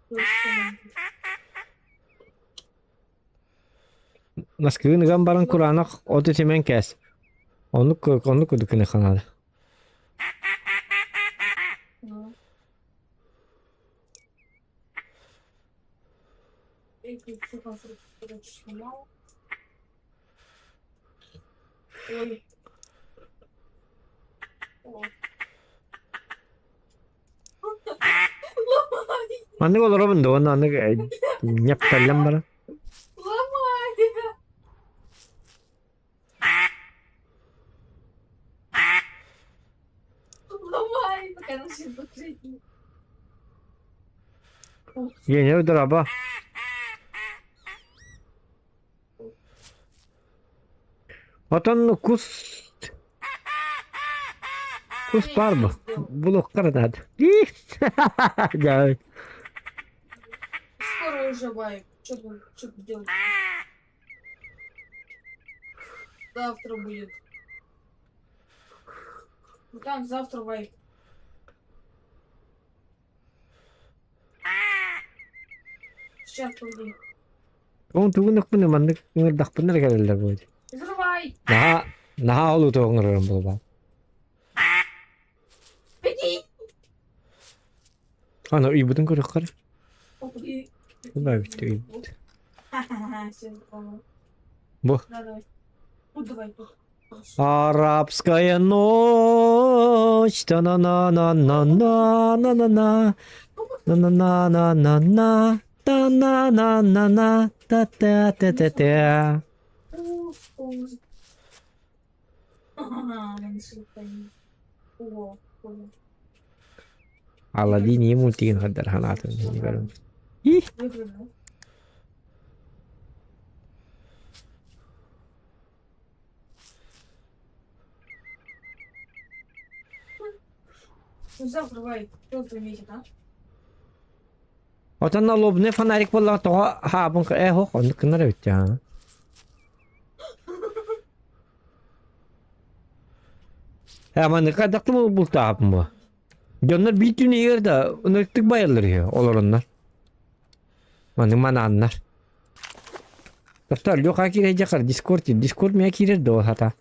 Тоже сломали. Наскыгын ыган баран кураанах от итимэн кээс. Оннук оннук курдук гыныахха наада. Да. Эти всю конструкцию, короче, сломал. Ой. О. Ломай! Маннык олоробун да уонна аннык ньэптэллэн баран. Ломай! Ломай, пока начнет бухать. Гений дораба. Отон кус кус баар бу. Булуохха наада. Дьэ. Скоро уже вайп. Что тут, что тут делать? Завтра будет. Ну там завтра вайп. Сейчас, погоди. Ону тугун ыкпын маннык ыҥырдахпына эрэ кэлэллэр буолуо. Взрывай! Наһаа наһаа олуутук ыҥырарым буолбаат. Беги! Аны ыйбытын көрүөххэ эрэ. Бу ыйбыт. Бу. Арабская ночь, та-на-на-на-на-на-на-на-на, на-на-на-на-на-на, та-на-на-на-на, та-та-та-та-та. Аладдин ийэ мультигын хардар санаатын Ih! Отон налобный фонарик буоллаҕа тоҕо хаабын ээ һуох оннук гынар эбит дьаа. Ээ маныка дактым бултаабын бу. Дьоннор биир түүн иһигэр да ынырыктык байаллар үһү олороннор. Маны манааннар. Тохтоо Леха киирэ дьахар Дискорд Дискорд миэ киирэр дуо хата.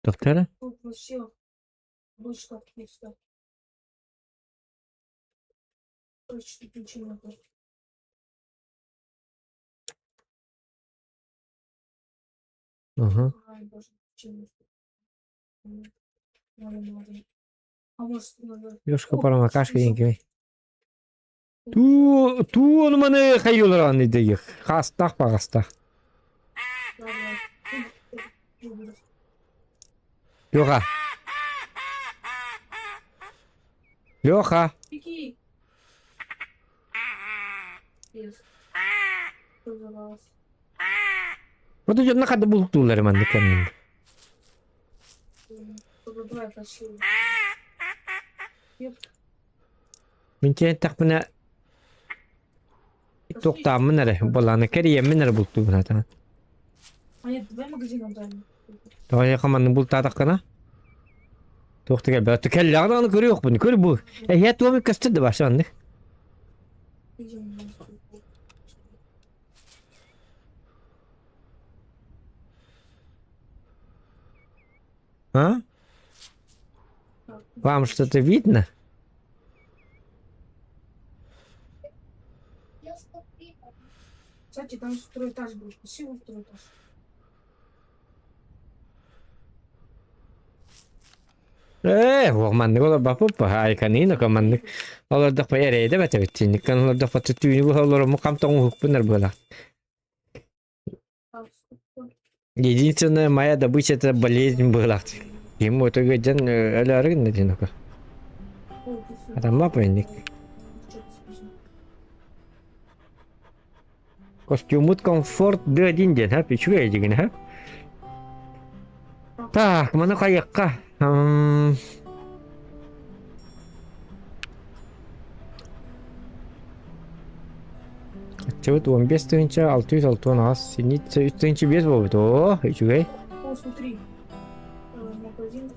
Доктора? Ага. Лешка парамакашка диэн кимий? Туу туу ону маны хайыылар диир. Хастах баҕастах. Леха. Леха. Вот дьонно хады бултуулар маннык кэмҥэ. Мин киэнтэхпинэ туохтааммын эрэ балааны кэрийэммин эрэ бултуубун хатаан. Тоҕо эйиэхэ маннык бултаатаххына туох да кэлбэт. Кэллэҕин аны көрүөхпүн. Көр бу. Эһиэ туом көстөр да башы маннык. А? Вам что-то видно? Кстати, там второй этаж был. Спасибо, второй этаж. Ээ, маннык олорбаппыт айканыына маннык олордохпо эрэйдэ бэтэбит олордохпо түүнү быһа олороммут хам тоҥуһукпун буолар. Единственная моя добыча это болезнь была. Ему это дьон өлөөрү гынна диэн око. Атамма пойник. Костюмут комфорт Д1 диэн, ха, үчүгэй дигин, ха. Так, маны хайыкка. Аччабыт 15 тыһыынча 668 синица 3 тыһыынча 5 буолбут. Оо, үчүгэй. О, смотри. Магазин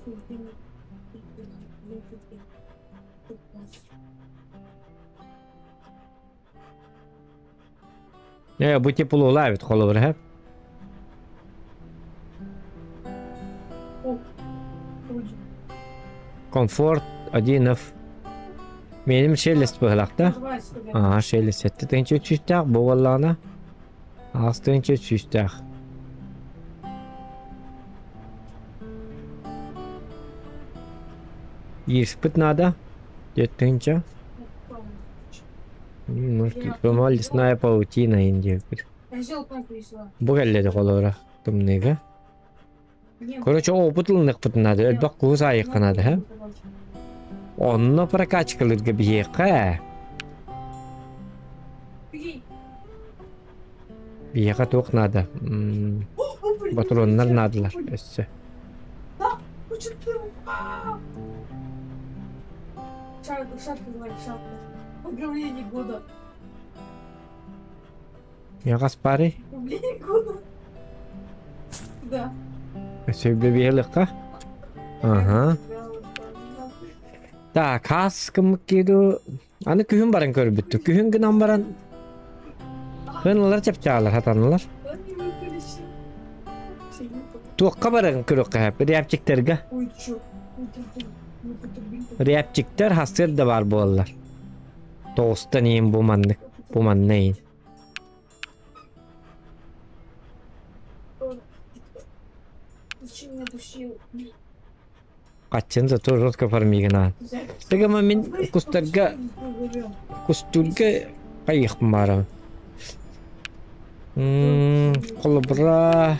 Э, бу тепло эбит холобур, һэ? Комфорт 1F. Меним шелест быһылах да? Аа, шелест сетте тыһынча үчүстээх бу буоллаҕына аҕыс тыһынча үчүстээх. Иирспит наада. Дьэ тыһынча. Может, лесная паутина индиэбит. Бу кэллэ холобура тымныыга. Короче, опыт ылыныахпыт наада, элбэх куус аайыахха наада, һэ? Онно прокачкалыырга биһиэхэ. Биһиэхэ туох наада? Ботуруоннар наадалар өссө. Управление года. Миэхэ аспаарый? Управление года. Да. Өссө биһилэххэ? Ага. Так, хаас кыммыт кииру аны күһүн баран көрбүттүк. Күһүн гынан баран ылар чапчаалар хатанылар. Туохха баран көрүөххэ сөп? Рябчиктэргэ. Рябчиктэр хасыр да баар буоллар. Тоҕустан иин бу маннык, бу манна иин. Хаччын зато жестко фармигынаан. Тыгама мин кустарга кустуурга хайыахпын баарабын. Холобура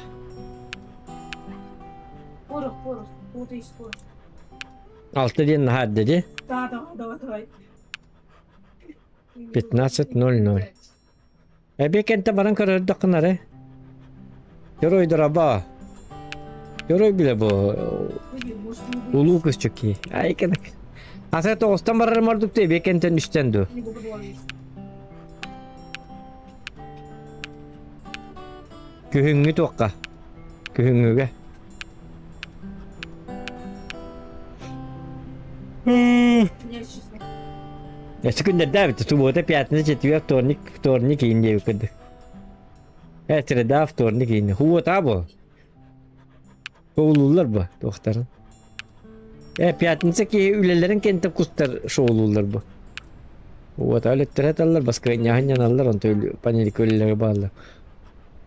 Порох, порох. Вот есть порох. Алта диэн наһаа эрдэ дии. Да, давай, давай, давай. 15.00. Эбиэкэнтэ баран көрөрдөххүн арай. Дьоруойдораба. Дьоруой билэ бу. Улуу кысчык киһи. Ай кэнек. Аса тоҕустан барарым ордук да эбиэкэнтэн үстэн дуу. Күһүҥҥү туохха? Күһүҥҥүгэ. Өссө күннэрдээбит суббота, пятница, четверг, вторник, вторник иин диэбит курдук. Э, среда, вторник иин. Хуота бу. Шоулууллар бу туохтарын. Э, пятница киһи үлэлэрин кэнтэ кустар шоулууллар бу. Вот, өлөттөрө таллар, баскыанньаһын яналлар, онто панелик үлэлэри бааллар.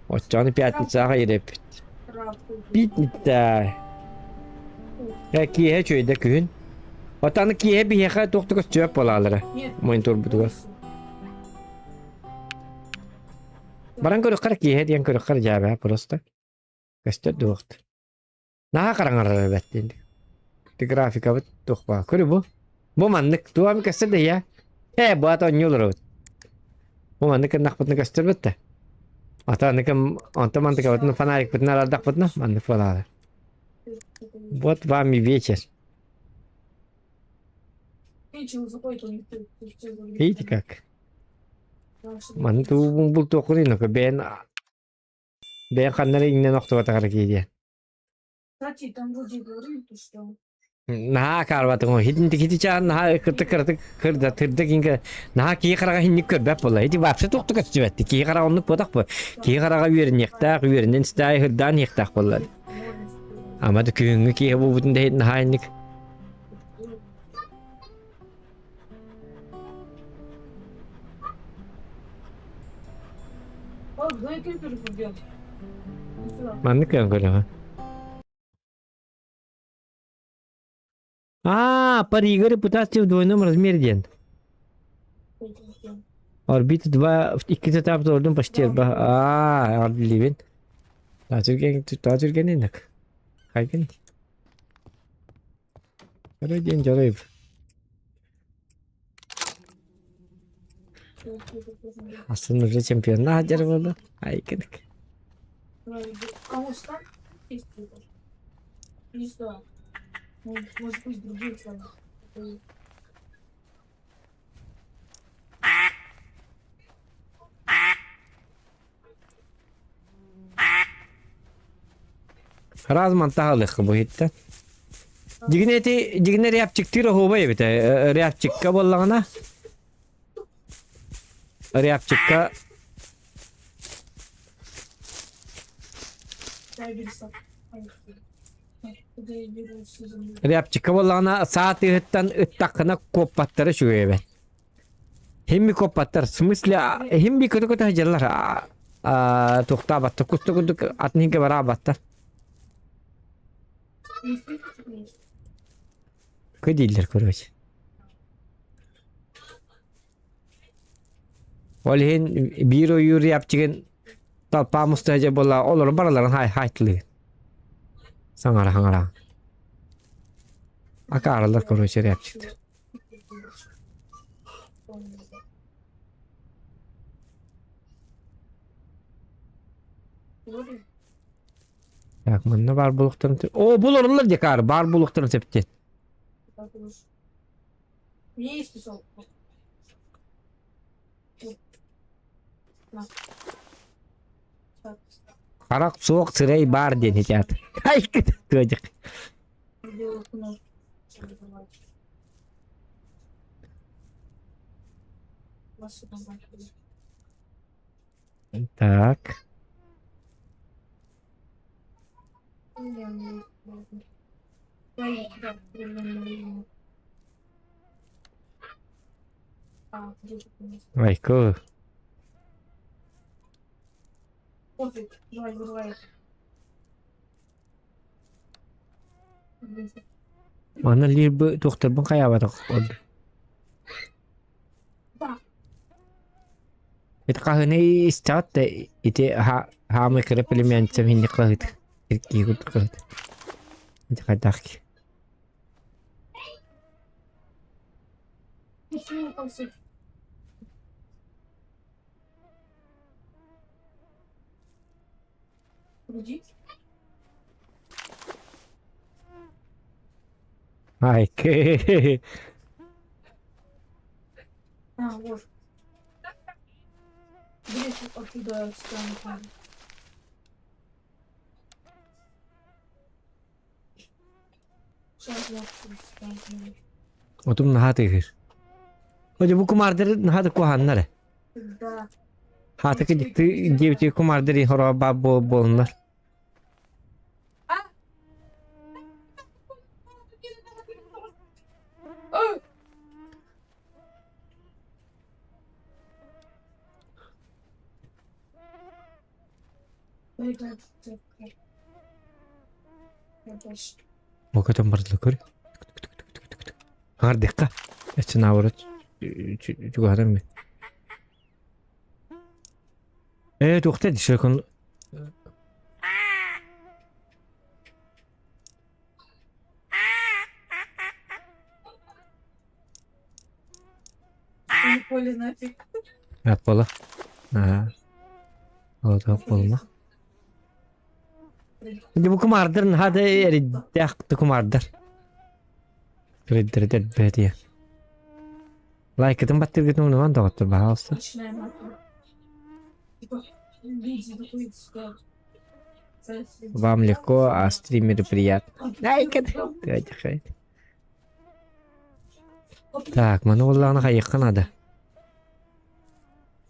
Оччоҕуна пятницаҕа ирэппит. Пятница. Э, киэһэ үчүгэйдэ күһүн. Отаны киэһэ биһиэхэ туох да көстүбэт буолаалара. Мониторбутугар. Баран көрүөххэр киэһэ диэн көрүөххэр дьаабэ просто. Көстөр дуохт. Наһаа хараҥарар эбэт диэн. Ти графикабыт туох баа. Көрү бу. Бу маннык. Туом көстөр да я. Э, бу ата онньуулар эбит. Бу маннык гыннахпытына көстөрбүт да. Ата аныкым онто мантыкабытын фонарикпытын арардахпытына маннык буолаалар. Вот вам и вечер. Видите как? Маны туубун бултуоххун бэйэн бэйэн ханна эрэ иҥнэн охтубатах эрэ киһи диэн. Кстати, там вроде говорили, то, что Наһаа акаарбатыҥ хитинтик хити чаан наһаа кырдык кыратык кырда тырдык ингэ наһаа киһи хараҕа хинник көрбөт буолла ити вообще туохтук көстүбэт киһи хараҕа оннук буотах бу киһи хараҕа үөрэниэхтээх үөрэнэн истээх ырдаан иһиэхтээх буолла ама да күһүҥҥү киһи буолбутун да иһин наһаа инник О, давай крипер убьем. Маннык кыан көрөҕө А, Парига репутация в двойном размере диэн. Орбита 2, икки этап ордун почти А, билибин. Таатүрген, таатүрген инак. Хайгын. Дьоруй диэн дьоруй. Атын уже чемпионнаах дьарык буолла. Айкынык. А может там есть кто-то? Не знаю. Может быть, другие там. Разман таһалыахха бу иһиттэн. Дьигинэ ити дьигинэ рябчиктыыр оһуобай эбит ээ. Рябчикка буоллаҕына рябчикка Рябчикка буоллаҕына саа тыаһыттан ыттаххына куоппаттара үчүгэй эбит. Химми куоппаттар, в смысле, химми көтө-көтө сылдьаллар, туохтаабаттар, куста курдук атын иһингэ бараабаттар. Кы дииллэр, короче. Ол иһин биир ойуур рябчигин талпаа муста сылдьар буолла, олору барыларын хай-хайтылыгын. Саҥара-саҥара. Акаарылар, короче, рябчиктэр. Так, манна баар буолуохтарын О, бу олороллор декар, баар буолуохтарын сөптен. Харах суох сырай баар диэн хитят. Ай, кыдык. Так. Айко. Манна лиир туохтарбын хайаабатах Ити хаһыны истэҕит да ити хаамай кыра племянницам инник хаһыт киһи курдук хаһыт. Ити хайдах ки. Айкы. А, вот. Блять, оттуда странно. Сейчас я оттуда странно. Отум наһаа тыыһыр. Одьу бу кумаардары наһаа да куһааннар э. Да. Хаатыка дьикти диэбити кумаардары хоро баа буолуннар. Бокотон бардылар көр. Аҥардыахха. Өссө наоборот чугаһатан ми. Ээ туохта дишекон Поле нафиг. Аппола. Аа. Ол болма. Дьэ бу кумаардар наһаа да эрдээх кумаардар. Кырыйдары дэлбэтиэ. Лайкытын баттыргытын умнуман доҕоттор баһаалыста. Вам легко, а стримеру приятно. Лайкат. Так, маны буоллаҕына хайыахха наада.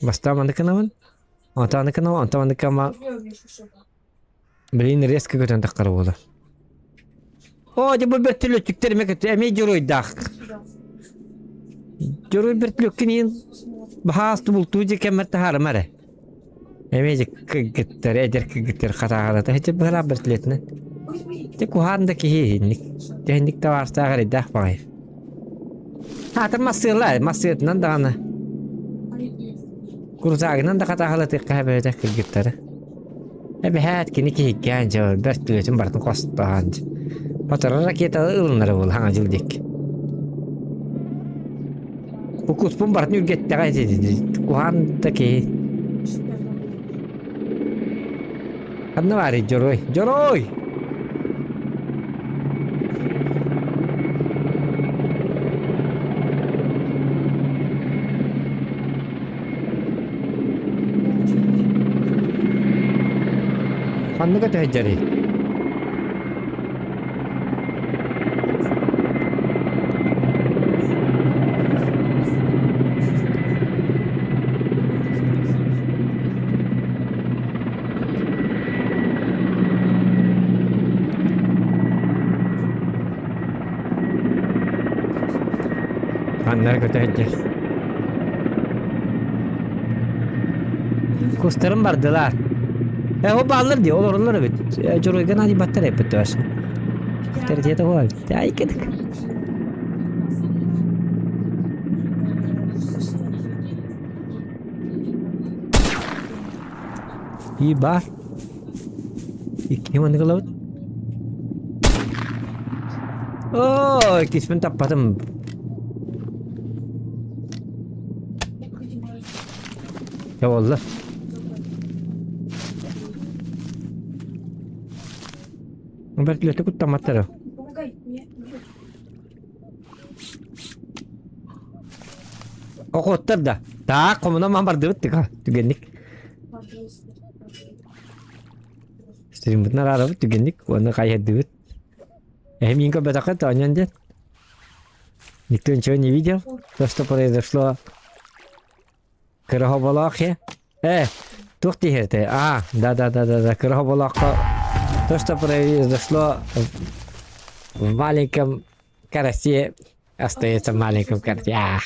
Бастаан маннык гынабын. Онтон маннык гынабын, онтон маннык гынама Блин, резко көтөн таххара буолар. Оо, дьэ бу бөртөлүөттүктэр эмэ көтө эмиэ дьоруойдаах. Дьоруой бөртөлүөккүн иин баһаас тубултуу дьэ кэммэр таһаарыма эрэ. Эмиэ дьэ кыргыттар, эдэр кыргыттар хатааҕалата һити быһалаах бөртөлүөтүнэн. Дьэ куһаан да киһи иһинник. Дьэһинник табаарыстаах эрэйдээх баҕайы. Аата массыала, массыатынан даҕаны. Курсаагынан да хатааһылатыахха эбэтэ кыргыттары. Эбэһээт кини киһиккээн дьэ бэрт түөтүн барытын хостоон дьэ. Батарар ракеталы ылыннара буол хаҥа дьыл диэки. Укуспун барытын үргэттэҕэ ити куһаан да киһи. Ханна баарый дьоруой? Дьоруой! Ханнык өтөһүдьэрий? Ханнара көтөһүдьэр? Кустарым бардылар. Э, ол бааллар дии, олороллор эбит. Э, Дьоруойга наадыйбаттар эппит төбөс. Авторитета буолар. Айкыдык. И бар. Икки маннык ылабыт. Оо, иккиспин таппатым. Дьэ буолла. Бэртилэти куттамматтара. Охоттар да. Так, хомуна ман бардыбыт тыга түгэнник. Стримбытын араарабыт түгэнник уонна хайһардыбыт. Эһи миин көрбөтөххө тоонньон диэн. Никто ничего не видел. То, что произошло. Кыра хоболоох э? Э, туох диэхэртэй? А, да-да-да-да-да, кыра хоболооххо то, что произошло в маленьком карасе, остается в маленьком карасе. Ах,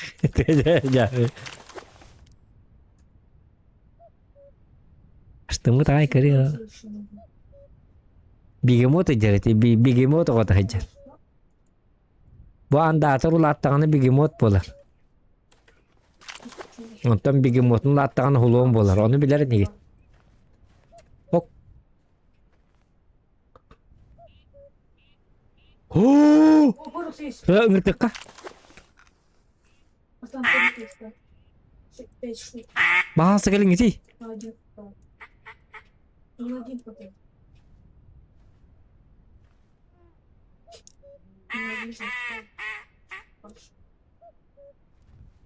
Что мы давай кырыа. Бегемот иджер, бегемот оҕото сылдьар. Бу андаатар улааттаҕына бегемот буолар. Онтон бегемотун улааттаҕына хулуон буолар. Ону билэр инигит. Ок. Оо! Ыҥыртыкка. Баһаалыста кэлиҥҥитий?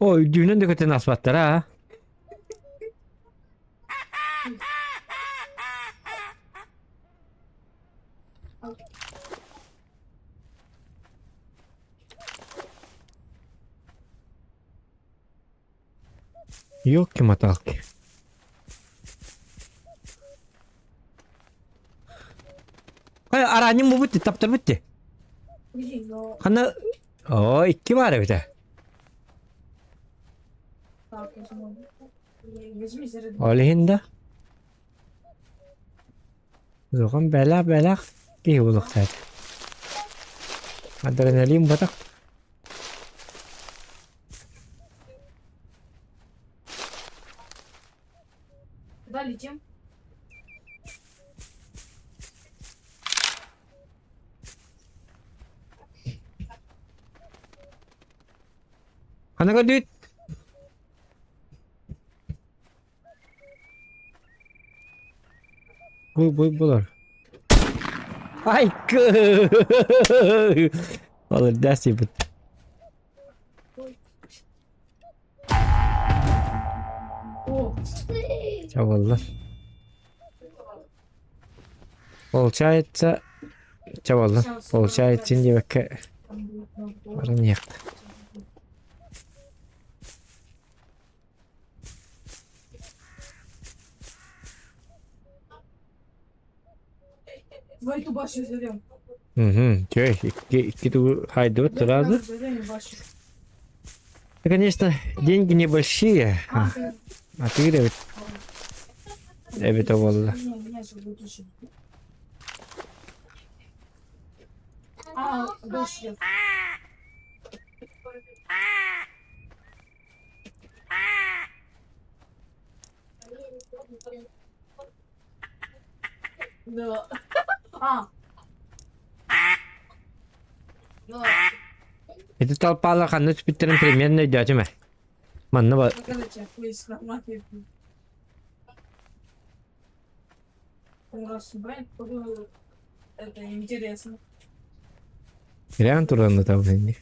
О, үрдүнэн да көтөн аспаттара аа. Ёлки-моталки. Хайа араанньым бу бүтти, таптар бүтти. Ханна Оо, икки баар эбит ээ. Ол иһин да Улахан бэлэх-бэлэх киһи буолуохтаах этэ. Адреналин батах. Куда летим? Ханна көрдүгүт? Бу бу булар. Ай Ол сипит. Чабыллар. Получается, чабыллар. Получается, диэбэккэ баран иһиэхтэ. Давай эту башню взорвем. Угу, чё, икки, икки тугу хайдыбыт Давай сразу. взорвем башню. Да, конечно, деньги небольшие, А, а, а ты эбит эбитэ буолла. Не, меня же выключили. А, дождь идет. Да. А. Да. Ити толпалар ханна түспүттэрин примерно өйдөөтүм ээ. Манна ба Короче, поиск нормальный. Раз, Это интересно. Реально туран там них.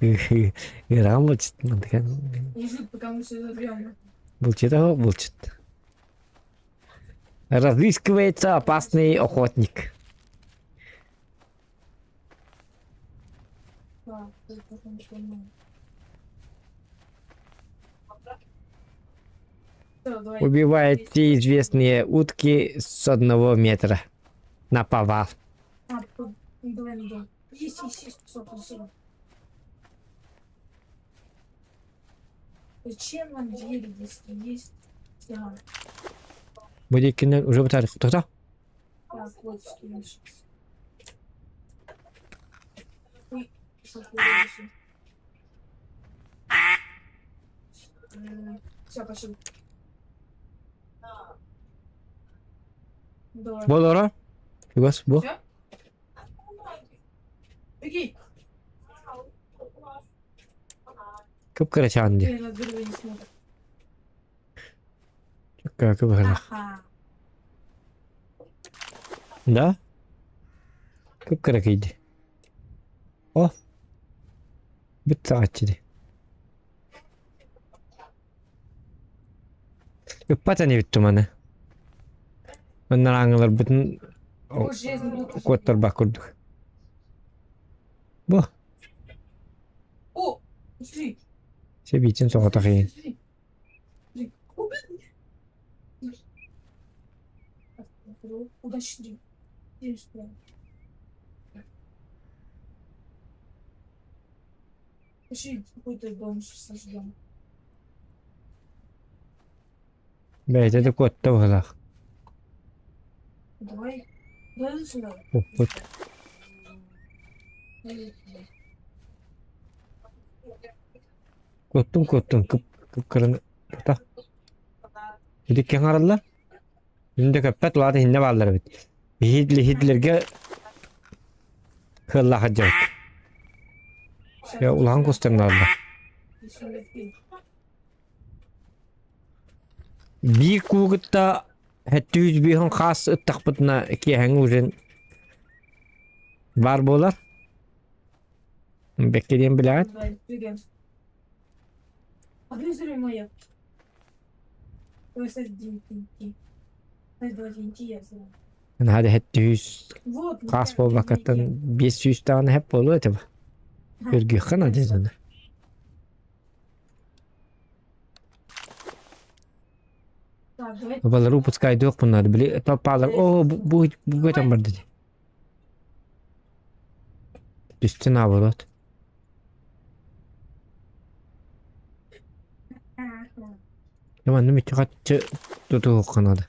Ыраан булчут Мужик, пока мы все взорвем. Булчут аҕа булчут. Разыскивается опасный охотник. Так, это не понимаю. Всё, давай. Убивает все известные утки с одного метра. Наповал. А, по- ну, давай, ну, давай. Есть, есть, есть, кусок, кусок. Зачем нам двери, если есть стена? Бу диэкинэн уже бытаарык тота. Так, вот что я щас. Ой, что такое? Все, пошли. Давай. Болоро. Чугас бу. Все? Беги! Кып-кырачаан дии. Я на дерево не смотрю. Кып-кыра Ага. Да? Кып-кыра кийди. О! Бүт саҕаччы дии. Ыппат ини туманы. Оннарааҥыларбытын О, железный блок. куоттарбат курдук. Бу. Сэбиитин соҕотох иһин. Бэйэтэ да куотта быһыылаах. Уппут. Куоттум куоттум кып кыпкырын тута. Ити хаҥараллар. Мин да көппөт улаата иһиннэ бааллар эбит. Биһидлэргэ кыаллаах дьарык. Улахан кустарналлар. Биир куугутта хэттүүс биһон хаас ыттахпытына киэһэҥ ужин баар буолар. Бэккэ диэн билэҕит? Наһаа да хэттүүс хаас буолбаккаттан 500 даҕаны хэп буолуо этэ бу. Үргүөххэ наада дьону. Балары выпускайдыах надо. Били папалар, о, бу бу этом барды. Түстэ наоборот. Манна мүччү тутуһуохха надо.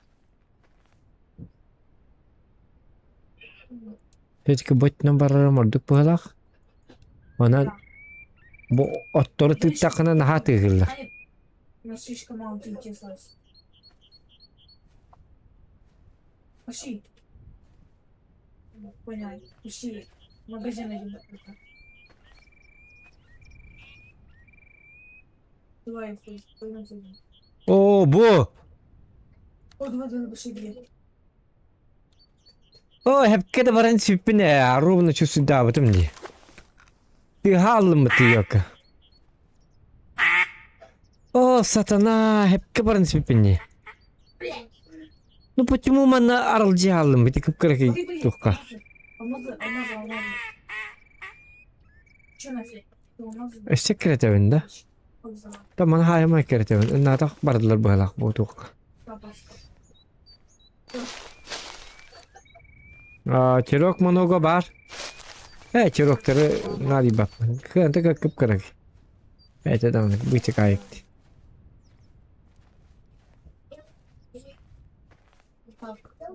Все-таки бочнан барарым ордук быһалаах. Онон бу оттору тыыттаххына наһаа тыыһыллар. У нас слишком мало TNT осталось. Пошли. Понял. Пошли. Магазин один. Давай, пойдем зайдем. О, бу! О, давай, давай, пошли, где? О, хепке да баран сүппүн ээ, ровно чувствуйдаабытым дии. Тыаһааллыммыт тыйыакка. О, сатана, хепке баран сүппүн дии. Ну почему манна аралдьыһааллым ити кып-кыракый туохха? Алмазы, алмазы, алмазы. Че нафиг? Алмазы. Өссө кирэтэбин да? Та маны хаайамай кирэтэбин. Ыннаатах бардылар быһалаах бу туохха. А, Чирок много бар. Э, чироктары наадыйбаппын. Кыанта кып-кыракый. Бэйэтэ даҕаны быычыкаайык дии.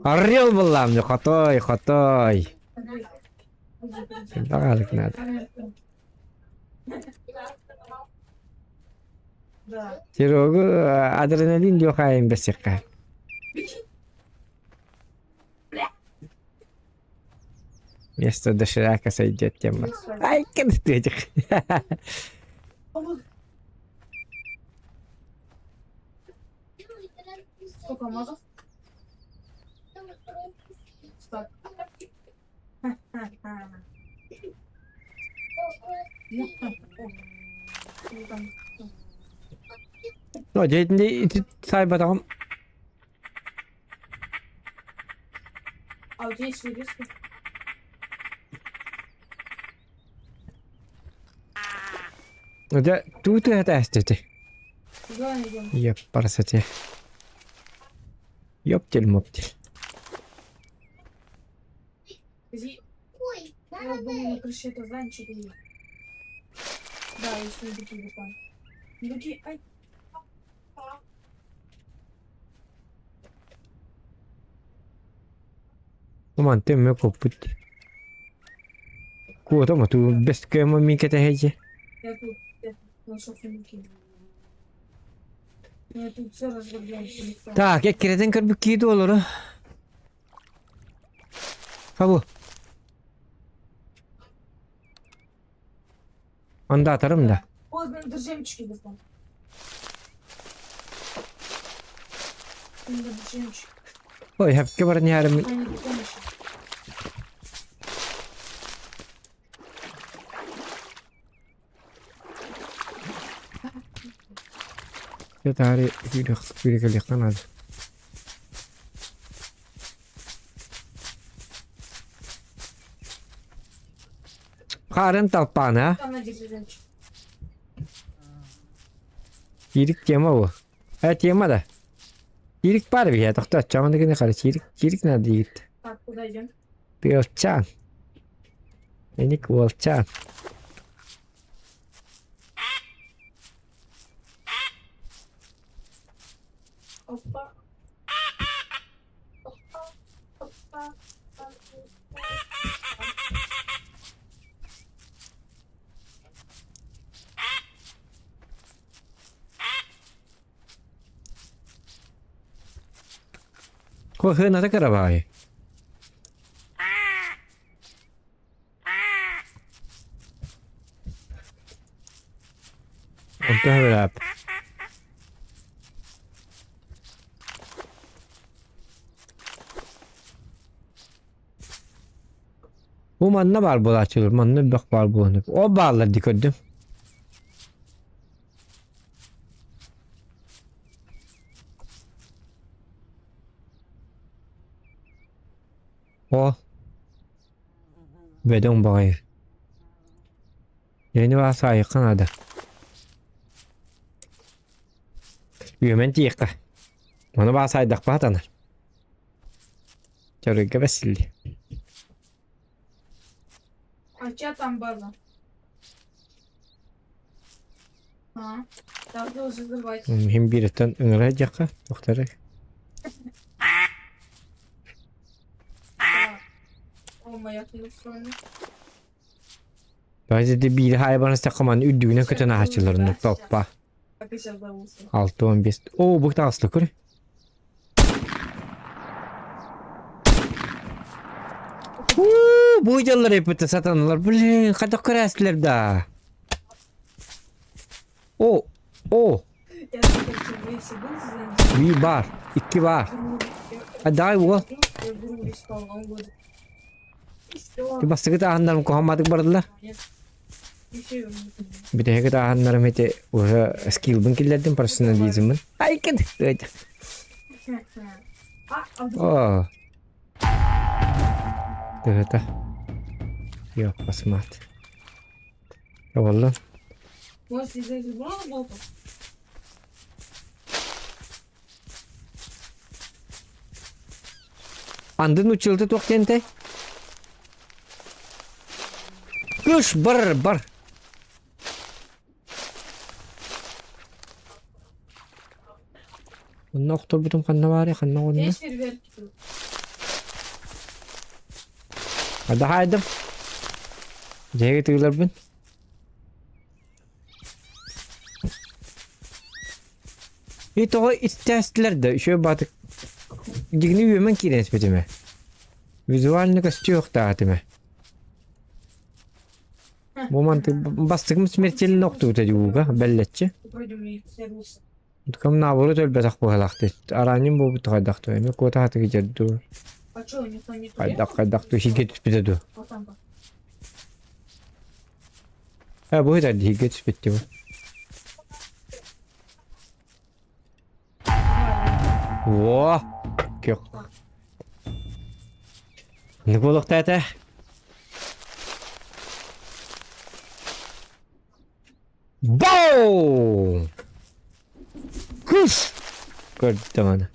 Орел буллаам дьэ, хотой, хотой. Баҕалык наада. Серегу адреналин диэх айын бэсиэххэ. Вместо доширака сойдет тема. Ай, кэбистиэтих. Сколько алмазов? Стоп. Ну, дьэ ити саайбатаҕым. А у тебя есть вырезка? Дьэ, туу тыаһа ээстити. Куда идем? Еппарсати. Ёптель-моптель. Ой, я думаю, на крыше этого здания что-то есть. Да, есть сундуки вот там. Сундуки, ай. Мантан эмиэ куоппут дии. Куотама туу бэскэма мин кэтэһээчи. Я тут, я тут нашел сундуки. Я тут все разгребляю. Так, эккирэтэн көрбүт киһи дуолара. Хабы. Андаатарым да. Ой, блин, держимчики достал. Держимчик. Ой, хэпкэ баран иһэрим. Они помощи. Дьэ таары күүрүөх кэлиэххэ наада. Хаарын талпаана. Там найди жемчуг. Чиирик тема бу. Э, тема да. Чиирик баар биһиэ, тохтоо, оччоҕуна гына хара чиирик, чиирик надо диигит. Так, куда идем? Тыалчаан. Эник уолчаан. Опа. Опа. Опа. Опа. Куһыната кырабаай. Онто быраап. Бу манна баар буолааччылар, манна элбэх баар буолан. Ол бааллар дии көрдүм. О, бөдөҥ баҕайы. Дьэни баас аайыкка наада. Үөмэн тиийиэххэ. Ону баас аайдахпа сатанар. Чарыйга бэсилли. А чья там база? А, так должен взорвать. Мин биириттэн ыҥыра диэххэ, докторы. Да. О, маяк не устроен. Давайте биири хаайбан истэххэ манна үрдүгүнэн көтөн ааһаччыларын топпа. Как я сейчас зовутся? 6-15. Оо, бу таҕыста көр. Уу, бу дьаллар эппитэ сатаналар. Блин, хайдах көрөөстүлэр да. О, о, Я только весь был за bir бар, икки бар. А дай уол. Я грубо искал, а он говорит. И все. Бастакы тааһыннарым куһамматык бардылар. Нет. И все, я не понимаю. Бүтэһиги тааһыннарым ити уже скиллбын киллэрдим, профессионализммын. Айкын. А, а вдруг О. Тыһыта. Yok басмат. Буолла. Может, из-за этого болта? Андын училты туох диэнтэй? Кыш бар бар. Онно охторбутум ханна баарый ханна онно? Есть фейерверки тут. Адаһаайдым. Дьиэгэ тыыларбын. И тоҕо истээстилэр да үчүгэй баатык дьигини үөмэн киирэн испитимэ. Визуально көстүөхтээх этимэ. Бу мантык бастакым смертельно охтубута дьууга бэллэччи. Вроде у них сорвался. Кым наоборот өлбөтөх быһалаахтый. Араанньым буолбут хайдах дуу, эмиэ куота хатыгы дуу. А что, у них там не Хайдах хайдах дуу сигэ түспүтэ дуу. Вот там. Э бу итар сигэ түспүт дии. Во! Көх. Не буолуохтаата? Боу! Кус! Көрдүм аны.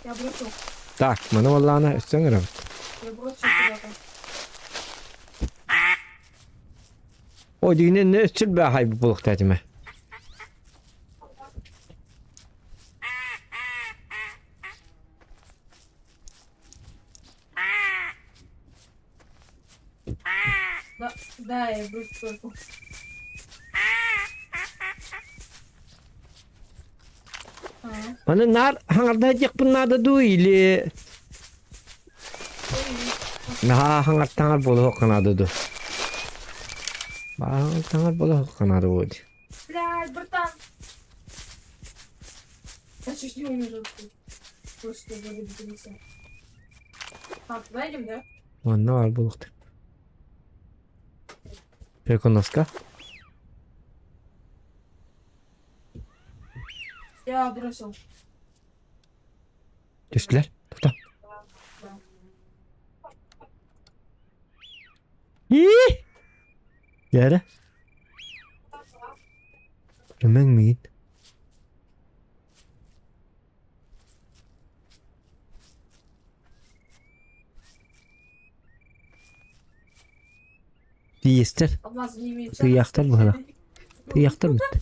Я бросил. Так, маны буоллаҕына өссө ыҥырабыт. Я бросил куда-то. О, дьиҥинэн өссө бааһай буолуохтаах этим ээ. Да, да, я бросил только. А, Маны наар хаҥарда диэхпин наада дуу или наһаа хаҥартаҥар буолуохха наада дуу? Хаҥартаҥар буолуохха наада буо дии. Блядь, братан! Я чуть не умер. Просто вырубился. Так, туда идем, да? Манна баар буолуохтар. Переконоска. Я бросил. Түстүлэр. Тоқта. Да. Ии! Дьэ Рымаҥ миигин. Тиийэстэр. Алмаз не имеет Тыйаахтар быһыылаах. Тыйаахтар бүттэ.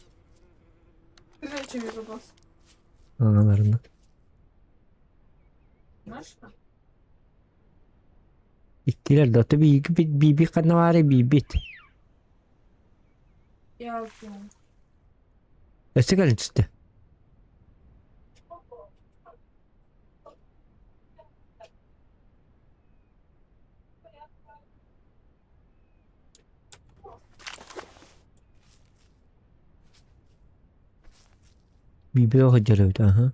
Скажи, чем я попался? Аналарынан. Знаешь? Иккилэр да, биирбит биирбит ханна баарый биирбит. Я понял. Өссө кэлин түстэ. Биирбит сылдьар эбит, аһа.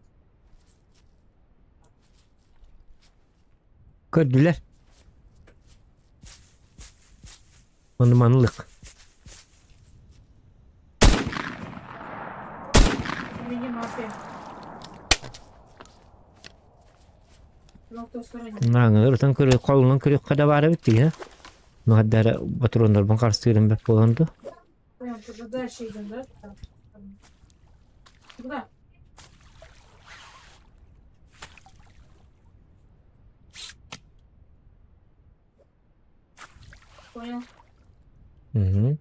Көрдүлэр. Ону маннык. В мини-мапе. На той стороне. Нааҥы ырытан көрү холунан көрүөххэ да баар эбит дии, Ну хаддара ботуруоннарбын харыстыырым бэрт буолан дуу. Понял, ты же дальше идем, да? Там. Там. Куда? Понял. Мгм.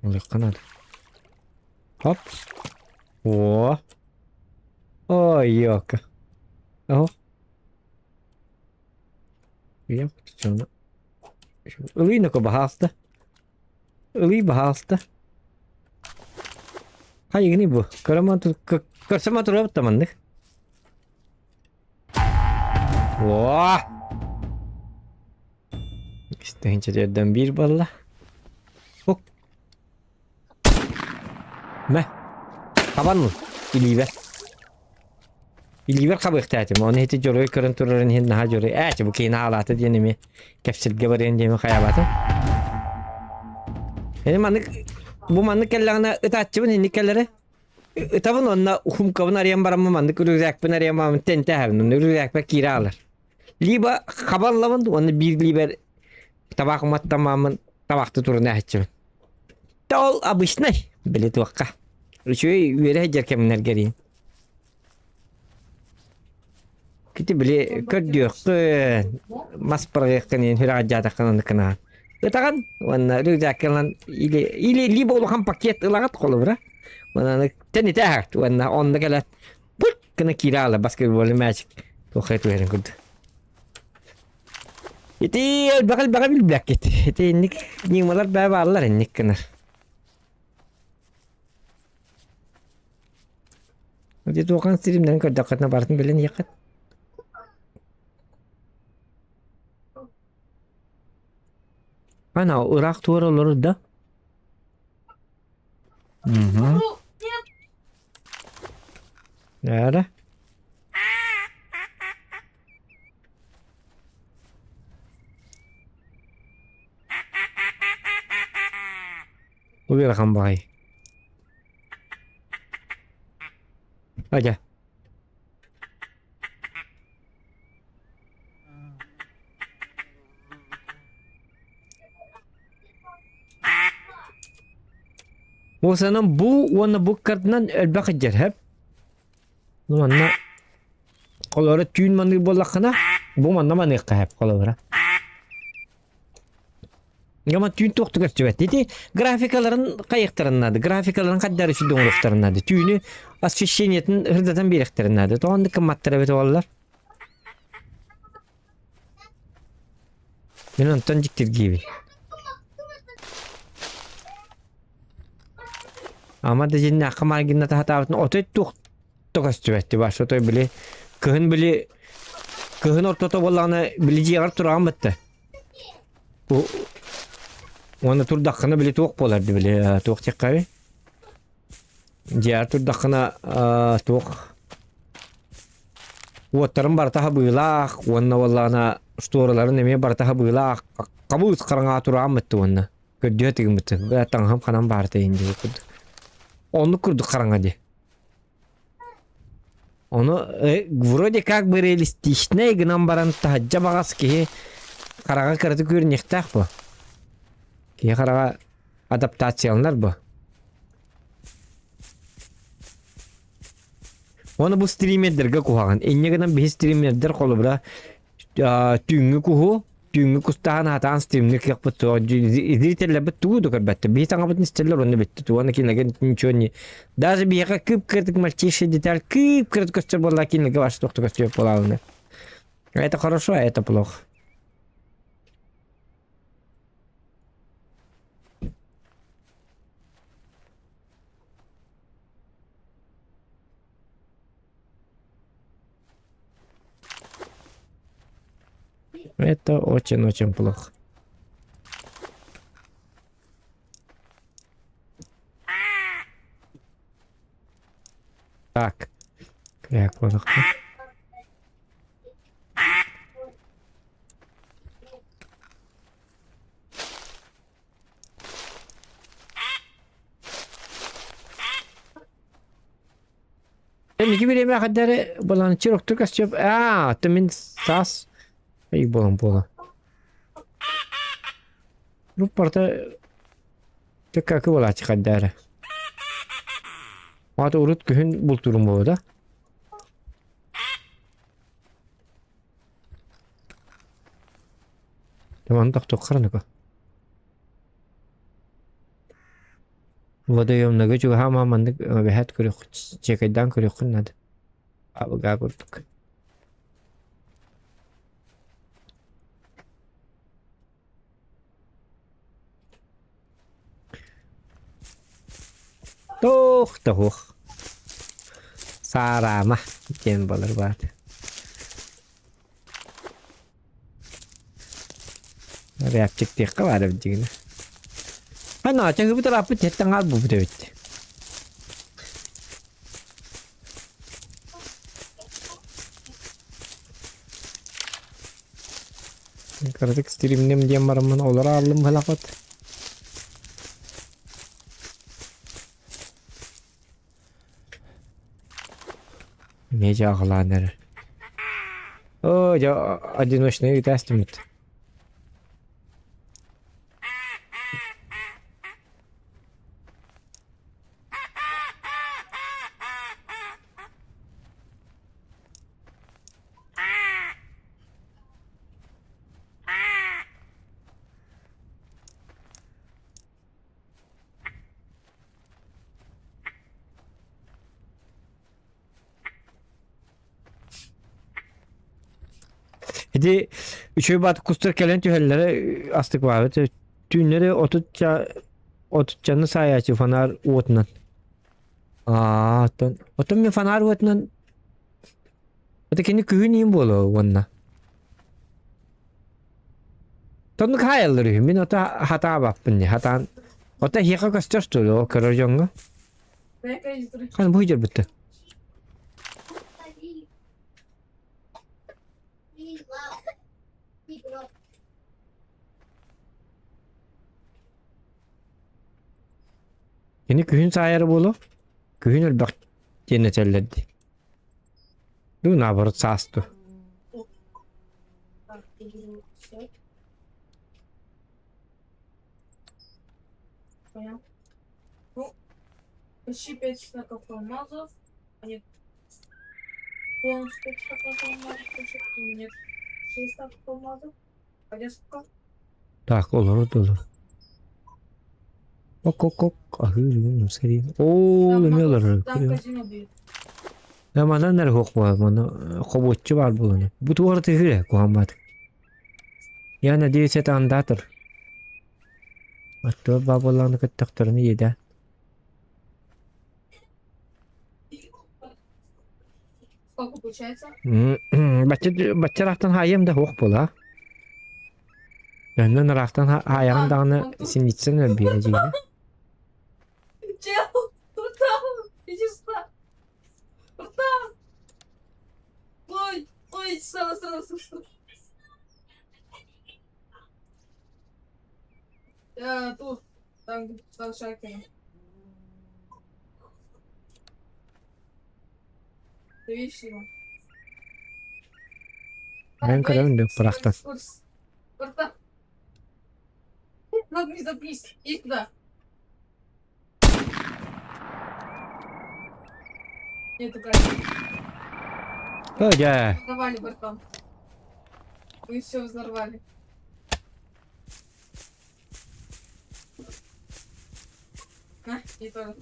Ылыахха наада. Хоп. О. Ой, ёлка. Оһо. Ийэм кутуччуна. Ылыы ноко баһаалта. Ылыы баһаалта. Хайыгыный бу? Көрсөмө турабыт да маннык. О! Истэһинчэ биир буолла. Ок. Мэ. Хабан илиибэр. Илиибэр хабыахтаатым. Оны ити дьоруой көрөн турарын иһин наһаа дьоруой. Ээ, бу киһини хаалаата диэн эмиэ кэпсэлгэ барыан диэми хайаабатым. Эни маннык бу маннык кэллэҕинэ ытааччыбын инник кэлэрэ. Ытабын уонна хумкабын арыйан бараммын маннык үрүрээкпин арыйан бараммын тэнтэһэбин уонна үрүрээкпэр киирэ аалар. Либо хабаллабын уонна биир либер табаах уматтамааммын табахты турун ээһиччибин. Та ол обычный били туохха. Үчүгэй үөрэ сылдьар кэмнэргэрийн. Кити били көрдүөххүн, мас быраҕыаххын иһин сүрэҕэлдьээтэххин оннуккунаан. Ытаҕын уонна рюкзаккынан или или либо улахан пакет ылаҕыт холобура. Уонна тэнитэ аһарт уонна онно кэлэн пыт гына киирэ аала баскетбольный мячик туохха түһэрин курдук. Ити элбэҕи элбэҕи билбэккит. Ити инник ньымалар бээ бааллар инник гынар. Ити туохан стримнэрин көрдөххүтүнэ барытын билэн иһиэххит. Ана ыраах туора олорор да? Мгм. Ну, нет. Ара. Ыарахан баҕайы. Адьа. Уосанан бу уонна бу картынан элбэх илдьэр Ну манна холобура түүн маныыр буоллаххына бу манна маныахха сөп холобура. Гама түүн туохту көрсүбэт. Ити графикаларын хайыктарын наада, графикаларын хаддары сүдүн оҥоруохтарын наада. Түүнү освещениетин ырдатан биэриэхтэрин наада. Тоҕо кымматтара эбит буоллар. Мин онтон дьиктиргиибин. Ама да дьиннээххэ мааргынната сатаабытын отой туох да көстүбэт баш отой били кыһын били кыһын ортото буоллаҕына били дьиэҕэр тураҕын бытта. Уонна турдаххына били туох буолар били туох диэххэ Дьиэҕэр турдаххына туох уоттарын барыта хабыылаах уонна буоллаҕына штораларын эмиэ барыта хабыылаах хабыыс хараҥаҕа турааммыт уонна көрдүө тыгыммыт таҥаһым ханан баарта иһин диэки курдук оннук курдук хараҥа дии. Ону вроде как бы реалистичнай гынан баран таһырдьа баҕас киһи хараҕа кыратык үөрэниэхтээх бу. Киһи хараҕа адаптацияланар бу. Уонна бу стримердэргэ куһаҕан. Инньэ гынан биһи стримердэр холобура түүҥҥү куһу түүҥҥү кустаһан хатаан стримнир кыахпыт суох. Зрителлэрбит тугу да көрбөттөр. Биһи саҥабытын истэллэр уонна бүттүт. Уонна кинилэргэ ничего не... Даже биһиэхэ кып-кыратык мальчиший деталь кып-кыратык көстөр буолла кинилэргэ вообще туох да көстүбэт буолаалына. Это хорошо, а это плохо. Это очень-очень плохо. Так. Как Эмики бириэмэ хаддары баланчыр октур костюм аа то мин саас ый буолан буола. Бу порта төккакы буолааччы хаддары. Маата урут күһүн бултуурум буолуо да. Маны тохтуоххараныка. Водоемнага чугаһаама маннык эбэһээт көрүөх чекайдаан көрүөххүн наада. Абыгаа курдук. Туох да суох. Саараама диэн буолар баат. Рябчиктиэххэ баар эбит дьигинэ. Ана чаһыыбыт ырааппыт тэттэн хаалбыппыт эбит. Кыратык стримнем диэн бараммын олоро ааллым быһалаахпыт. Эмиэ дьааҕылаан эрэр. Оо, дьэ, одиночный ыытаастыммыт. Ити үчүгэй баат кустар кэлэн түһэллэрэ астык баабыт. Түүннэри отутча отутчаны саайааччы фонарь уотунан. Аа, оттон оттон мин фонарь уотунан это кини күһүн иин буолуо уонна. Тоннук хаайаллар үһү. Мин ото хатаабаппын дии. Хатаан ото эһиэхэ көстөр что ли ол көрөр дьоҥҥо? Хан бу дьөрбүттэ. Кини күһүн саайара буолуо. Күһүн элбэх диэн этэллэр дии. Ну, наоборот, саас дуу. Так, беру сет. Понял. Ну, почти 5 стаков алмазов. А нет. Полностью 5 стаков алмазов. Значит, нет. 6 стаков алмазов. А где сколько? Так, олору олор. Ок-ок-ок, аһыы сэрии. Оо, Там, эмиэ олорор. там казино бьют. Э, манан эрэ суох буолар, маны хобуоччу баар буолан. Бу туох эрэ тыһыыр куһааммат. Я надеюсь, это андатор. Оттон баа буоллаҕына көттөхтөрүнэ иэдээн. Сколько получается? Бачча бачча ыраахтан хаайыам да суох буолаа. Онон ыраахтан хаайаҕын даҕаны синицэн өлбүөрэ дьиҥэ. Чел, там, иди сюда. Там. Ой, ой, сюда, сюда, сюда. Я тут, там, там шаркером. Ты видишь его? Эн көрөбүн да бырахтан. Братан. Надо не запись. Иди сюда. Нет, правильно. Ой, Взорвали, братан. Мы все взорвали. На, и тоже.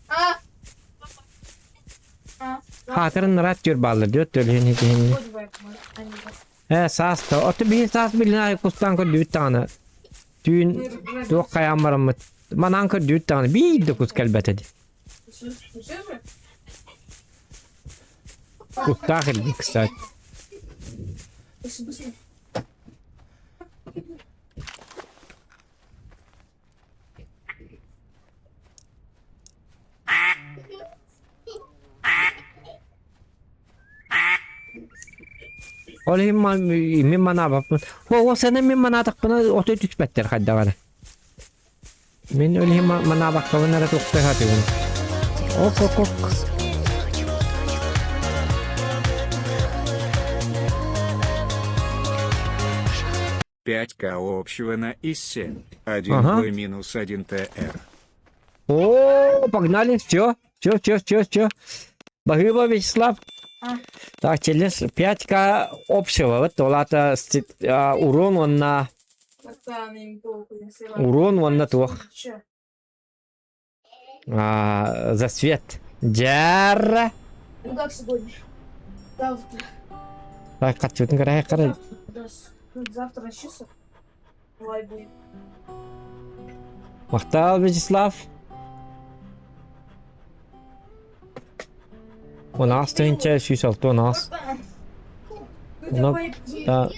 А! А, Хаатырын нараат түөр бааллар диэт төлүһүн итиһинни. вот бывает, может, они да. Ээ саас да оту биһи саас билин аайы кустаан көрдүбүт даҕаны түүн туох хайаан бараммыт манаан көрдүбүт даҕаны биир да кус кэлбэтэ дии. Слышишь же? Кустаах илдьи кстати. Быстро, быстро. Ол иһин мин манаабаппын. О, сана мин манаатахпына отой түспэттэр хайдаҕана. Мин ол иһин манаабаккабын эрэ туохта сатыыбын. Ок, ок, ок. 5К общего на ИС-7. 1 Ага. В минус 1 ТР. О, погнали, все, все, все, все, все. Баһыыба Вячеслав. А. Так, через 5К общего, вот олата урон онна, Братан, им похуй, я села. урон онна туох. Че? А, за свет. Дьара. Ну как сегодня? Завтра. Так, хатчытын карай карай. Завтра, да, ну, завтра чисто. Лай будет. Махтал Вячеслав. Он аас тыһынча сүүс алта он аас. Братан! Ну Ну, давай, Да,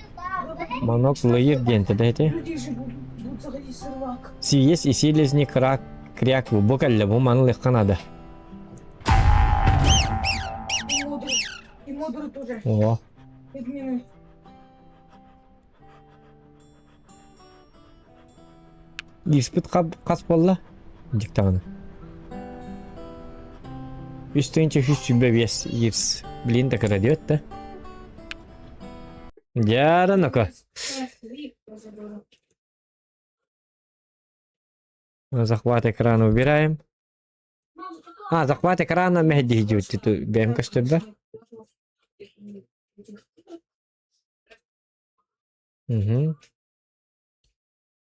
манок лыйыр диэн да ити. люди же будут, будут заходить в сервак. Сиес и селезни крак кряк бу кэллэ бу маны лыхха надо. И мудрый. И мудрый тоже. О, Админы. Испыт хас буолла? Диктаҕына. Үс тыһыынча үс сүүрбэ биэс иирс. Блин да кыра диэбит да. Дьара ну-ка. Захват экрана убираем. А, захват экрана мэһэдиһи бэйэм көстөрбөр. Угу.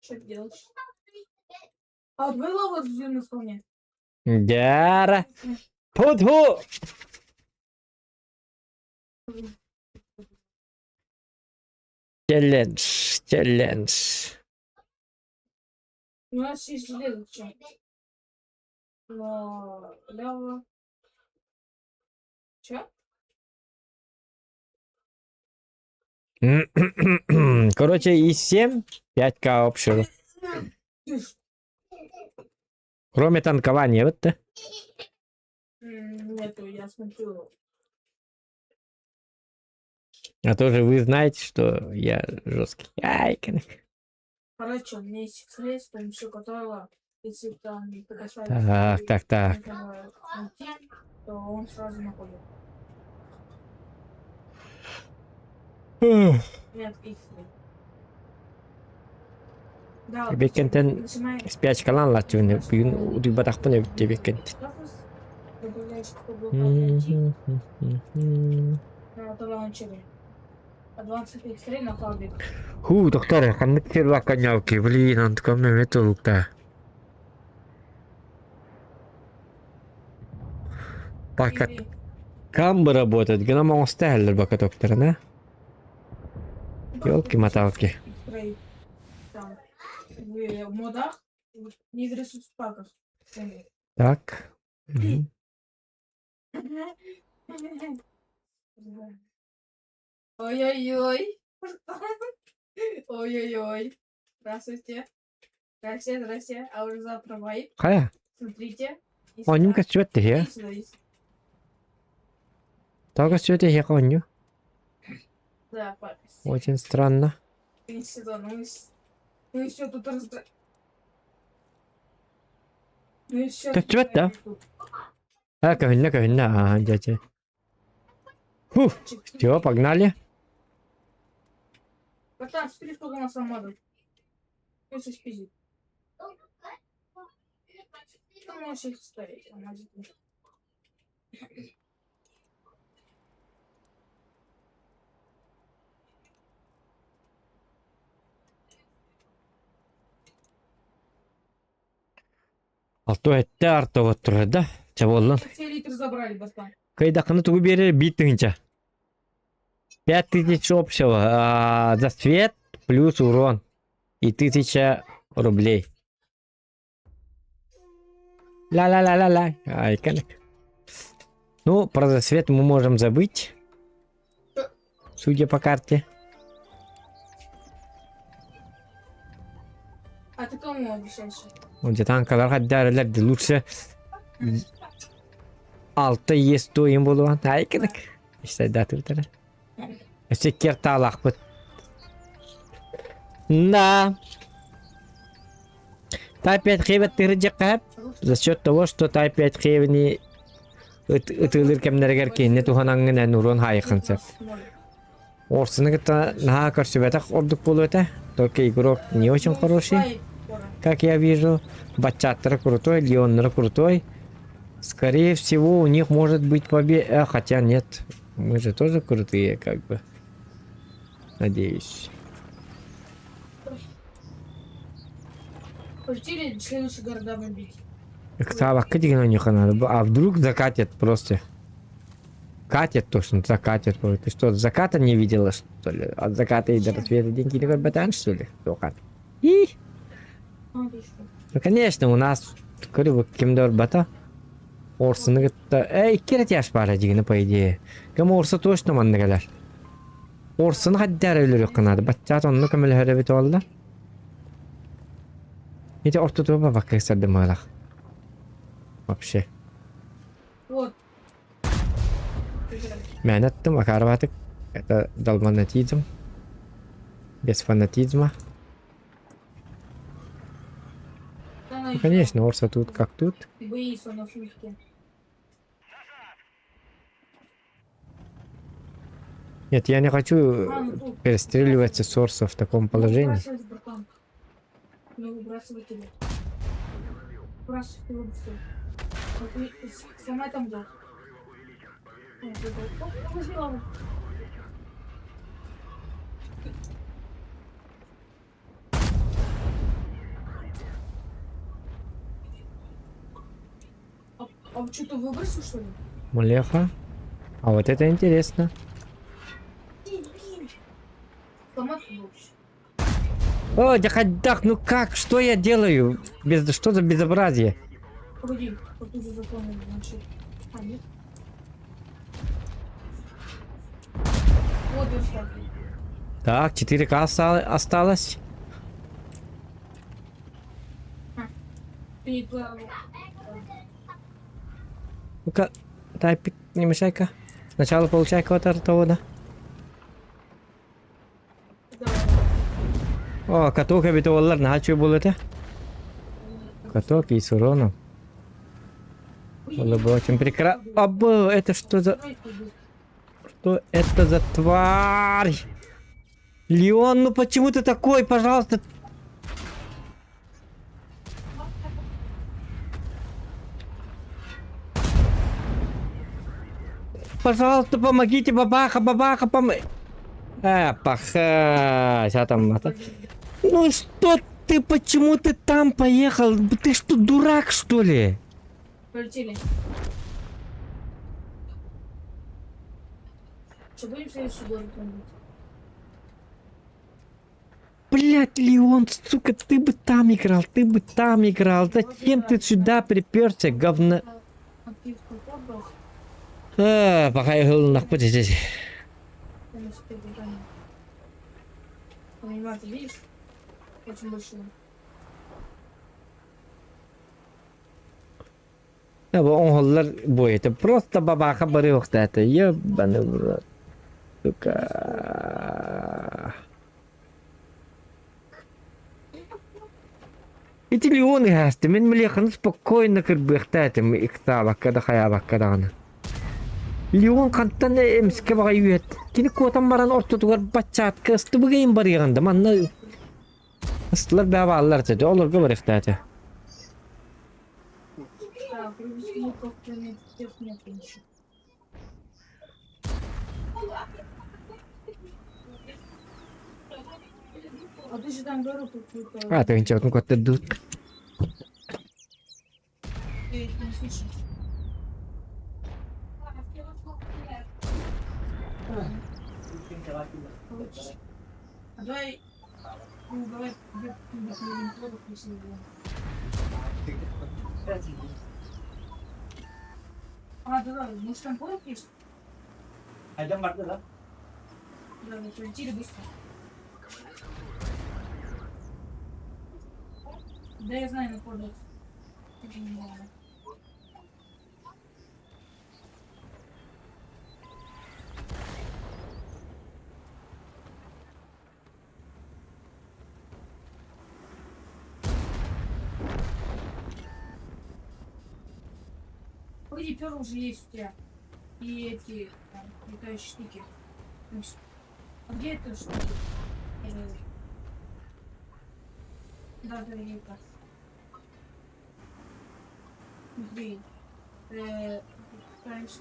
Что ты делаешь? А вот было вот в на спавне? Дьара. Путху! Челлендж, челлендж. У нас есть железо, чем? Но лява. Че? Короче, и 7, 5к общего. Кроме танкования, вот да. Нету, я смотрю. А тоже вы знаете, что я жесткий. Ай, канак. Короче, у меня есть средств, с помощью которого, если там предоставить Так, так, так. этого найти, то он сразу находит. Нет, их нет. Да, вот Беккентен нажимай спячкалаан лаччыбын бүгүн утуйбатахпын эбит диэбиккин. добавляешь к блоку найти на лаунчере. Advanced X3 на фабрик. Хуу, доктор, ханнык сервакка блин, онтукам эме толукта. Пока камбы работает, гына оҥостаһаллар бака докторына. Елки-моталки. Там, в модах, не в ресурс паках. Так. Мгм. Ой-ой-ой. Ой-ой-ой. Здравствуйте. Здрасте, здрасте. А уже завтра вайп. Хайа, Смотрите. И онньум сюда, көстүбэт тиһиэ. и сюда, и сюда. Тоҕо көстүбэт эһиэхэ оонньуу. Да, папа. Очень странно. Сезон. Мы, мы все тут разбираем. Ну и всё. Көстүбэт да? А, көһүннэ, көһүннэ. Ага, дьэ, Фух, все, погнали. Братан, смотри, сколько у нас алмазов. Ну, сейчас пиздит. Ты можешь их ставить, алмазы. Алто этте артобот турар да. Чэ буоллун. Все литры забрали, братан. Кыйдаххына тугу биэрэр биир тыһыынча. 5000 общего. А, за свет плюс урон. И 1000 рублей. Ла-ла-ла-ла-ла. Ай, калек. Ну, про засвет мы можем забыть. Судя по карте. А ты кому обещаешь? Онче танкалар хаддарылар лучше алта есть туйын болуан. Ай, калек. İşte датыртара. Өссө кертаалаахпыт. Да. Type 5 хебет тырыдьахха за счет того, что Type 5 хебини ытыылыр кэмнэригэр кинини туһанаҥҥын эн урон хаайыххын сөп. Орсуну кытта наһаа көрсүбэтэх ордук буолуо этэ. Только игрок не очень хороший, как я вижу. Бачаттара крутой, Леоннара крутой. Скорее всего, у них может быть победа. Хотя нет, мы же тоже крутые, как бы. Надеюсь. Полетели следующие города бомбить. Ыксаабакка деген ойнуохха надо. А вдруг закатят просто? Катят точно, закатят. Ты что, заката не видела, что ли? От заката и до рассвета деньги не батан, что ли? Тохан. И? Ну, конечно, у нас, говорю, ким да бата. Орсыны кытта, эй, икки эрэ баара дьигини, по идее. Кем орса точно манна кэлэр. Орсыны хаддара өлөрүөххэ наада. Баччаат онно көмөлөһөр эбит буоллар. Ити ортотуга бабакка сардымалах. Вообще. Вот. Мээнэ аттым, акаарбатык. Это долманатизм. Без фанатизма. Ну, конечно, Орса тут как тут. Боится на сутки. Нет, я не хочу А, ну тут. перестреливаться с Орса в таком положении. Выбрасывать, братан. Ну, выбрасывать его. Выбрасывать его все. Сломай там блок. Вот это. Оп, возьми лаву. А, а что-то выбросил, что ли? Млеха. А вот это интересно. Сломать блок. О, дяхадах, ну как? Что я делаю? Без... Что за безобразие? Погоди, вот тут же заполнили, значит. А, нет. Вот верстак. Так, 4К осталось. Ты не туда. Ну-ка, тайпик, не мешай-ка. Сначала получай кого-то того, да? Давай. О, каток эбитэ буоллар, наһаа үчүгэй буолуо этэ. Каток и с уроном. Было бы очень прекрасно. Абы, это что за... Что это за тварь? Леон, ну почему ты такой, пожалуйста? Пожалуйста, помогите, бабаха, бабаха, пом... паха, сейчас там... это- Ну что ты, почему ты там поехал? Ты что, дурак, что ли? Полетели. Что, будем следующий город бомбить? Блять, Леон, сука, ты бы там играл, ты бы там играл. Зачем ты сюда приперся, говно? Актив побрал. А, пока я нахуй здесь. Я на себе броню. Понимаю, ты видишь? Очень большой. Я бы он будет. Просто бабаха барыхта это. Ебаный в рот. Сука. Ити Леон ыһаасты мин милиэхэни спокойно кырбыахтаа этим ыксаабакка да хайаабакка даҕаны. Леон хантан эмискэ баҕайы үөт. Кини куотан баран ортотугар баччаатка ыстыбыгайын барыаҕын да манна ыстылар бээ бааллар этэ олорго барыахтаа этэ. Так, выпускников кроме тех нет ничего. А ты же там гору какую-то... А, тыһыынчабытын куоттардыбыт. Ты не слышишь. Короче, Давай, ну, давай, я порох, если его. А, да, да, может там порох есть? Айдан барды да. Да, мы полетели быстро. Да, я знаю, на порох. Погоди, перо уже есть у тебя. И эти там, летающие штуки. Значит, А где это штуки? Да, да, это. Смотри. Ставишь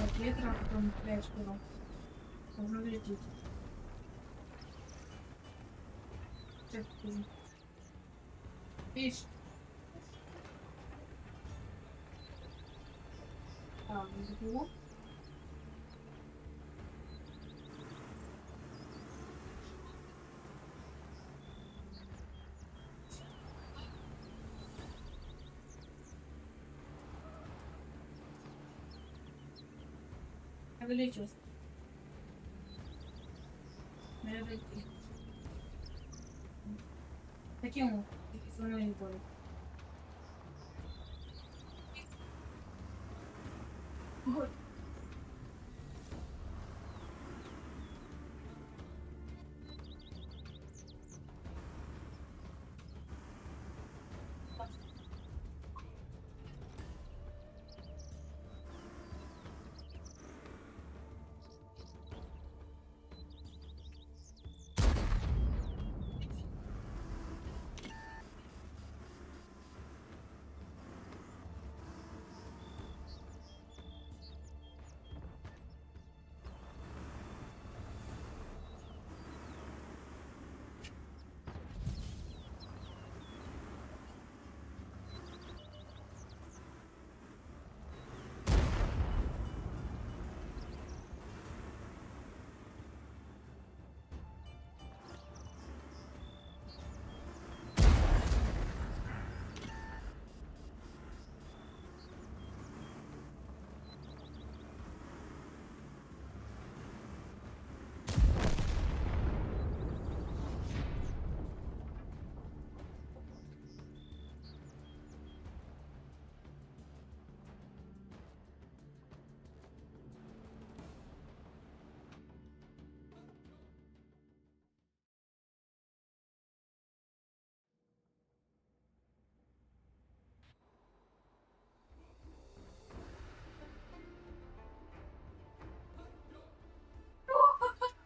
от ветра, а потом теряешь перо. Должно лететь. Сейчас покажу. Видишь? Так, заберу. Я вылечилась. Надо дойти. Таким со мной не будет. Вот.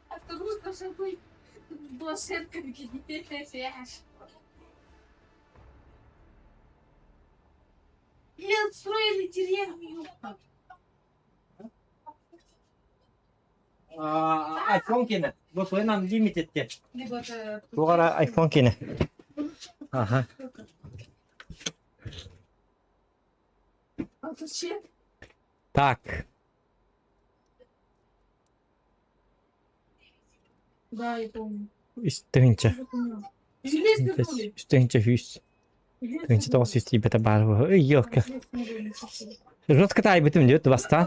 А вторую должна быть планшетка, где Или отстроили деревню, ёпта. iPhone киэнэ. Бу Plan Unlimited диэн. Либо это... Тугара iPhone киэнэ. Аха. А зачем? Так. Да, я помню. Үс тыһыынча. Я помню. Железный вернули. Үс тыһыынча сүүс. Тыһыынча тоҕус сүүс тиийбэтэ баар буолуо. Ый, ёлка. Жестко таайбытым диэт бастаан.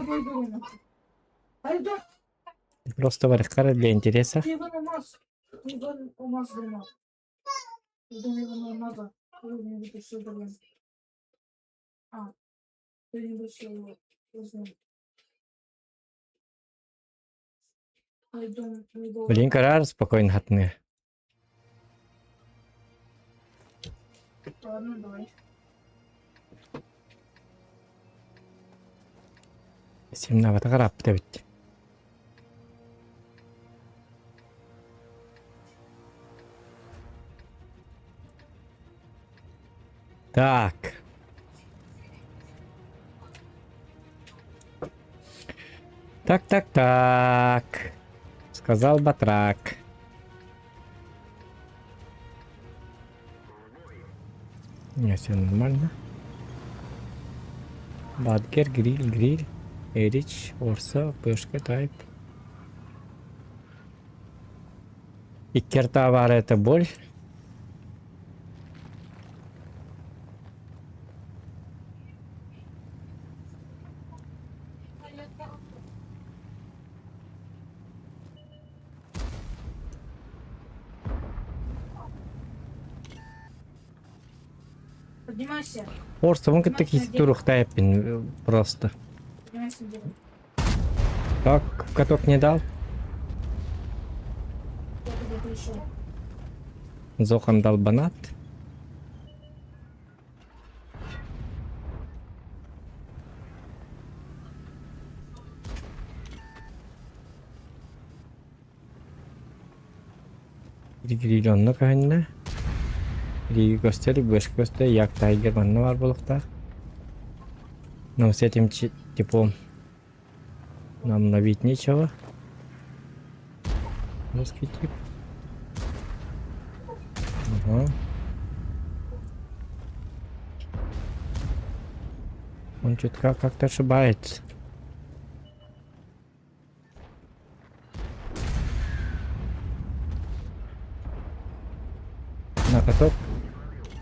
Айда, Просто барыххара для интереса. Иван Алмаз. Иван Алмаз дома. Дом Ивана Алмаза. Кто-нибудь еще блин. А, кто-нибудь еще узнал. Ай, дом, не Блин, карар спокойно хатны. Ладно, давай. Семнабата ырааппыт эбит. Так. Так, так, так. Сказал батрак. Не, все нормально. Бадгер, гриль, гриль, Эрич, Орса, Пышка, Тайп. Икки баар это боль. Поднимайся. Орсабын кытта киһи туруктаайппин просто. Поднимайся, дерево. Так, каток не дал. Я где-то еще. Зохан дал банат. Гриль онно көһүннэ. Гриль көстөр, бэшка көстөр, як тайгер манна бар буолуохтаах. Но с этим типом нам ловить нечего. Русский тип. Ага. Он чутка как-то ошибается. На каток.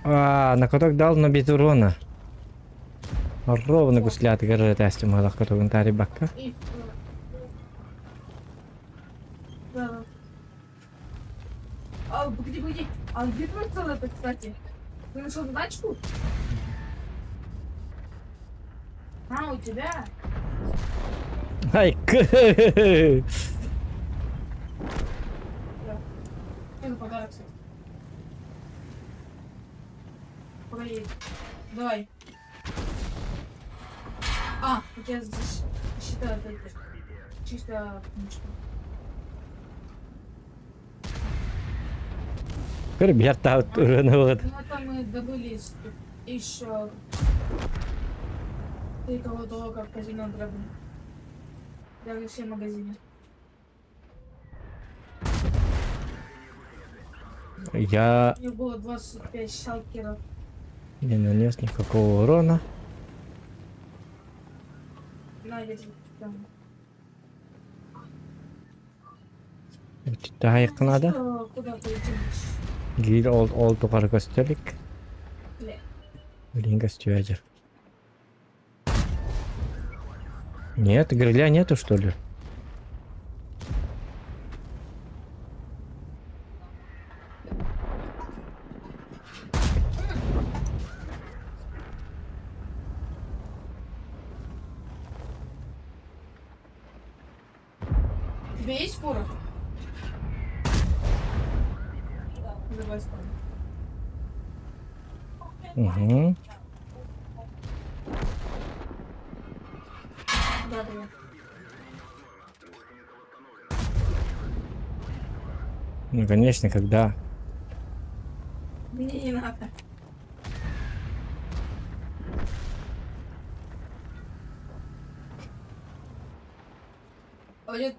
А, на каток дал, но без урона. Ровно гуслят горы тестим катогын бакка. И... Да. А, погоди, погоди. А где твой целый это, кстати? Ты нашел тачку? А, у тебя? Ай, Да. Что за подарок, кстати? Погоди. Давай. А, у тебя защита от этой. Чисто книжка. Көр биэр таут урона вот. Ну, это мы добыли еще ты того того, как казино Драгон. Даже все магазине. Я У него было 25 шалкеров. не нанес никакого урона. На, держи. Там. Таайыкка надо. Что, куда полетим? Гиир ол ол тухары көстөлүк. Бля. Блин, көстүөдьэ. Нет, гриля нету, что ли? У тебя есть порох? Давай спорим. Угу. Да, давай. Ну, конечно, когда. Мне не надо. Ой,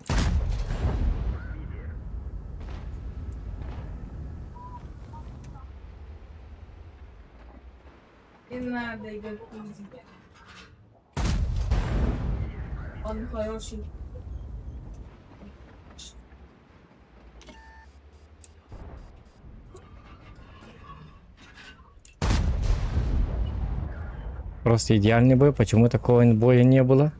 Не надо его пиздить. Он хороший. Просто идеальный бой. Почему такого боя не было?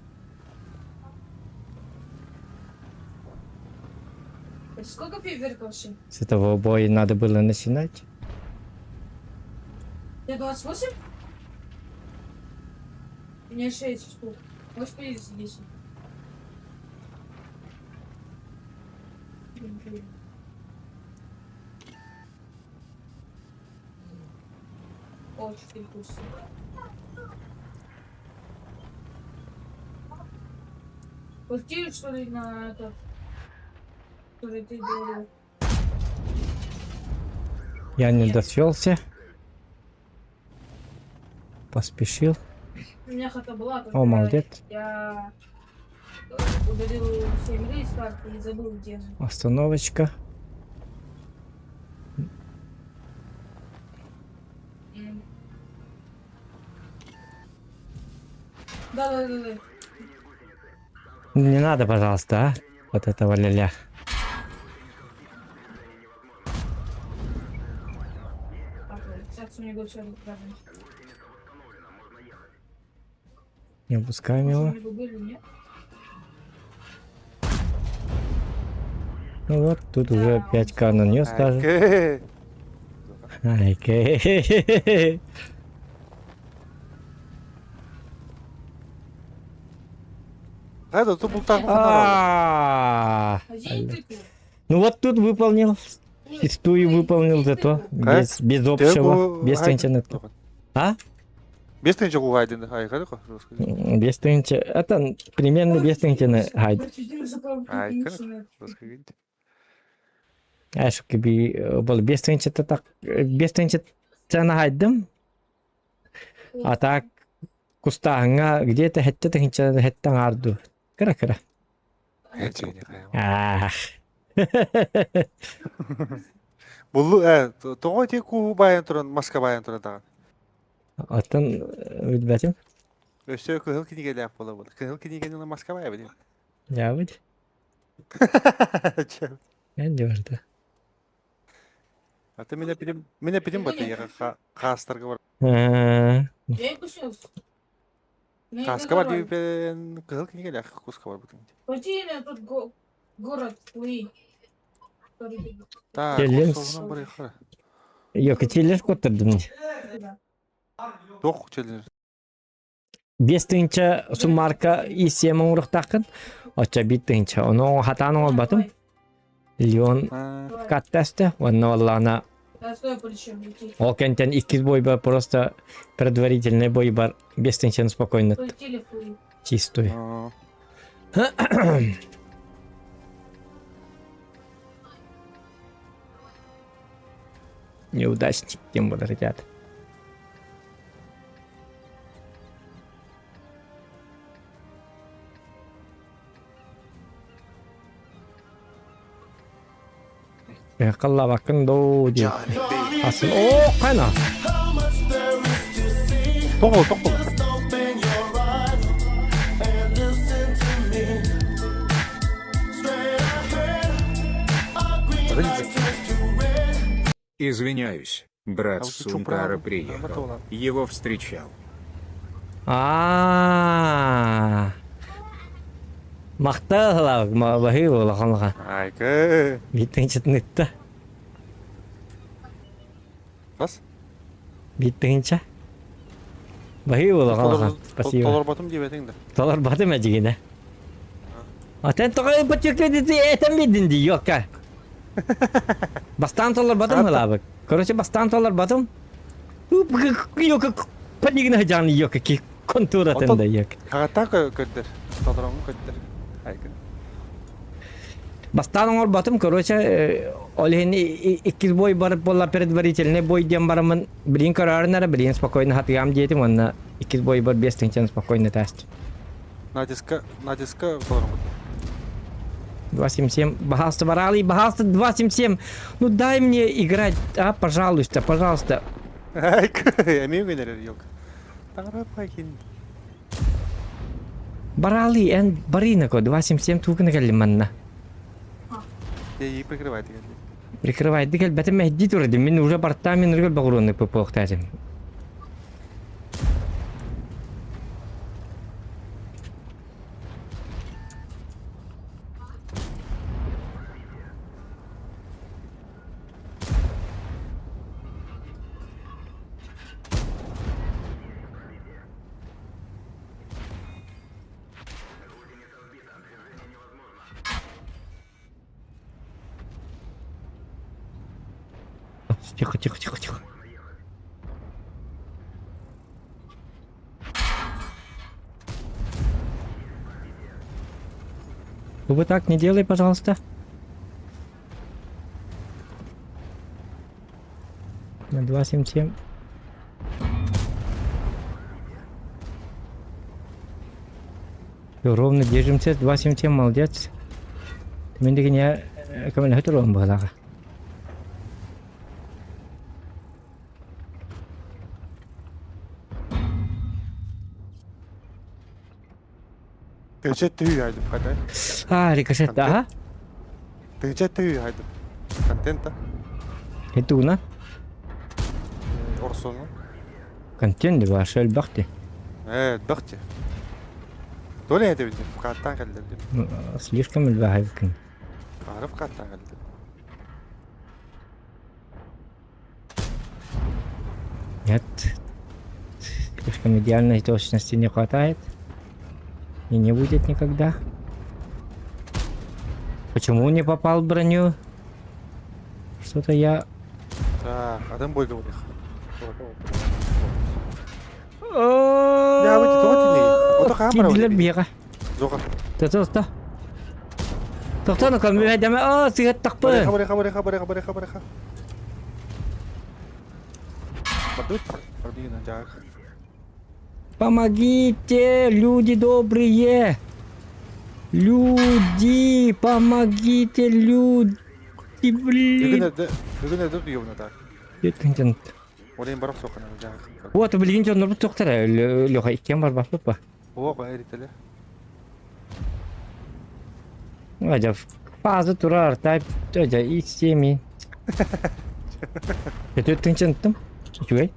Это сколько фейерверков вообще? С этого боя надо было начинать. Тебе 28? У меня 6 штук. Можешь поездить 10? Блин, блин. О, 4 плюс. Пустили, что ли, на этот, который ты говорил? Я не досвелся. Поспешил. У меня хата была, только О, молодец. я удалил все миры из карты и забыл, где она. Остановочка. Да-да-да. Не надо, пожалуйста, а? Вот этого ля-ля. Сейчас у него все рядом. Не упускаем его. Ну вот, тут уже 5к нанес даже. Окей. А. Ну вот тут выполнил. Чистую выполнил зато. Без, без общего, без интернета. А? Без тынча Без тынча. Это примерно без тынча хайд. Ашки би был без тынча так без тынча цена хайдым. А так кустааҥҥа где-то хэттэ тыһыынча хэттэ аҥаар дуу. Кыра-кыра. Аах. Буллу э тоҕо ити кууһу баайан туран маска баайан туран даҕаны. Оттон билбэтим. Өссө кыһыл кинигэлээх буолабын. Кыһыл кинигэни ылан маска баайабын. Дьаабыт. Эн дьыбарда. Аты мин эпитим мин эпитим батыйаҕа хаастарга бар. Я Кааска бар диэбиппин кыһыл кинигэлээх куска барбытым. Пойди на тот город Луи. Так, Келлин. соҕунан барыахха. Йо, кетелер коттырдым. Туох челлер. Биэс тыһыынча суммарка ИСМ оҥоруохтааххын. Оччо биир тыһыынча. Ону хатаан оҥорботум. Леон каттаста. Уонна валлаана ол кэнтэн иккис бойбар просто предварительный бойбар биэс тыһыынчаны спокойно чистую. Неудачник тем более ребят. Каллабаккын доо диэн. Асын оо хайна. Тоҕо тоҕо. Извиняюсь, брат Сунтара приехал. Его встречал. А. Махтал баһыы улахан Айкы. Биттинча Бас. Биттинча. Баһыы улахан Спасибо. Толорботум диэбэтиҥ да. Толорботум эдьигинэ. Атен тоҕо ипотека этэн бидин ди ёка. Бастаан толорботум ылаабык. Короче, бастаан толорботум. Ёка панигна жан ёка ки контура тенде ёк. Хаҕаттаан көрдөр. Толороҥҥу көрдөр. Айкын. Бастаан оҥорботум, короче, ол иһин иккис бой барып буолла предварительный бой диэн бараммын билин көрөөрүн эрэ билин спокойно хатыам диэтим уонна иккис бойбар биэс тыһыынчаны спокойно тээстим. Натиска, натиска толороҥҥут. 2.77. Баһаалыста бараалый, баһаалыста 2.77. Ну дай мне играть, а, пожалуйста, пожалуйста. Эмиэ үгэнэрэр елка. Таҥара пакин. Бараалый, эн барыынако 2.77 туукуна кэллим манна. Ей прикрывай деген. Прикрывайды кэлбэтим мэһдии турдум. Мин уже бартаа мин үргэл боҕуруонну ппуохтаатым. Тихо, тихо, тихо, тихо. Вы так не делай, пожалуйста. На 2.77. Всё, ровно держимся. 2.77, молодец. Мен деген я көмөлөһө туруом быһалаҕа. Тыынча түү хайдым хадай. А, рикошет, ага. Тыынча түү хайдым. Контента. Этуна. Орсону. Контент ваше элбэхти. Э, элбэхти. Толя это ведь в каттан кэллэр. Слишком элбэхайбыкын. Арып каттан кэллэр. Нет. Слишком идеальной точности не хватает. И не будет никогда. Почему не попал в броню? Что-то я... Так, адам бойга болих. Я вот это вот не. Киирдилэр биэҕэ. Зоха. Тото-то. Тохтоно көмүһэдэмэ оо сыһыттахпын. Барыха, барыха, барыха, барыха, барыха. Бардут, бардина, жак. Помогите, люди добрые! Люди, помогите, люди, блин. Бүгүн эрдэ, бүгүн эрдэ туйугуна так. Өттүнтэн. Олен барах сохана жак. Вот, билигин дьоннорбут суохтара, Леха иккиэн барбаппыт ба. Оҕо эрителе. Адя, фаза турар, тайп, адя, X7. Өттүнтэн Үчүгэй.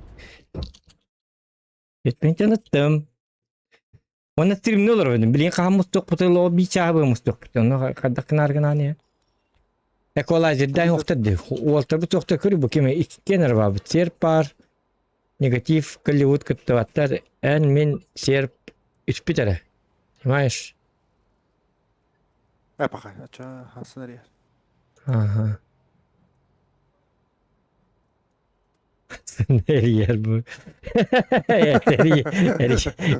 Өттүнтэн ыттым. Уонна стримни олоробун. Билигин хаһан мустуохпутуй лоо бии чааһы мустуохпут. Онно хайдах гынаар гынаан Эквалайзердаан уохтар дии. Уолтарбыт суохтар көрү бу кими иккиэн эрэ баабыт. Серп баар, негатив Голливуд кыттыбаттар. Эн мин серп үспүт эрэ. Понимаешь? Э, пока. Ача, хасынария. Ага. Эрийэр бу.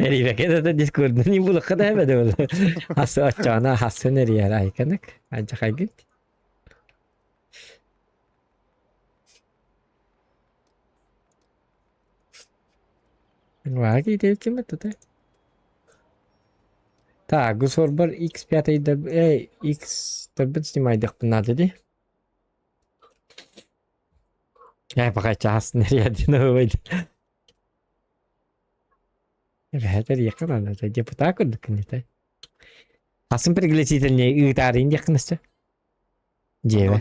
Эрийбэкэ да дискурдун не булукка да эбэдэ ол. Хасы оччоона хасын эрийэр айканык. Анчахайгыт. Ваги девчим это Так, гусорбар X5 эй, X тобит снимайдыхпын надо ди. Я пока час нерядиновый. Эбээтэр иэхэ надо, депутат курдук кинитэ. Хасын пригласительней ыытаарыйын диэххин Дьиэбэ.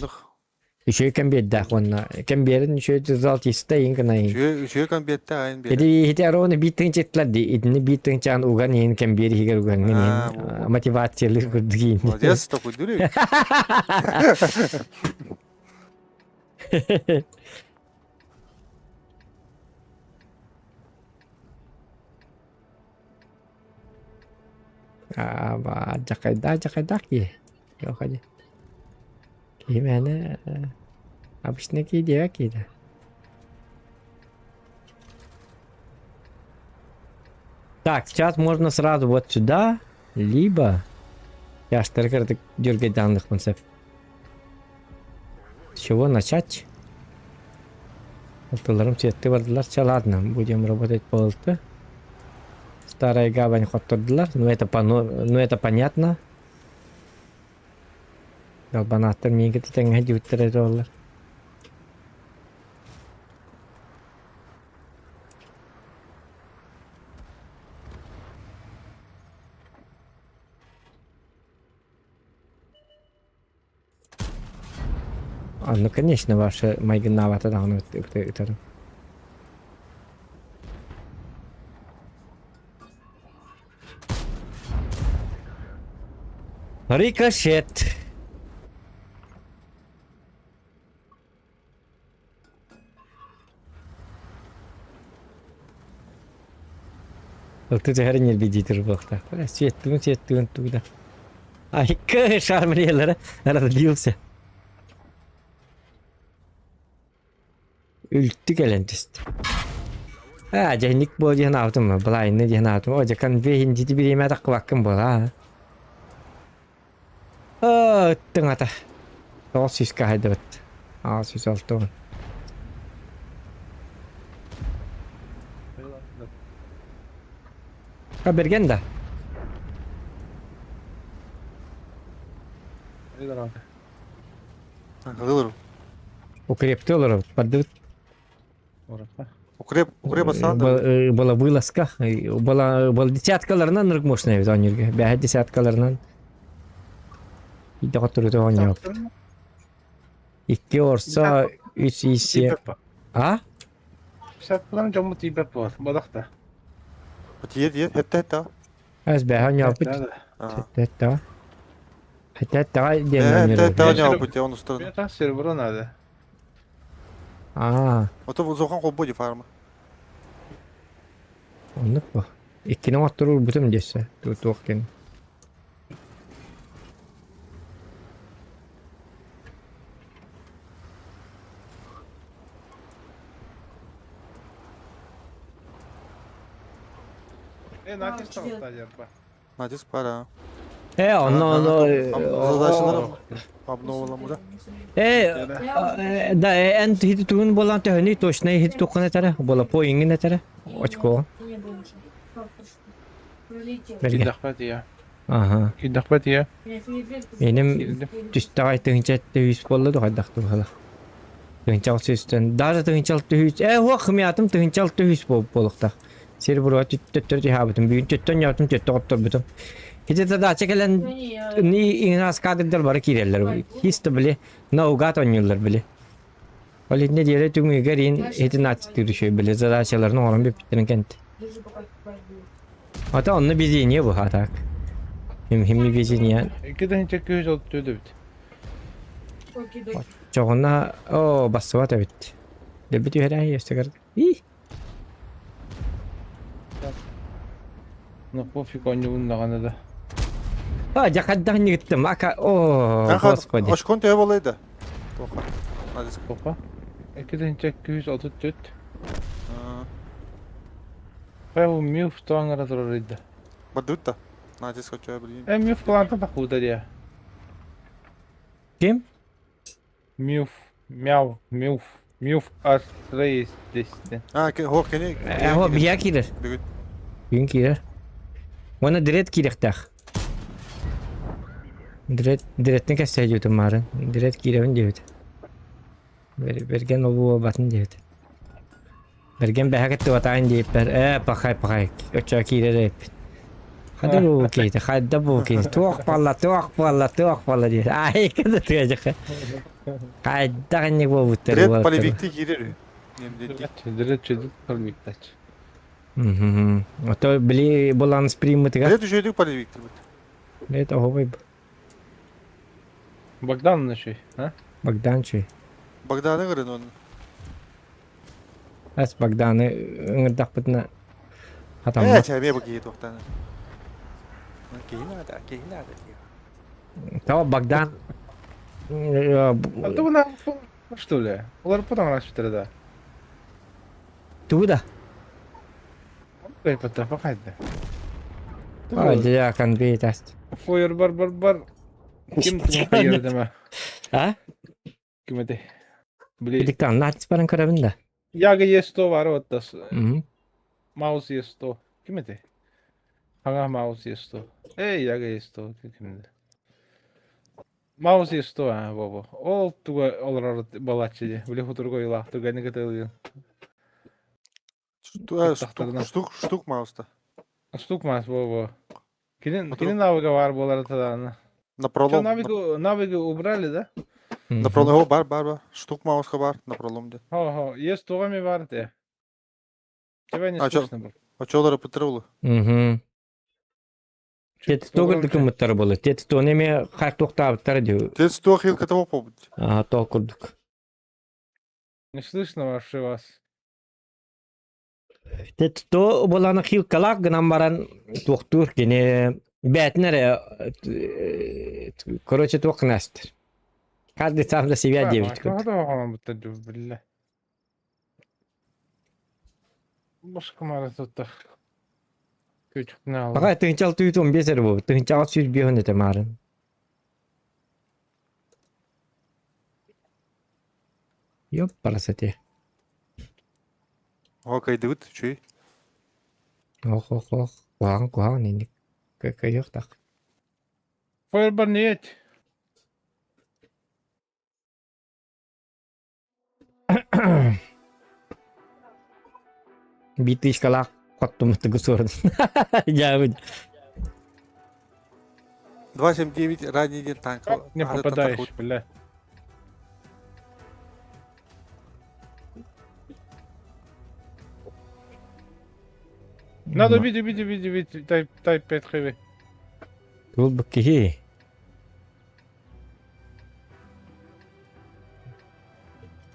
Үчүгэй кэмбиэрдээх уонна кэмбиэрин үчүгэй золотистый иин гына Үчүгэй үчүгэй кэмбиэртэ айын биэрэр. Ити ити ароны биир тыһыынча дии итини биир тыһыынчаан уган иһин кэмбиэр иһигэр угаҥҥын иһин мотивациялыыр курдук иин. Молодец, такой дурик. Дьахайдаах дьахайдаах киһи. Киһи Киһи мээнэ обычно киһи диэбэт киһитэ. Так, сейчас можно сразу вот сюда, либо... Я кырдык дьүргэйдээнлыхпын сөп. С чего начать? Алтыларым сиэтти бардылар. Чэ, ладно, будем работать по ЛТ. Старая гавань хоттордулар. Ну это, по, ну, это понятно. Долбанааттар миигин тэҥҥэ дьүттэрэ туоллар. А, ну конечно, ваша майгыннаабата даҕаны ытарым. Рикошет. Ылты түһэр ньирбидиитир буолуохтаах. Светтугун светтугун тугда. Айка шармлиялара разлился. Үлтү кэлэн түстэ. Аа, дьэһинник буо диэн аабытым, былайны диэн аабытым. О, дьэ, конвейин дити бириэмэ таххыбаккын буолаа. Ыттыҥ ата. 900 хаһайдыбыт. 860. А берген да. Ылыр. Укрепти олоробут. Бардыбыт. Укреп, укреп асан да. Была вылазка. Была, была десяткаларынан ырык мощная бит оонньуурга. Бэһэ десяткаларынан. Иде хотуруту оонньообут. Икки орса, үс исе. А? Саппылан дьоммут тиийбэт буолар. Бодох да. Тиер, тиер, хетте хетте. Әс бэһэ оонньообут. Хетте хетте. Хетте диэн Хетте хетте оонньообут, он устарын. Это серебро надо. Аа. Ото зохан холбо ди фарма. Оннук бу. Иккини оҥотторуур бутум диэссе. Туох кин. Э, натиск там Натиск пара. Э, онно онно Задачалар обновила да. Э, да, эн хити тугун болан төһөнүй точно хити туххун этэрэ, бола поингин этэрэ, очко. Бэргэ. Кидахпат я. Аха. Кидахпат я. Меним түстэҕэй тыһынча үс буолла да хайдах туһала. Тыһынча алты үстэн даже тыһынча алты үс э уох хымиатым тыһынча алты үс буолуохтаах. Сир буруга төттөрү түһаабытым бүгүн төттөн ньоотум төттө хотторбутум. Ити задача кэлэн иҥас кадрдар бары киирэллэр. Чисто били наугад оонньууллар били. Ол инне диэри түҥүгэр иин ити нацистыыр үчүгэй били задачаларын оҥорон бүппүттэрин кэнти. Ата онно везение бу а так. Химми везение. Икки тыһыынча күүс ол төдөбүт. Чоҕуна оо бассыбат эбит. Дэбит түһэрээ өстөгөр. И Ну пофиг оонньуубун даҕаны да. А, дьэ хайдах ньыгыттым, ака, о, господи. Очкон төһө буолай да? Тоха. Надиск. Тоха. Икки тыһыынча 234. Павел Мюф тоҥара турар да. Бардыбыт да. Надиск очо билин. Э, Мюф кылаантан таххыбыта диэ. Ким? Мюф, мяу, мюф, мюф артрейс десте. А, хо кини. Э, хо бия киирэр. Бүгүн. Бүгүн киирэр. Уонна дирет киириэхтээх. Дирет, диреттин кэссэ диэбитим маарын. Дирет киирэбин диэбит. Бэргэн ол буолбатын диэбит. Бэргэн бэһэ кыттыбатаҕын диэбиппэр, ээ, пахай, пахай, оччо киирэр эбиппит. Хада бу киһитэ, хайда бу киһи, туох буолла, туох буолла, туох буолла диир. Аай, кыда тыадьаха. Хайдах инник буолбуттар Дред уолаттар. полевикти киирэр. Дред чөдүк полевиктач. Ото били булан сприммытыгар. Дред үчүгүйдүк полевиктир бут. Дред оһобой. Богдан үчүй, а? Богдан үчүй. Богданы көрөн он. Ас Богданы ыҥырдахпытына Э, хатаммат. чэ, эмиэ бу киһи туохтаан. Киһи наада, киһи наада. Того Богдан А то на что ли? Олар потом распитали, да. Тугу да? Кайпата пахайда. Дьэ, конвейт аст. Фойер бар бар бар. Ким тумахайыр А? Ким этэй? Били Биликтан натис баран көрөбүн да. Яга Е100 бар оттас. Маус Е100. Ким этэй? Хаҥа Маус Е100. Эй, Яга Е100 кимди? Маус Е100 а, бобо. Ол туга олорор балаччы дии. Били хутурга уйулаах туганы кытылыйын. Штук, штук мауста. Штук маас бобо. Кини кини навыга бар буолара тадааны. На пролом. Навыгы навыгы убрали, да? На пролом бар бар бар. Штук мауска бар на пролом де. Хо хо, есть туга ми бар те. Тебя не слышно было. А чолары пытырылы. Угу. Тет тогырды кымыттар болы. Тет то неме хар тоқтабыттар дию. Тет то хил катого побыть. Ага, то курдук. Не слышно вообще вас. Тет то боланы хил калак гынан баран туохтуур кини бээтин эрэ короче туох гынастыр. Каждый сам за себя девять. Пока тыһынчал түйүт он бес эрэ буолбут. Тыһынчаҕа сүүс биэһин этэ маарын. Ёппарасати. О, кайдыбыт, үчүгэй. Ох, ох, ох. Куһаҕан, куһаҕан инник. Кыайыахтаах. Фаербар нет. Биир тыычкалаах хоттуммуттугу суорун. Дьаабыт. 279 ранний день танк. Не попадаешь, бля. Надо убить, убить, убить, убить. Дай, дай 5 хв. Туол бу киһи.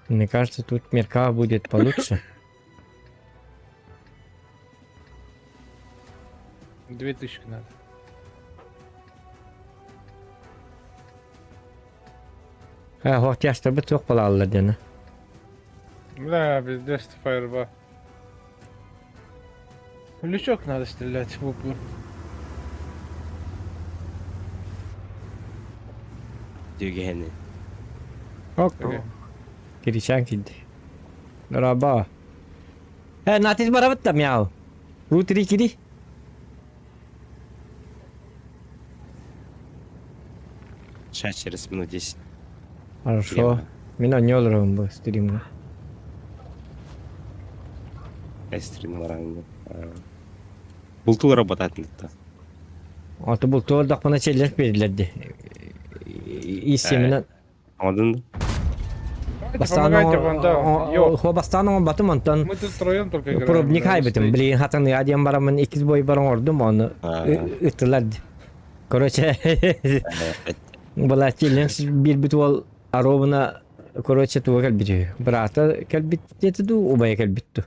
Мне кажется, тут Меркава будет получше. 2000 надо. Ха, хоһтяштарбыт суох буолаллар диэн. Бля, пиздец, фаерба. В лючок надо стрелять в упор. Түгэни. Ок. Киричан киирди. Раба. Э, натис барабыт да мяу. Рутри кири. Сейчас через минут 10. Хорошо. Мин онньо олоробун бу стримҥа. Эстрин баран. Бултул работать Ото бултуор дахпына челлендж берилэр ди. Ис семинен Оҥордун Бастаан Помогайте, вандал. Йо. Хо бастаан оҥорботум онтон Мы тут втроем только играем. пробник бля, хайбытым. стоит. Билигин хатаныга диэн бараммын иккис бойбар оҥордум ону ыттылар ди. Короче, была челлендж биэрбит уол оруобуна короче туга кэлбит үһү. Быраата кэлбит диэтэ дуу, убайа кэлбит дуу.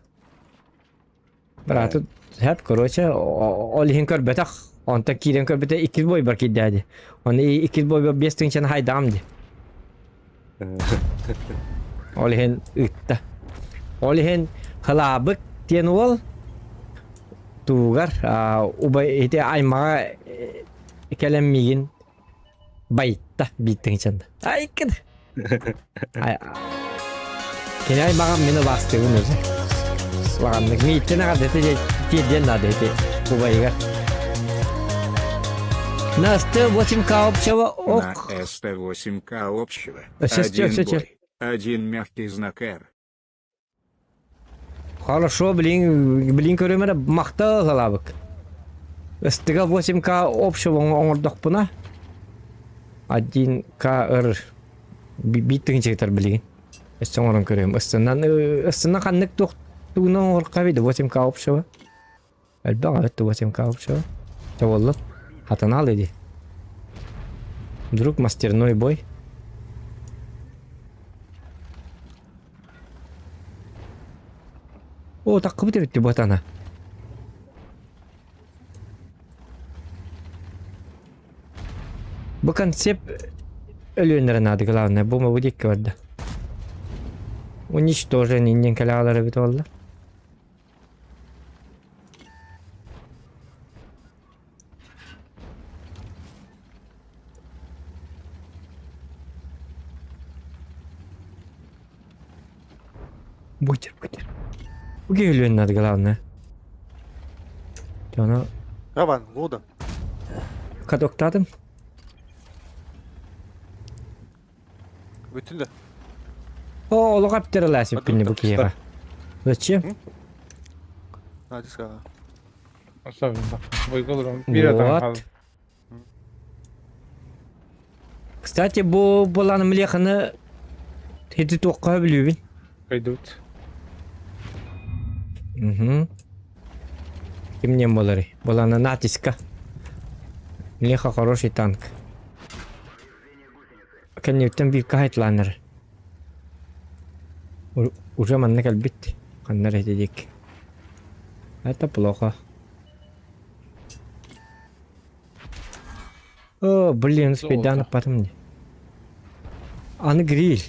Быраата сөп, короче, ол иһин көрбөтөх. Онтон киирэн көрбүтэ иккис бойбар киирдэ дии. Оны иккис бойбар биэс тыһыынчаны хайдаҕым дии. Ол иһин ыытта. Ол иһин Хылаабык диэн уол туугар убай ити аймаҕа кэлэн миигин байытта биир тыһыынчаны. Айкын! Кини аймаҕым мин убаастыыбын өзө. Улаханнык мииттэн аҕардата тиэрдиэн наада ити убайыгар. На СТ-8К общего ох. На СТ-8К общего. Всё, Один всё, всё. бой. Один мягкий знак Р. Хорошо, блин, блин көрүм эрэ махтал ылабык. Ыстыга 8К общего оҥордохпуна 1К ыр биир тыһыынча билигин. Өссө оҥорон көрүөм. Ыстынан ыстынан ханнык туох тугунан оҥорохха эбит 8К общего. Элбэх эбит 8К общего. Чэ буоллун. Хатанаал иди. Вдруг мастерной бой. О, таххыбыт эбит ботана. Бу концепт өлүөннэрэ наада главное. Бу мабы диэкки барда. Уничтожен иннин кэлэҕэлэр эбит буолла. Бутер, бутер. Бу киһи өлүөн наада главное. Дьоно Роман, года. катоктаатым. Бүтүн да. О, олох эптэрэлээсиппинни бу киһиэхэ. Зачем? Надя Особенно. Бойголором. Биир атаҕын Вот. хаалла. Кстати, бу булан млеханы ити туохха бүлүүбүн. Кайдыбыт. Угу. Кимнен буоларый? Булана натиска. Млеха хороший танк. Кэнниттэн биир хаһайтлааннар. Уже манна кэлбит. Ханна эрэ диэки. Это плохо. О, блин, спиданы ыкпатым дии. Аны гриль.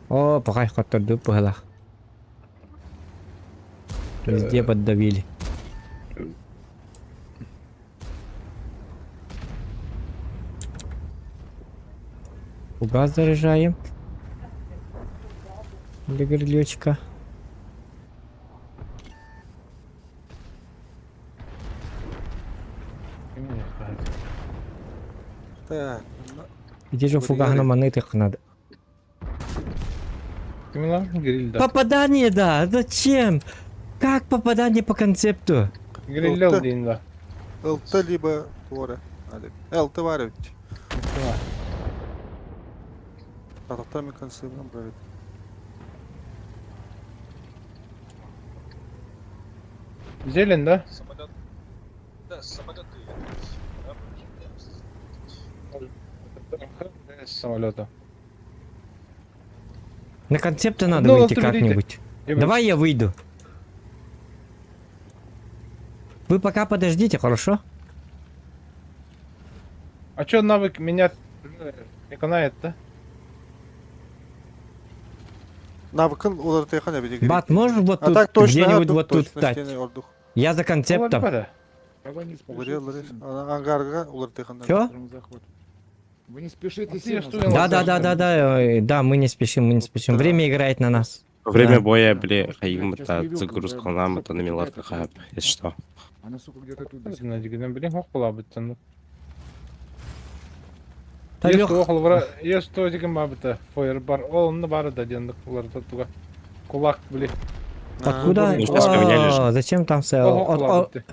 О, пахай хоттордубут быһалаах. Везде поддавили. Фугас заряжаем. Для грилечка. Так. Иди же фугахна маны надо. Гриль, да. Попадание, да! Зачем? Как попадание по концепту? Гриль дин, да. ЛТ либо Тора. ЛТ бар ведь. Татактар мен консервам бар. Зелень, да? Самолет. Да, самолеты. С самолета. На концепты надо Ну, выйти вот уберите. как-нибудь. Давай я выйду. Вы пока подождите, хорошо? А чё навык меня не канает, да? Навыкын олар тайхан әбеде Бат, можешь вот А тут, так точно, где-нибудь вот тут точно, встать? стены ордух. Я за концептом. Давай не Улар спешите сильно. Ангарга улар тайхан. Чё? Захват. Вы не спешите А сильно. ты что, Да, да, да, да, да, да, мы не спешим, мы не спешим. Да. Время играет на нас. Во время Да. боя, Да, бли, может, хайым блядь, это сейчас перевилка, загрузка блядь, нам, жопу это на миларка кидает, хаб, если что. Она, сука, где-то тут до сих пор. Блин, хох была бы цену. Да, Лёх, Есть деген бабыта фойер бар. Ол онны бары да дендік оларда туга. Кулак, бли. откуда? Ну, сейчас поменяли же. О, Зачем там все? Ого, кулак бітті.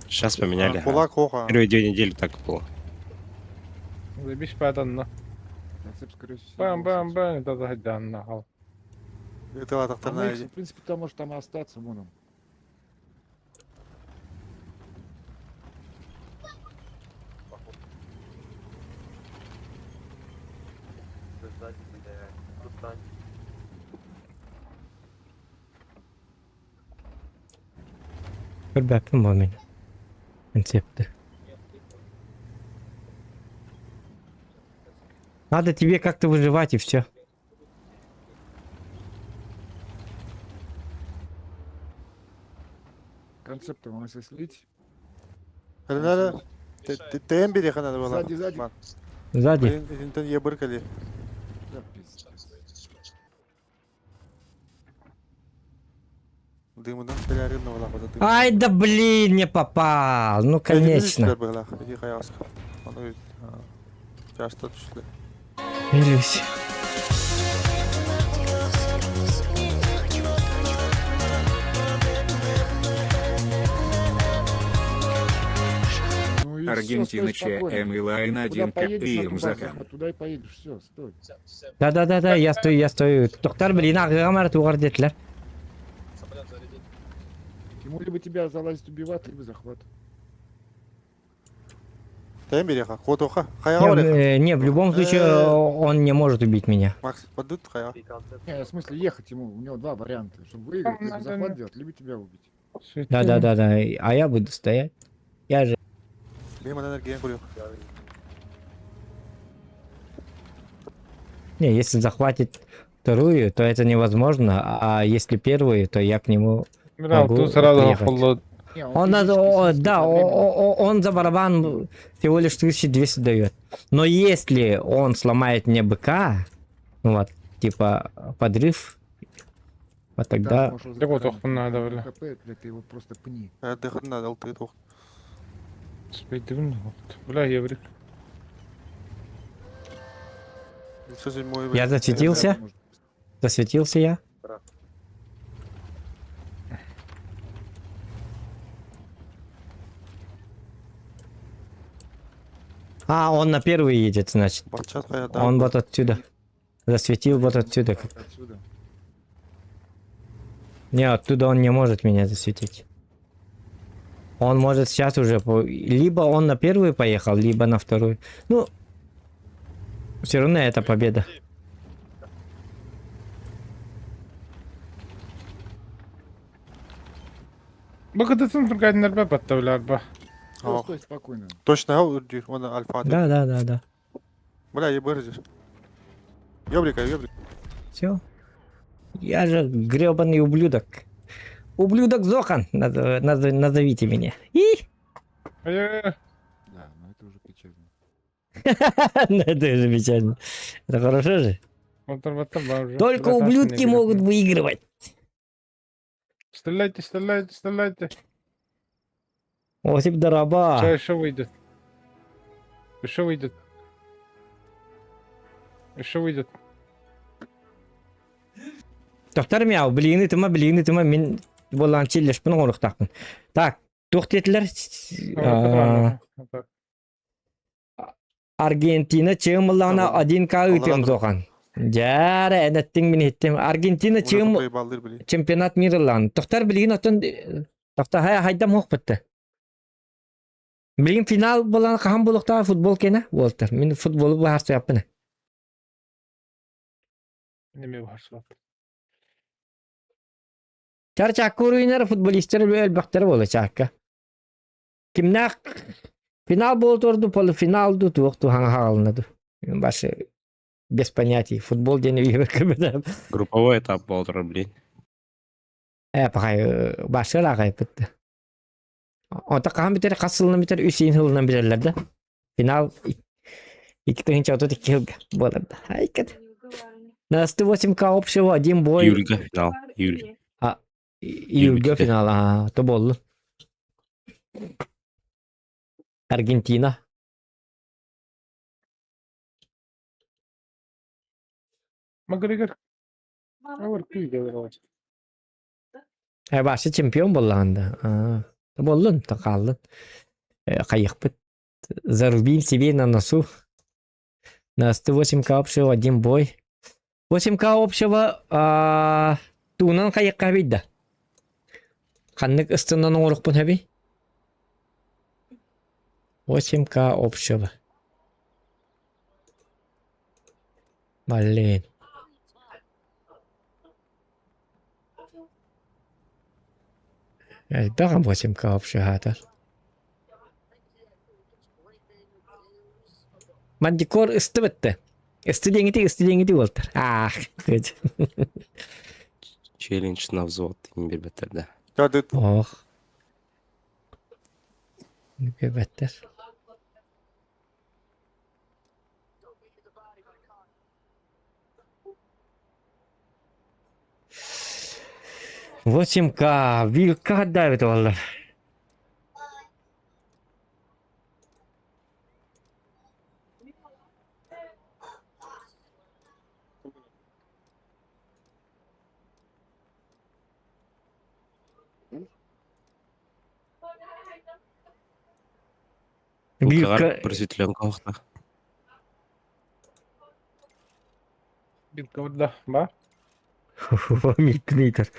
Сейчас поменяли. ага. Кулак хоха. Первые 2 недели так было. Биш паданна. Концепт, скорее всего, Бам бам бам да да данна хал. Это А атақтар Макс, в принципе, там может там и остаться, вон он. Ребята, момент. Концепты. Надо тебе как-то выживать и все. Концептом если слить. Ханара ТМ бери ханара была. Сзади, сзади. Сзади. Блин, я быркали. Да, пиздец. Дымынан кэлэрин была бада дым. Ай да блин, не попал. Ну конечно. Иди хаяска. Ону часто түшле. Милюсь. Ну и всё, Аргентина стой спокойно. ЧМ и Лайн Куда 1 К поедешь на ту базу, Замзахан. а туда и поедешь, все, стой. Да да да да, я стою, я стою. Доктор, блин, ағыға туғар деділер. Самолет зарядить. Ему либо тебя залазить убивать, либо захват. ТМ бери ха. Хотоха. Не, Хаяга не, в любом случае он не может убить меня. Макс, подут хаяга. Не, в смысле ехать ему, у него два варианта, чтобы выиграть, Там либо надо захват не- делать, либо тебя убить. Да да да да, а я буду стоять. Я же. Биман энергия курю. Не, если захватит вторую, то это невозможно, а если первую, то я к нему... Мирал, Могу ту сразу приехать. холод. Не, Он, физически, надо, в о, смысле, да, по времени. он за барабан всего лишь 1200 дает. Но если он сломает мне быка, ну вот, типа подрыв, вот Да, тогда... можешь его Да вот, закаранить. ох, надо, бля. ХП, блядь, ты его просто пни. Дыхын ЛТ тох. Спейдивно. Бля, еврик. Я засветился? Может, Засветился я? А, он на первый едет, значит. Батчат хая да. Он вот отсюда. Засветил вот отсюда. Отсюда. Не, оттуда он не может меня засветить. Он может сейчас уже... Либо он на первую поехал, либо на вторую. Ну, все равно это победа. Бакытысын тургайдынар ба баттавлар ба. Всё, стой спокойно. Точно, он альфа. Да. Бля, я бырзишь. Ёбрика, ёбрика. Все. Я же гребаный ублюдок. Ублюдок Зохан, назовите меня. И! Э, Да, но это уже печально. Ну это же печально. Это хорошо же? Только ублюдки могут выигрывать. Стреляйте, стреляйте, стреляйте. Осип Дараба. Сейчас еще выйдет. Еще выйдет. Еще выйдет. Тохтор мяу, билигини тыма, билигини тыма, мин буоллаан чиллешпин оҥоруохтаахпын. Так, туох диэтилэр? Аргентина чыым ыллаҕына 1К ыытыам суохан. Дьээрэ, эн эттиҥ мин иһиттим. Аргентина чыым чемпионат мира ыллаҕына. Тохтор билигин оттон тохтор хайдам хуохпутта. Билигин финал буолан хаһан буолуохтаах футбол кэнэ уолтар. Мин футболу быһаарсыаппын. Неме быһаарсыбаппын. Чар чаакка уруйунар футболистар элбэхтэрэ буола чаакка. Кимнээх финал буола ду полуфинал ду туох туһаҥа хаалына ду. Башы без понятий. Футбол диэн үйэбэр көрбөтөм. Групповой этап буолтар, блин. Э, пахай башы лаҕайпыт. Ота хаһан бүтэр хас сылынан бүтэр үс иин сылынан бүтэллэр да. Финал 2032 сылга буолар да. Айкат. На 108к общего один бой. Июльга финал. Июль. А, июльга финал, а, то болду. Аргентина. Макгрегор. Э, Башы чемпион боллаҕында. А, боллун, то хааллын. Э, хайыхпыт. Зарубим себе на носу. На 108к общего один бой. 8к общего а, туунан хайыкка да. Ханнык ыстынан оҥорохпун хэби? 8к общего. Блин. Элбэх 8к общего Мандикор ысты бітті. Ысты деңіті, ысты деңіті болтыр. Ах, Челлендж на взвод бир да. Ох. Беттер. 8К, вилка давит олар. Вилка... Просветленка охта. Билка да, ба? Митнитер.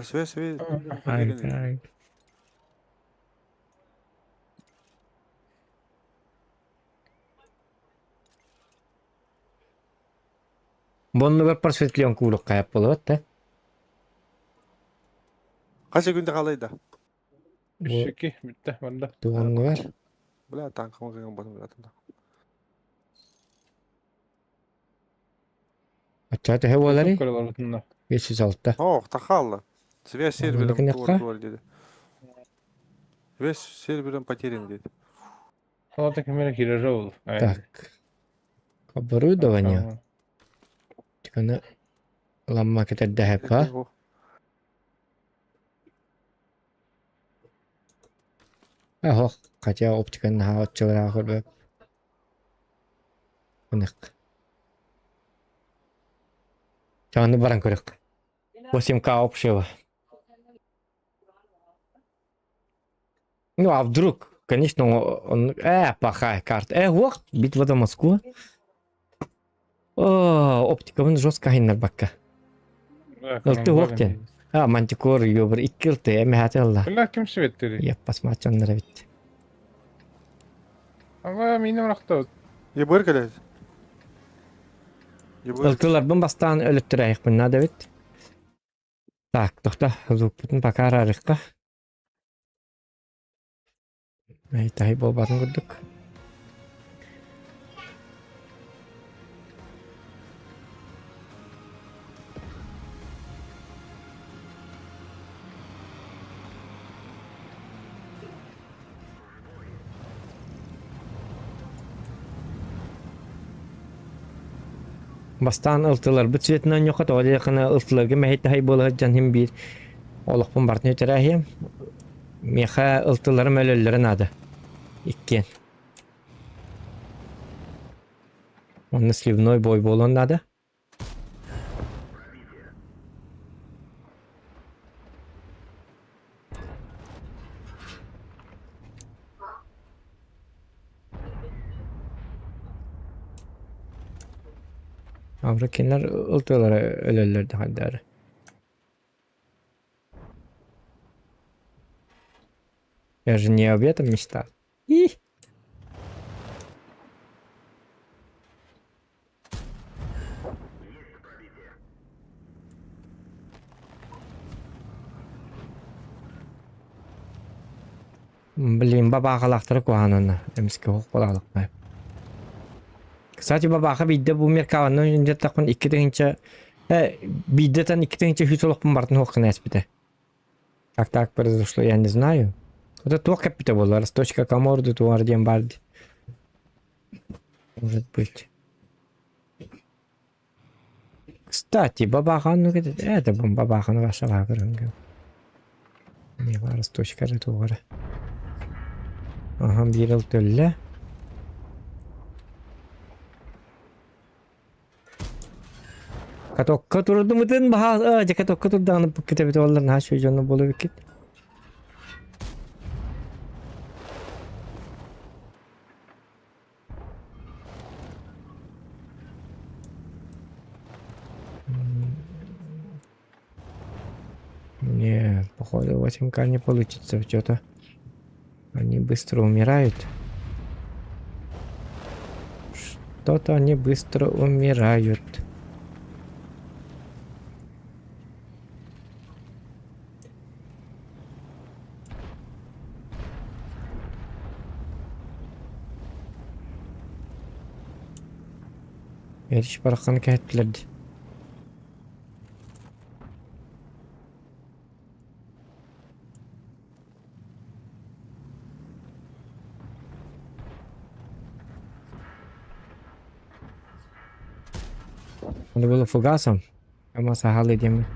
Све, све. Ай, Боннугар просветлен куулук кайап болот да. Қанша күнде қалайды? Үсеки, бүтті, банда. Туғаннугар. Бля, танкыма кыйган батым жатым. Ачча төһө буоларый? 506. Ох, тахалла. Связь сервером туор деді. Связь сервером потерян деді. Салата кемере кирежа ол. Так. Оборудование. Тиканы ламма кетердэһэппа. Ох, хотя оптиканы наһаа отчылаах көрбөп. Ынык. Чаны баран көрөк. 8К общего. Ну, а вдруг, конечно, он... Плохая карта. Вот, битва за Москву. О, оптика, он жестко бакка. Ылты хоқтен. А, мантикор, ёбр, иккилты, эме хатылла. Бля, ким светтери? Я посмотрю на ведь. Ага, минем рахта. Ебыр келет. Ылтыларбын бастаан өлөттүрәйикпин надо бит. Так, тохта, звукпутун пока арарыкка. Тай болбатын курдук. Бастаан ылтыларбыт цветынан оонньуохха, тоҕо диэтэххинэ ылтыларга мэһэй-таһай буола сылдьан иһин биир олохпун барытын үтэрээһиэм. Миэхэ ылтыларым өлөллөрө наада. Иккиэн. Онно сливной бой буолуон наада. Аврокиннар ылтыалара өлөллөр дэхэрдээри. Я же не об этом мечтал. И. Блин, бабаахалаахтара куһаанана эмискэ оһох буолаалахпай. Кстати, бабааха биирдэ бу меркаваннан дьаттахпын 2000 биирдэ тан 2003 олохпун бартын хуоххана эспитэ. Как так произошло, я не знаю. Это туох кэппитэ буолла, росточка коморды туар диэн баар дии. Может быть. Кстати, бабахан, ну это бабахан ваша көрөнгө. Не бар росточка эрэ туох эрэ. Аха, биир ыл төллө. Катокка турдумутун баһаа, дьэ катокка турдаҕына буккит эбит буоллар наһаа үчүгэй дьонно буолуо эбиккит. Не, походу 8К не получится что-то. Они быстро умирают. Что-то они быстро умирают. Эриш барахсаны кэһэттилэр дии. Надо было фугасом. Ама сахалы диэммин.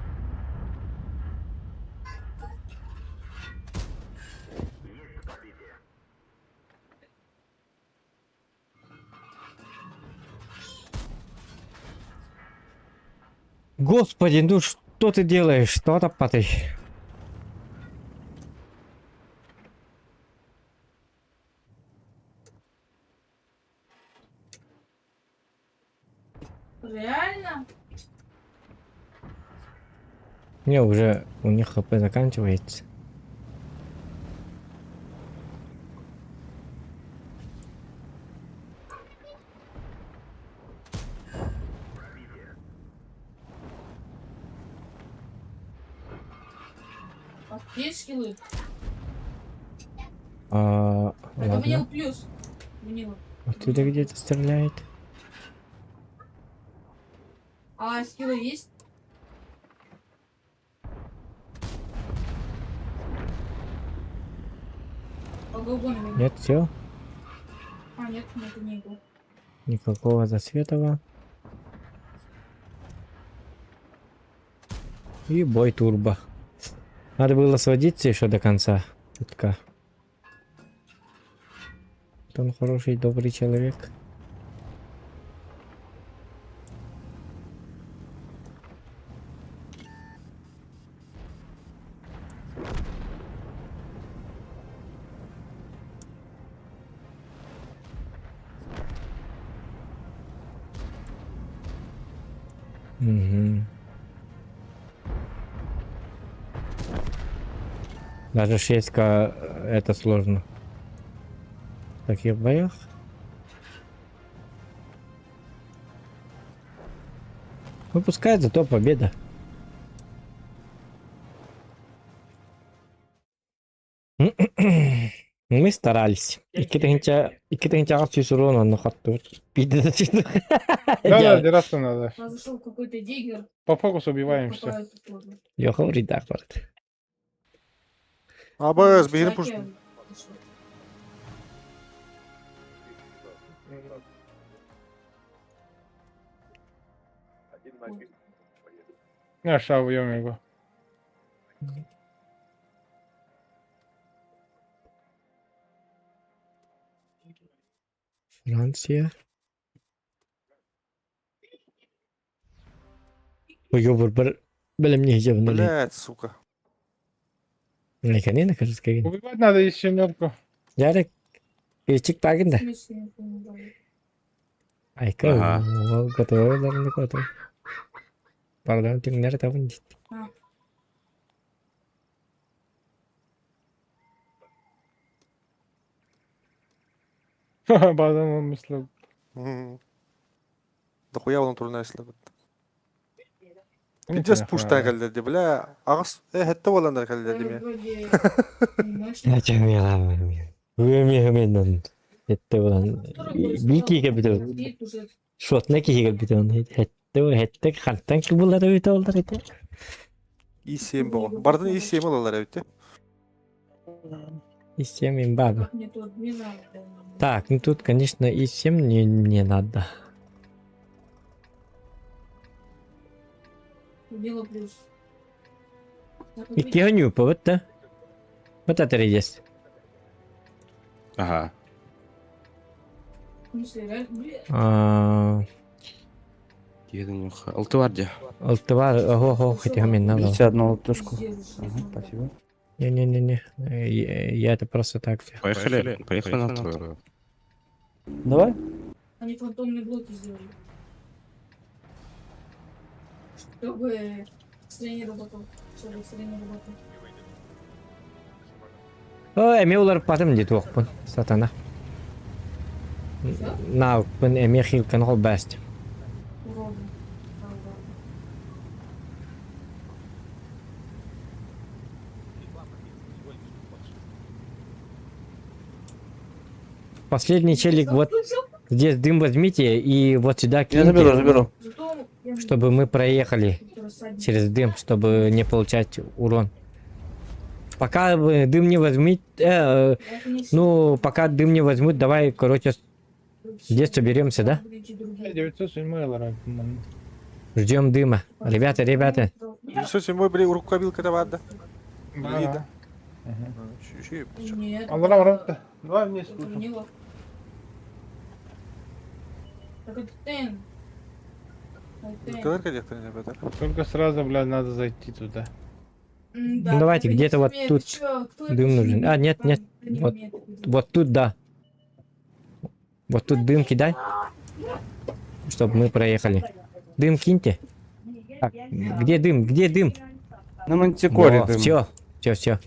Господи, ну что ты делаешь? Что топатый? Реально? Не, уже у них хп заканчивается. А есть скиллы? А, Это ладно. мне плюс. Мне. Оттуда где-то стреляет. А скиллы есть? По голубому меня. Нет, все. А, нет, нет, не был. Никакого засветова. И бой турбо. Надо было сводиться еще до конца. Чутка. Он хороший, добрый человек. Угу. Даже 6К это сложно. В таких боях. Выпускает, зато победа. Мы старались. 2800 урон онно хоттубут. Биирдэ да чыгдык. Да, да, драться надо. У нас зашел какой-то диггер. По фокусу убиваемся. Покупает тут Йоха уридах барыт. АБС, биһири пуш... На, ща убьем его. Франция. Ой, бір білім не жебін. Блять, сука. Конечно, кажется, кеген. Убивать надо и семерку. Ярик, кечик багын да. В смысле, я поняла. Айка, Ага. ол готовый готовый. Пардон, түңнер табын дейді. Базан он мыслил. М. Дохуя он турна эслэбит. Пиздец пуштан кэллэрди, бля. Аҕыс, э, хэтте буоланнар кэллэрди Э, миэ. Вроде, понимаешь, Хетте булан. Бики кебит. уже Шотна киһи кебит он. Хетте хетте хантан ки булар бит олар ите. И7 боҕо. Бардын И7 ылалар эбит. И7 имба. нету админа. Так, ну тут, конечно, И7 не, не надо. Дело плюс. Икки хөнүү вот да. Вот это есть. Ага. В смысле, реально, бля, А, Киһи Алты бар дии. Алтыбар, ого, ого, хотя мен надо. Берите одну латушку. пиздец, Ага, спасибо. Не-не-не-не, я это просто так. взял. Поехали. Поехали на вторую. Давай. Они фантомные блоки сделали. Чтобы быстрее не работал. Чтобы быстрее не работал. Ой, эме улар патым дит оқпын, сатана. Наукпын эме хилкан хол бәст. Уроды. Да, уроды. Последний челик вот здесь дым возьмите и вот сюда Я киньте, заберу, заберу. Зато я чтобы мы проехали через дым, чтобы не получать урон. Пока вы дым не возьмите, ну, пока дым не возьмут, давай, короче, здесь соберемся, да? 907 лара. Ждем дыма. Ребята, ребята, 907 бля, рукавилка баар да. Да. Еще Нет. Аллара барабыт. Давай вниз Это лучше. Данила. Так это Тен. Это Тен. Только сразу, бля, надо зайти туда. М, да, Ну, давайте, это где-то вот нет, тут чё, кто дым это нужен. А, нет, нет, Не вот. умеет это делать. вот тут, да. Вот тут дым кидай, чтобы мы проехали. Дым киньте. Так, где дым? Где дым? На мантикоре дым. Все, все, все.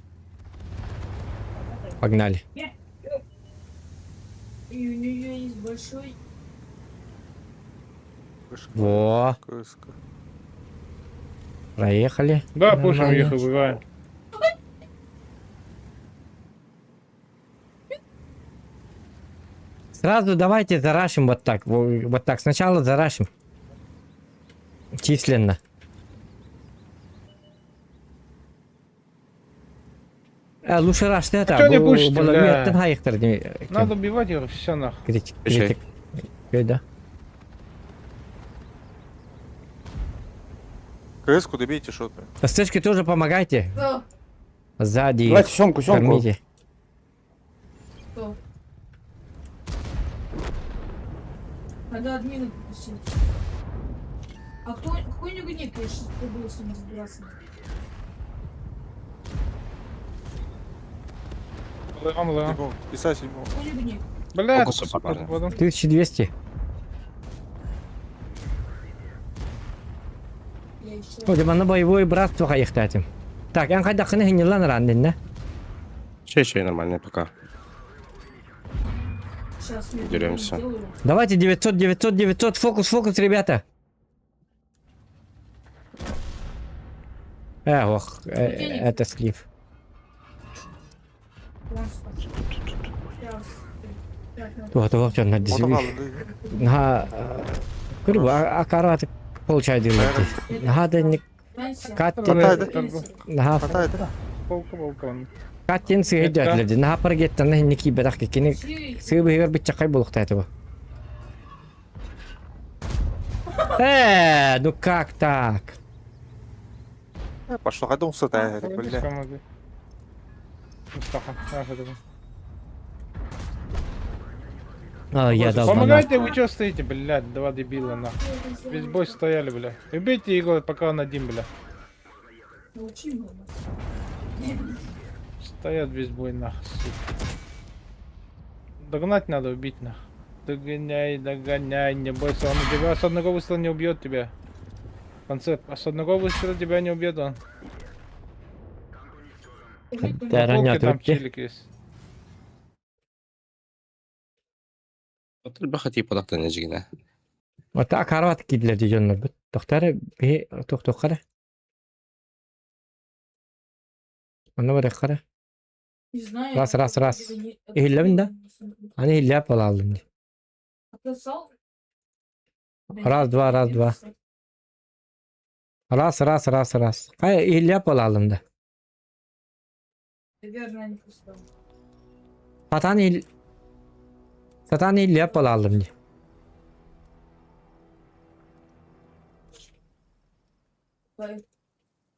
Погнали. И у нее есть большой. Во, проехали. Да, пушим Нормально. их, убиваем. Сразу давайте зарашим вот так. Вот так. Сначала зарашим. Численно. А, лучше раш это. чё не пушите, бля? Надо убивать их, все нахуй. Критик, Включай. критик. Ой, да. КС-ку добейте шотную. СТшки тоже помогайте. Кто? Сзади их Давайте семку, семку. кормите. Кто? Надо админа попросить. А кто, какой у него ник? Я сейчас пробую с ним разбираться. Лам, лам. Писать седьмого. Какой у него ник? Бля, Фокусы сука, попали. потом. 1200. Я еще... О, на боевое братство хаехтатим. Так, я хайдахны хинилан рандин, да? Чей, чей, нормально пока. Сейчас я Деремся. сделаю. Давайте 900, 900, 900, фокус, фокус, ребята. Э, ох, это слив. Вон, Сейчас. Сейчас, надо. Тух, тух, чё, на На, курва, а карат получай делать. Ага, да не Пенсия. каттин, на Полка, полка. он. каттин сыгыдят люди. На паргет на ники бедах кини Си- сыбыгар битчакай булукта этого. Ну как так? Пошла хайда умсата бля. А, я дал Помогайте, вы что стоите, блядь, два дебила нахуй. Весь бой стояли, бля. Убейте его, пока он один, бля. Стоят весь бой нахуй, сука. Догнать надо, убить нахуй. Догоняй, догоняй, не бойся, он тебя с одного выстрела не убьет тебя. Концепт, а с одного выстрела тебя не убьет он. На полке там челик есть. Ота карват кидлер дьоннор бит. Тохтары би тохтохара. Онно барыххара. Не знаю. Раз, раз, раз. Иһиллэбин да? Аны иһиллэп буолааллым дии. Раз, два, раз, два. Раз, раз, раз, раз. Хайа иһиллэп буолааллым да. Наверное, не пустил. Сатаан иһил... Сатаан иһиллэп буолааллым дии.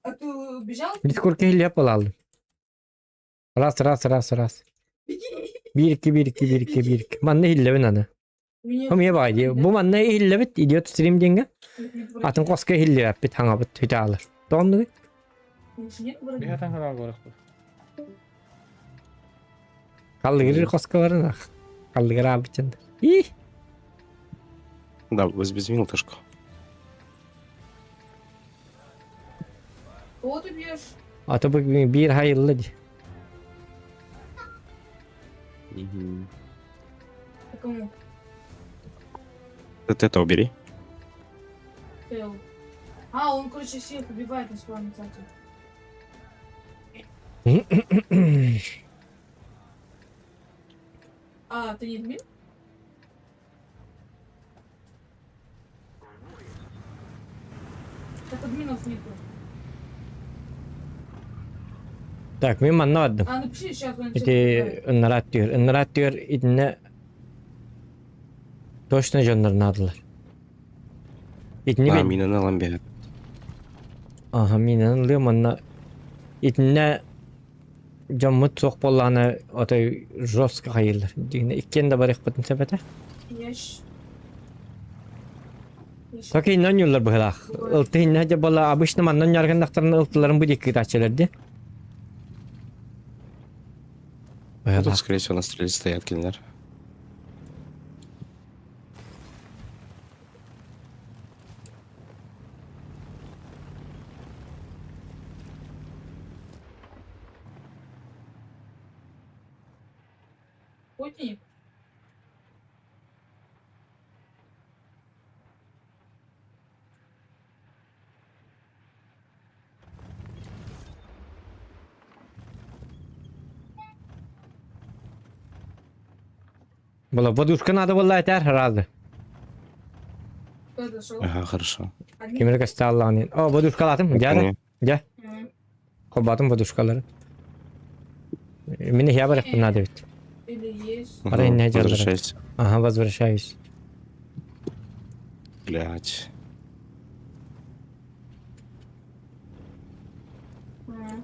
А ты убежал? Дискурка иһиллэп буолааллым. Раз, раз, раз, раз. Биир, икки, биир, икки, биир, икки, биир, икки. Манна иһиллэбин аны. Хомуйа баҕай дии. Бу манна иһиллэбит, идиот стрим диэҥҥэ. Атын хоско иһиллибэппит, хаҥабыт хүтаалар. Тоҕоннугуй? Биһатан канал көрөхпүт. Халлыгырыр хоско баран ах. Халлыгыраабыччан. И! Да, возьми милтышку. Кого ты бьешь? А то бу биир хайылла дии. По кому? Ты это убери. Фейл. А, он, короче, всех убивает на своем сайте. А, ты не админ? Так админов нету. Так, мин манна бардым. А, напиши сейчас, он всех Ити убивает. ыннараат түһэр. Ыннараат түһэр итиннэ точно дьоннор наадалар. Итини А, мен минаны ылан биэрэр. Аха, минаны ылыам манна итиннэ дьоммут суох буоллаҕына отой жестко хайыыллар. Дьиҥинэ иккиэн да барыахпытын сөп этэ. Я щ... Я щ... Так иннэ оонньууллар быһыылаах. Ылты иннэ дьэ буолла обычно манна оонньооргуннахтарына ылтыларын бу диэки ыытааччылар дии. Ну, Тут, Быһыылаах. скорее всего, на стреле стоят кинилэр. Охотник? Была подушка надо было этэр разы. Кто дошел? Ага, хорошо. Админ? Кимир кастааллаҕын. О, подушкалаатым, дьэ, дьэ. М. Холбоотум подушкалары. Мин иһэ барыахпын наада эбит. Или есть? Арай иннэ дьаллара. Возвращайся. Ага, возвращаюсь. Блять. М.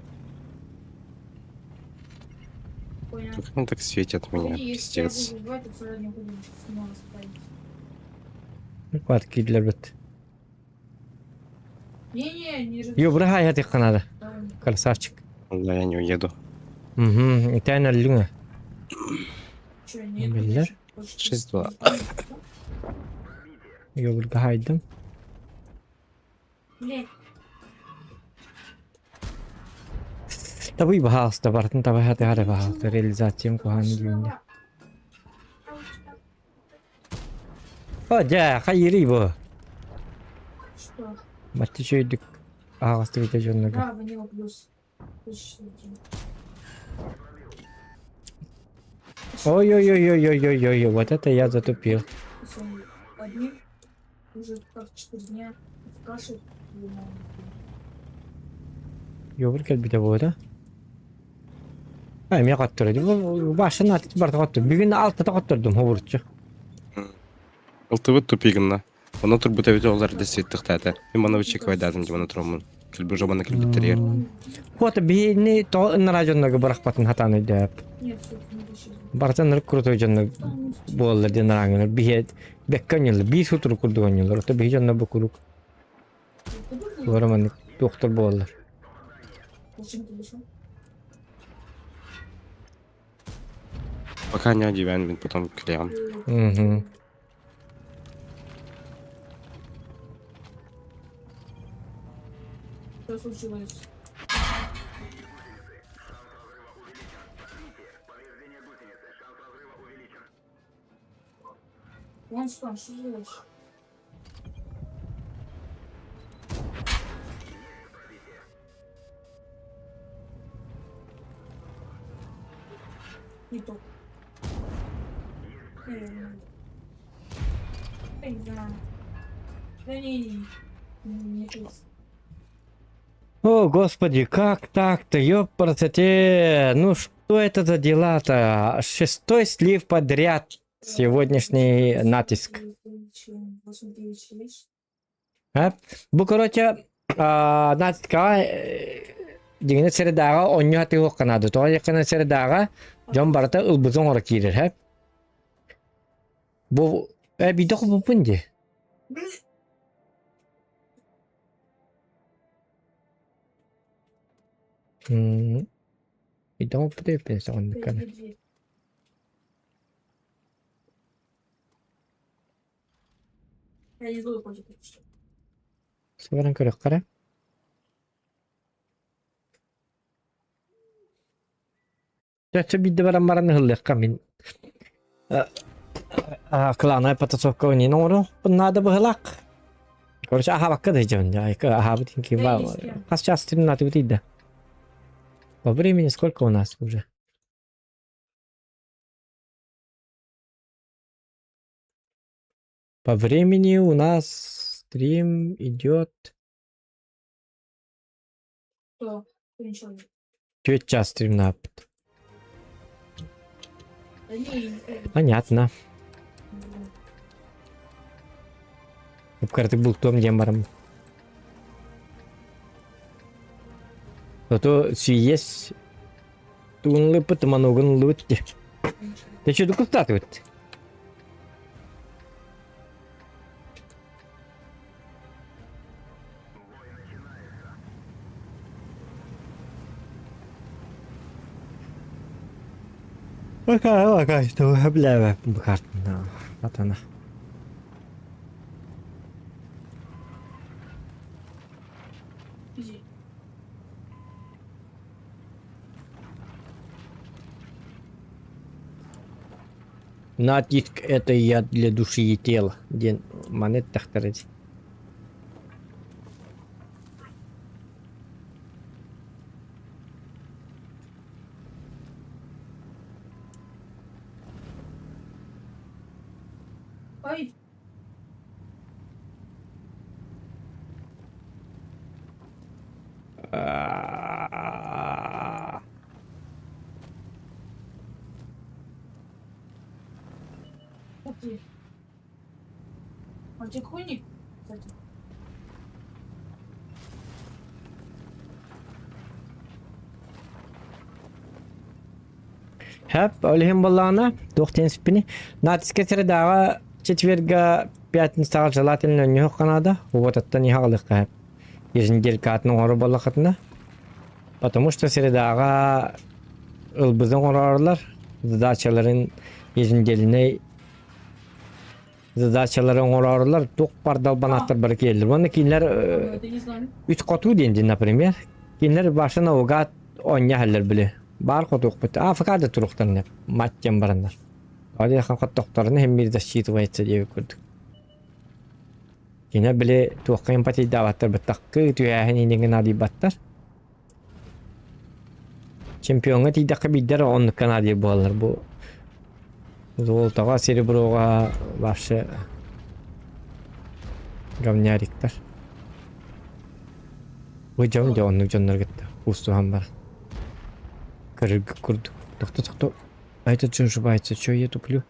Понял. Как они так светят меня, Погоди, если я пиздец. буду убивать, то все равно не будем снова ставить. Бат киирдилэр Не-не, не раз... Ю, быраһа айа надо. Давай. Красавчик. Да, я не уеду. Угу, итэн өллүҥ Чё, нет? Биллэр. Больше 6-2. Йобурга хайдым. Блять, Табый баһаалыста барытын таба хатыһары баһаалыста реализациям куһаан дүүннэ. О, дьэ, хайырый бу. Что? Бачча үчүгэйдик аһаҕастык итэ дьоннорго. Да, ванила плюс. 1061. Ой-ой-ой-ой-ой-ой-ой, вот это я затупил. Всё, Одним уже как 4 дня в каше Йобур кэлбитэ буолуо Эмиэ хотторо Башын барыта хоттор. Бүгүн алтата хоттордум хобуруччу. Ылтыбыт тупигына. Оно турбута эбит олар да ситтихтаата. Мин мана чеквайдаатым дии мана тураммын. Кэлбит жобана кэлбиттэригэр. Вот биһини тоҕо ыннараа дьоннорго бырахпатын хатаан өйдөөп. Нет, сука, не тащи. Барытын ынырык крутой дьоннор буоллар диэн араҥынар биһи бэккэ онньуллар биир сутурук курдук онньуллар ото биһи дьоннор бу куруук Олор маннык туохтар буолаллар. Зачем ты вышел? Пока не одеваем, потом клеем. Мгм. Что случилось? Вон что, что делаешь? Не то. Наверное. Я не знаю. Да не, не, не, не, О, господи, как так-то, ёпарасоте, ну что это за дела-то? Шестой слив подряд сегодняшний натиск. А? Бу, короче, натискаҕа дьиҥинэ средаҕа онньу хатыһыахха наада. Тоҕо диэххинэ средаҕа дьон барыта ылбытын оҥоро киирэр, һэ? Бу э биирдэ хоппуппун дии. М биирдэ хоппут эбиппин соҕоннукканы. Я не злой котик, если что. Сыбаран көрүөххэ эрэ. Чачча биирдэ баран баран ыһыллыахха мин клановая потасовка не оҥору наада быһылаах. Короче, аһаабакка да дьон, аһаабыт хас час тринадцать да. По времени сколько у нас уже? По времени у нас стрим идет Что? Ничего. Түөрт час стримнааппыт. Да не, не, Понятно. Кыратык бултуом диэн барам. Зато сийиэс тугун ылыппыт, манугун ыллыбыт дии. Ты что, дукустаатыбыт? Пока, пока, что бля, Вот она. Иди. Натиск это яд для души и тела. Диэн маны эттэхтэрэ дии. Ай! А. Ух ты. А где хуйник? Кстати. Хэп, ол иһин буоллаҕына, туох диэн сиппини. Натиска средаҕа четверга пятницаҕа желательно ньуһук наада, уотаттан иһэ аҕалыахха хэп. Еженеделька оҥорор буоллаххытына. Потому что средаҕа ылбызы оҥорорлар, задачаларын еженедельнай задачалары оҥорорлар, туох бар далбанааттар бары киирэллэр. Уонна кинилэр Это не знаю. үс хотуу диэн дии, например. Кинилэр баша наугад оонньо иһэллэр били. Баар хотуохпут. АФК да туруктарына мать диэн бараннар. Ол хоттохторуна иһин биир засчитывается диэбит курдук. Кини били туохха эмпатийдаабаттар баттахкы түһээһин иниҥин наадыйбаттар. Чемпиоҥҥа тиийдэххэ биирдэр оннукка наадыйар буолаллар бу золотоҕа, сереброҕа вообще говняриктар. Бу дьон дьэ оннук дьоннор кытта куустуһан баран. Көрөргө курдук. Тохто тохто. А этот ошибается, что я туплю?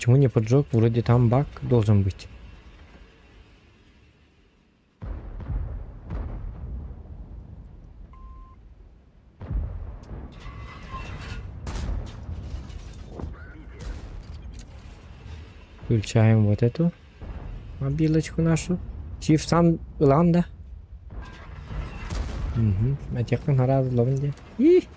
Почему не поджег? Вроде там баг должен быть. Включаем вот эту мобилочку нашу. Чиф сам ылан да? Угу. Этиэххин харааз ылабын диэн. И!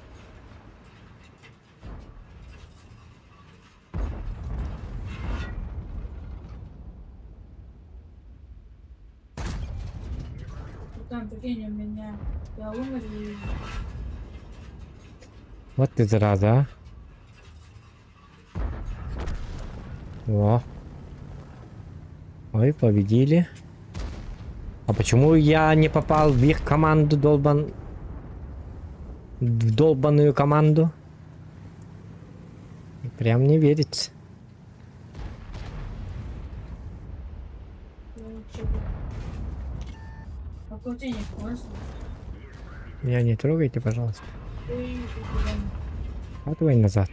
Братан, прикинь, у меня... Я умер и... Вот ты зараза, а. О. Ой, победили. А почему я не попал в их команду, долбан... В долбаную команду? Прям не верится. Я вообще... Какой денег просто? Меня не трогайте, пожалуйста. Ты Вкатывай назад.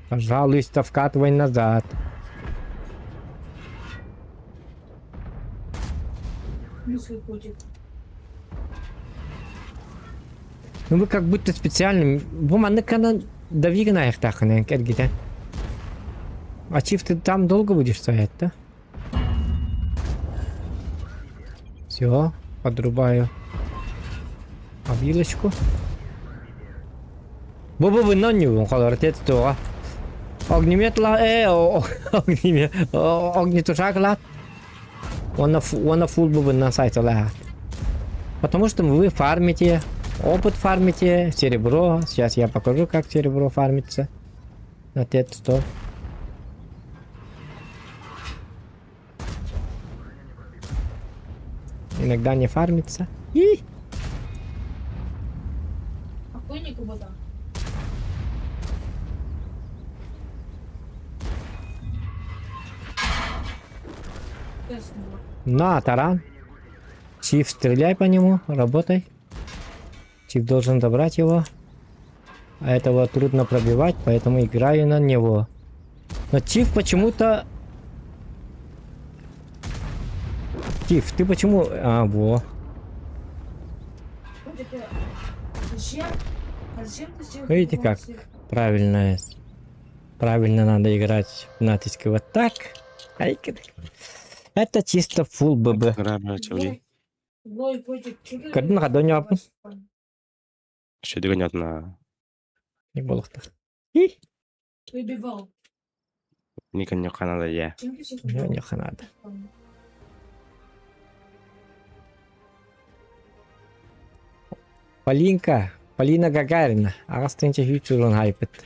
Пожалуйста, вкатывай назад. Мысли котик. Ну вы как будто специально... Бу маннык давигна айахтаахына кэргитэ. А чиф ты там долго будешь стоять, да? Все, подрубаю обилочку. Бу-бу-бу, ноннюгун холор туға. Огнемет ла, э, огнемет, огнетушак ла. Он на фул бу сайтала. Потому что вы фармите, опыт фармите, серебро. Сейчас я покажу, как серебро фармится. На Т100. Иногда не фармится. И! Какой ник у бота? На, таран. Чиф, стреляй по нему, работай. Чиф должен забрать его. А этого трудно пробивать, поэтому играю на него. Но Чиф почему-то... Чиф, ты почему... А, во. Видите как? Правильно. Правильно надо играть в натиске вот так. Это чисто full ББ. Кардин гадоня апын. Что понятно. Не болохтах. Выбивал. Никон Канада я. Не надо. Полинка, Полина Гагарина. Ағастынча хючурун хайпыт.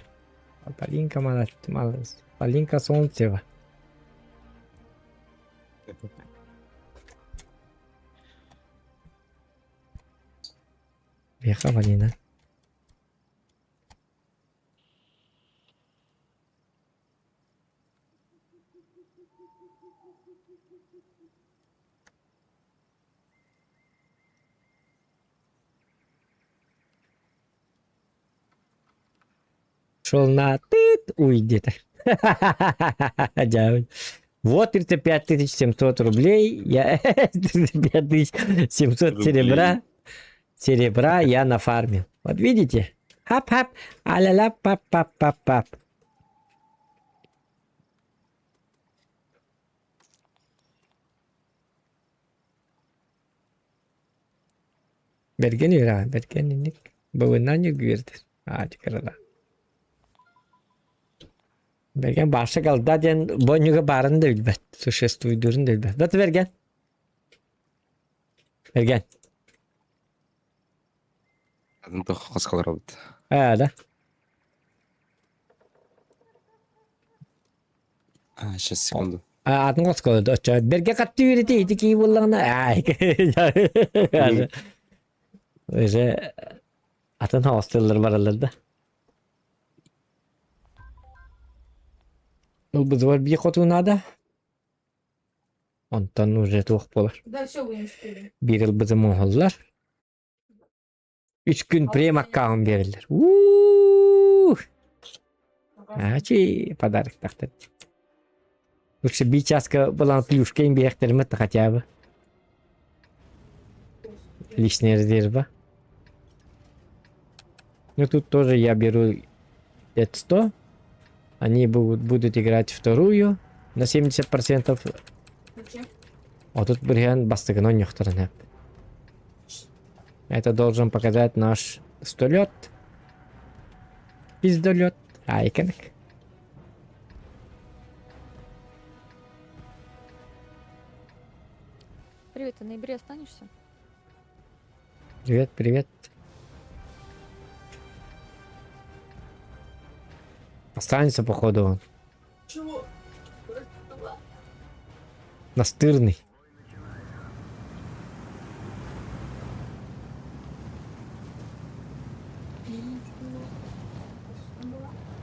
Полинка молодец. Полинка Солнцева. Веха Полина. Шел на тыт, уйдет. Вот 35 700 рублей. Я 35 700 серебра. Серебра я нафармил. Вот видите? Хап-хап. А-ля-ля, пап-пап-пап-пап. Берген үра, берген иник. Бывынан югүрдür. А, чыкарала. Берген башы kalда ден бонюга барын да билбет. Существуйдурун да билбет. Бат берген. Берген. Атын тох хоскалар обут. А, да. А, сейчас, секунду. А, атын хоскалар да. Берген катты үйрети, ити кии боллагына. Ай. Уже атын хостеллер баралар да. Ол бузуар бии хоту надо. Онтон уже туох болар. Да, все, вы не успели. Бир ылбызы моһоллар. Үч күн прем аккаунт берилер. Ууу! Ачи подарок тахтар. Лучше би часка была плюшка им биэхтеримет хотя бы. Личный резерва. Ну тут тоже я беру 500. Они будут, будут играть вторую на 70%. Зачем? А тут бырыһыан бастыгын онньохторун Это должен показать наш столет. Пиздолет. Айконок. Привет, ты в ноябре останешься? Привет, привет. Останется, походу, он. Чего? Настырный.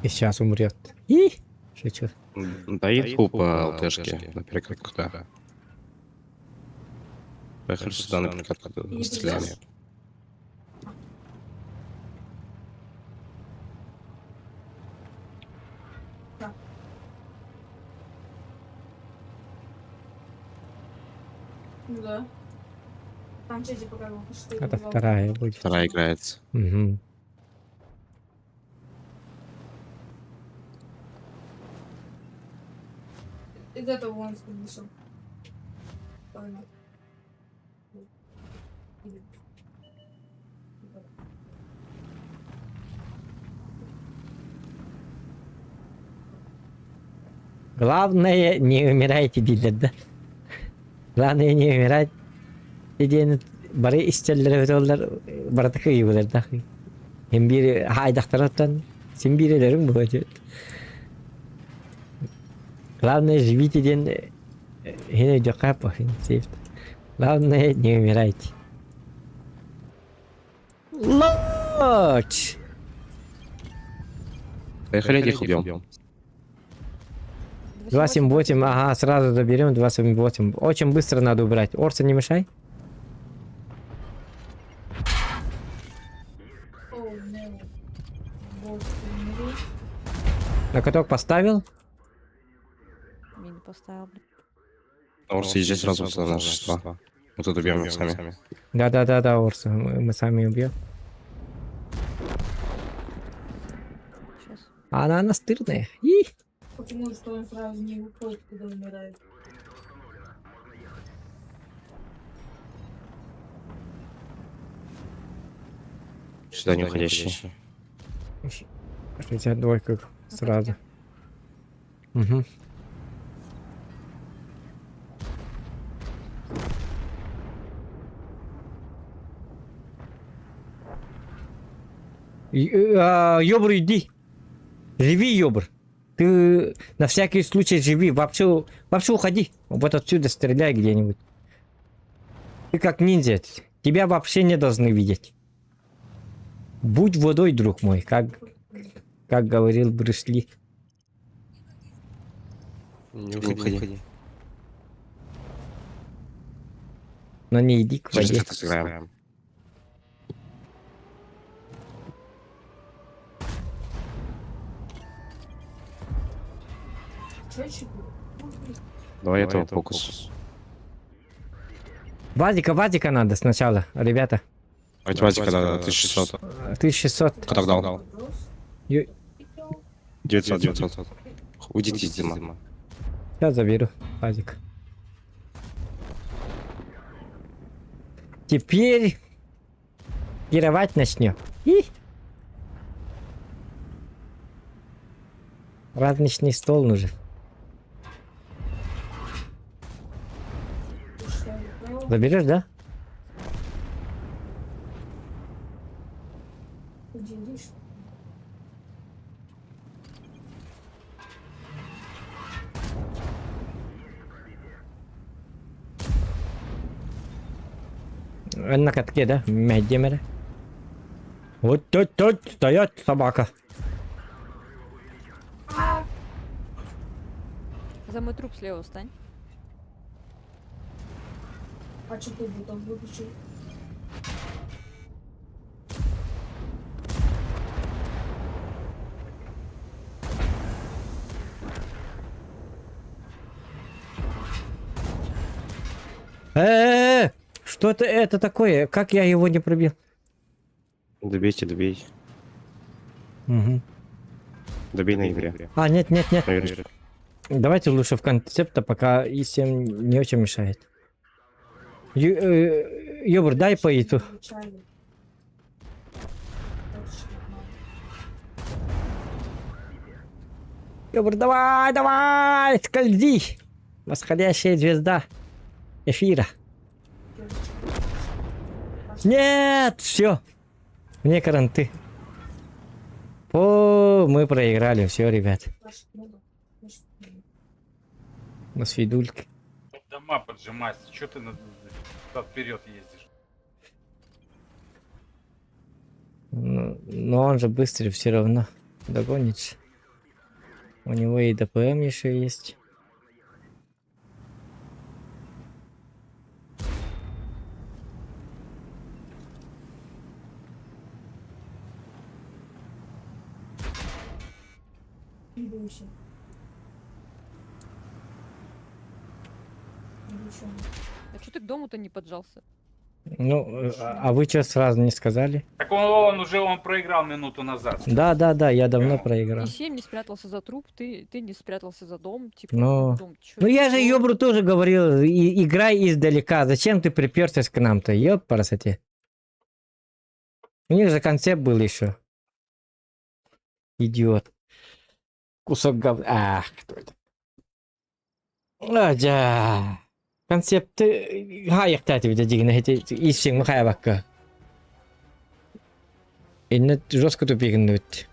И сейчас умрет. И шучу. Дай по ЛТшке на перекатку, да. Поехали сюда на перекатку, стреляем. Ну да. Там чате показывал, что Это вторая будет. Вторая играется. Угу. Из этого он вышел. Ладно. Главное, не умирайте, дииллэр да. Главное, не умирать. Диэн бары истэллэр эбитэ барыта кыйыбылар да. Син биир хаайдахтарыттан син биир өлөрүҥ буолуо диэт. Главное, живите диэн иһин өйдүөххэ сейф. Главное, не умирайте. Лочь! Поехали, этих убьем. 278, ага, сразу заберем 278. Очень быстро надо убрать. Орса, не мешай. Oh, no. Вот, умри. На каток поставил. Мини поставил, блин. Орс, езжай сразу сюда на 6-2. Вот тут убьем их сами. Да-да-да-да, Орса, мы сами убьем. Сейчас. А она настырная. И! Почему что он сразу не выходит, когда умирает? Сюда не уходящий. 62 сразу. Угу. Ёбр, иди. Живи, Ёбр. Ты на всякий случай живи. Вообще, вообще уходи. Вот отсюда стреляй где-нибудь. Ты как ниндзя. Тебя вообще не должны видеть. Будь водой, друг мой, как говорил Брюс Ли. Не уходи. Но не иди к Через воде. это сыграем. Чё, чего? Давай этого фокус. Вазика, Вазика надо сначала, ребята. Давайте Вазика, да, да, 1600. 1600. Каток дал. Ё- 900, 900. Уйдите из дыма. Я заберу Вазик. Теперь пировать начнем. И! Праздничный стол нужен. Заберешь, да? Поделишь? На катке, да? Мэдемере. Вот тут, тут стоят собака. За мой труп слева встань. А что ты бутон выключил? Что это, это такое? Как я его не пробил? Добейте, добей. Угу. Добей на игре. А, нет, нет, нет. На игре. Давайте лучше в концепта, пока ИСМ не очень мешает. Ёбр, дай по иту. Чайник. Ёбр, давай, давай, скользи! Восходящая звезда эфира. Нет, все. Мне каранты. О, мы проиграли, все, ребят. На свидульке. Дома поджимайся, что ты на... вперед ездишь? Ну, но он же быстрее все равно догонит. У него и ДПМ еще есть. Люся. Люся. А что ты к дому-то не поджался? Ну, а вы что сразу не сказали? Так он, он уже он проиграл минуту назад. Да, да, да, я давно проиграл. И семь не спрятался за труп, ты, ты не спрятался за дом, типа, Ну, дом, чё ну я это же такое? Ёбру тоже говорил, и, играй издалека. Зачем ты приперся к нам-то? Ёб парасоте. У них же концепт был еще. Идиот. Кусок говна. Ах, кто это? А, Концепты хайыктати бит дигин эти исиң хайабакка. Инне жестко тупигин бит.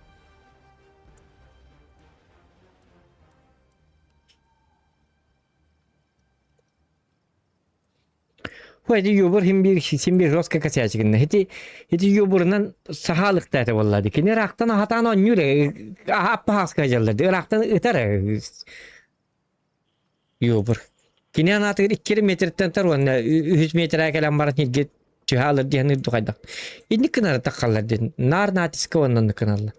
Хуа ити юбур хим бир син бир жестко косячигин. Ити ити юбурунан сахалыктати боллады. Кини рактан хатан оннюр аппа хаска жалларды. Рактан ытар. Юбур. Кини анаатыгар 2 метртэн тар уонна 3 метр кэлэн баран сиргэ түһэ диэн үрдүк Инник гынары таххаллар диэн наар натиска уонна гыналлар.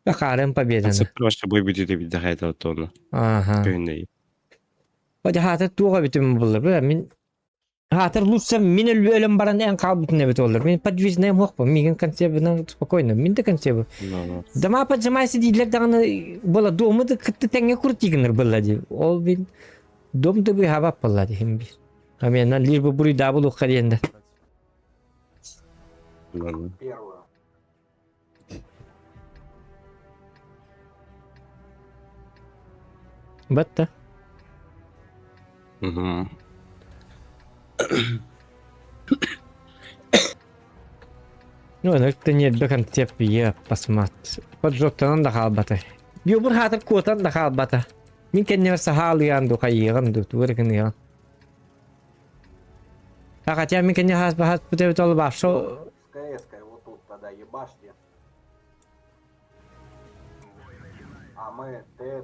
Бахарым победаны. Концепт вообще бой будет вида это Ага. Көнней. Ода хатыр туға бүтүм булар. Бля, мин хатыр лучше мин өлөм баран эн калбытын эбит олар. Мин подвижная мох Мигин концепт спокойно. Мин де концепт. Дома поджимайся дийлер даганы бола домы да кытты теңге куртигинер была ди. Ол бин дом да би хабап была ди хим бир. А мен лишь бы бури дабыл ухаренде. Первую. Батта. Угу. Ну, это не до концепт е посмат. Поджоктанан да халбата. Юбур хатыр куотан да халбата. Мин кеннер сахалыян ду хайыган ду туыргын ян. А хотя мин кеннер хас бахат путевит ол башо. С КС-кой вот тут тогда ебашьте. А мы Т,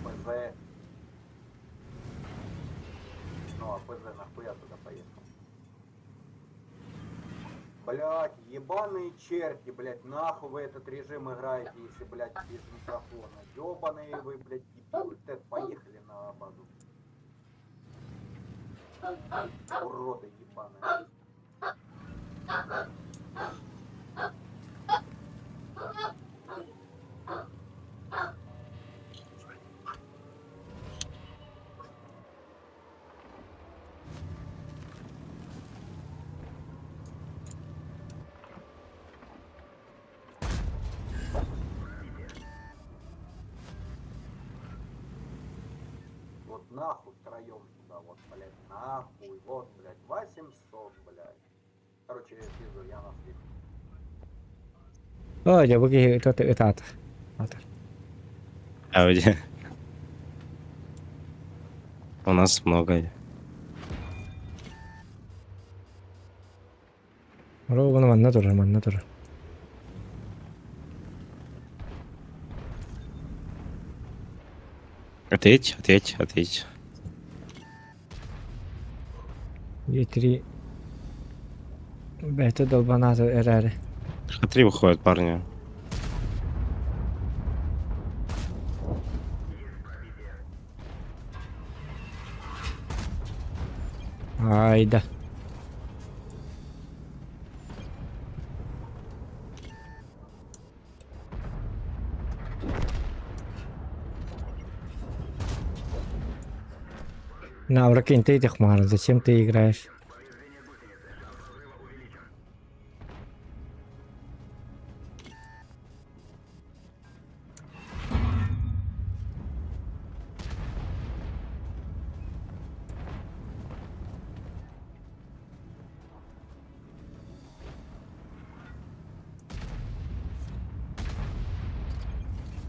ПЗ. Ну, а ПЗ нахуя туда поехал? Блять, ебаные черти, блять, нахуй вы этот режим играете, если, блять, без микрофона. Ебаные вы, блять, дебилы. Тед, поехали на базу. Уроды ебаные. Вот нахуй втроем туда, вот, блядь, нахуй, вот, блядь, 800, блядь. Короче, я пизду, я на слив. Ой, я буги это это это. А где? У нас много. Ровно манна тоже, манна тоже. Ответь, ответь, ответь. Две, три. Это долбанато РР. Три выходят парни. Айда. На, прокинь, ты этих мар, зачем ты играешь?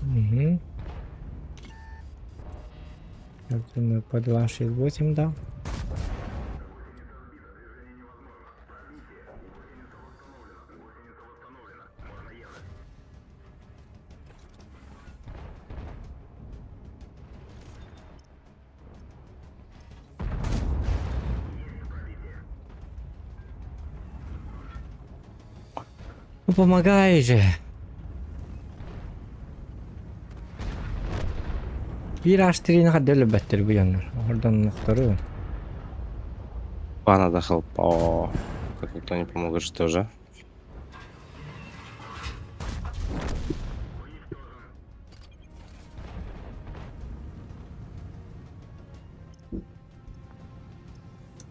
Угу. Я думаю, по 2,68 дал. Ну помогай же. Биир аш-тириини хардыы өлөрбөттөр бу дьоннор. Ордоннохтору. Пана да хелп. О, как никто не помог, что же.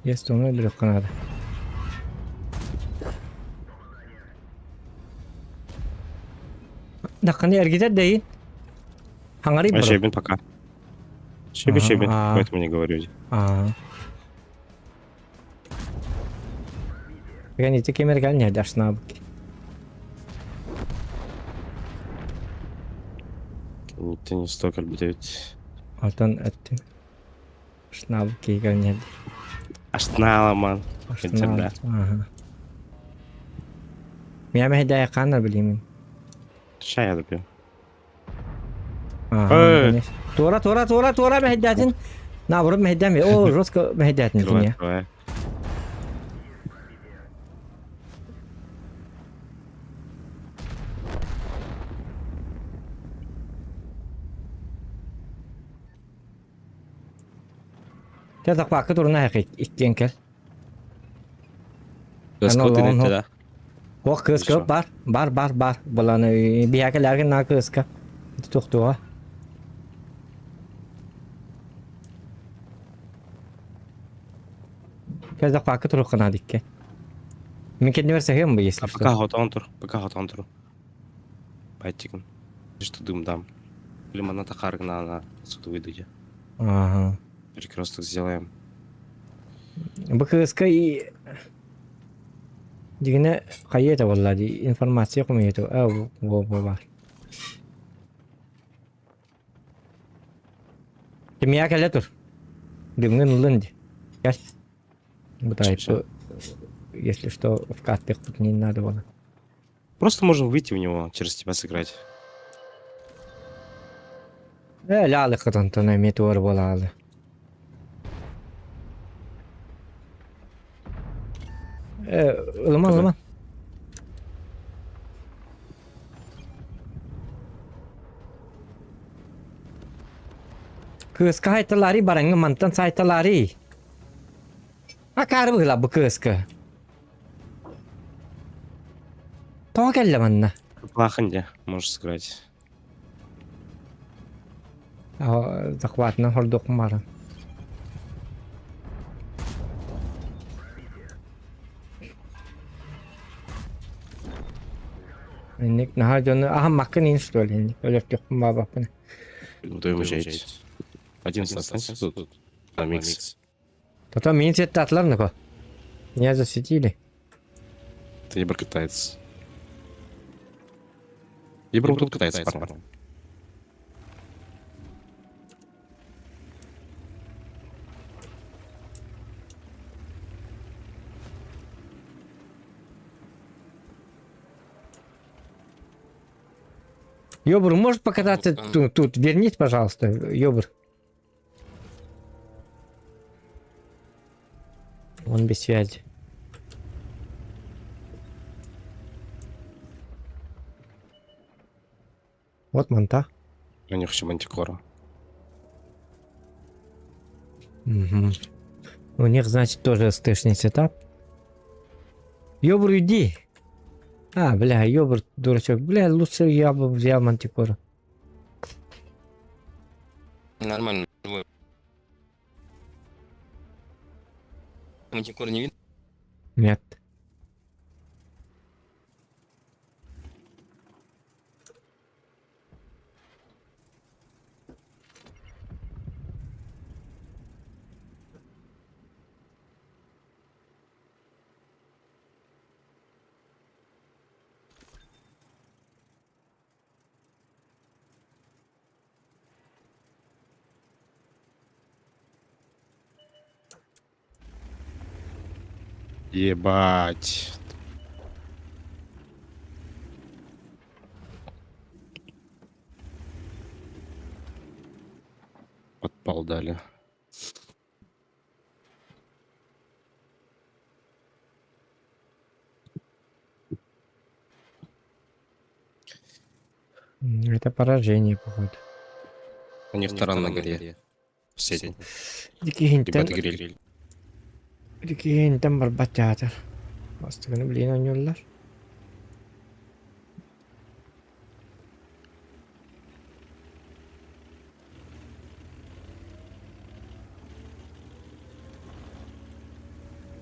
Есть оны өлөрүөххэ наада. Дахханы эргитэр дэйин. Хаҥарый А бро. Щебин пока. Щебин, Щебин, А. поэтому не говорю. Аа. Ген ити кемер кэлин дашнаабык. Ты не столько ведь. Алтан эттим. Ашнаабык киһи Ашнала, ман. Да. Ага. Мия мэһэдээ хаанар билимин. Чай я допью. Ага. Туора, туора, туора, туора мэһэдээтин. Наоборот мэһэдээм. О, жестко мэһэдээтин Открывай, киниэ. открывай. Тэ захвакка турна хэ иккиэн кэл. Кыска ты не да? Ох кыска бар, бар, бар, бар. Баланы биһэкэлэргин на кыска. Тохтуга. Кэл захвакка туруккана дикке. Мин кэннибэр саһыам бу, если А что. пока хотон тур, пока хотон тур. Байтикин. Что дым дам. Или маната харгна на отсюда выйдете. Ага. Перекресток сделаем. Бу кыска и дигине хайета буолла дии информация хомуйата а бу бу бар. Кимиэ кэлэ тур. Дымҥын ылын дии. Кэл. Бу если что в каттыхпыт не надо было. Просто можем выйти в него, через тебя сыграть. Э, лялык онтон эмиэ туор буолаалы. Э, ылыман, ылыман. Кыыска хайталари бараҥҥа мантан сайталари. Акаары быһыла бу кыыска. Тоҕо кэллэ манна? Плаханде можешь сыграть. Захватынан хордуохпун баҕаран. Инник наһаа дьону аһаммаккын иин что ли инник өлөртүөхпүн баабаппын. Вдвоем уезжаете. Один останься тут. На микс. Потом мин сеттаатылар нако. Меня засветили. Это Ебр катается. Ебр тут катается, парень. Ёбр, можешь покататься тут, тут? Вернись, пожалуйста, Ёбр. Он без связи. Вот манта. У них еще мантикора. Угу. У них, значит, тоже СТшный сетап. Ёбр, иди. А, бля, ёбр, дурачок. Бля, лучше я бы взял Мантикору. Нормально, живой. Мантикор не видно? Нет. Ебать. Подпал дали. Это поражение, походу. У них таран на горе. Последний. Дикиһинтэн Ребята гриль. Дикиһинтэн барбат театр. Бастыгыны блин оонньууллар.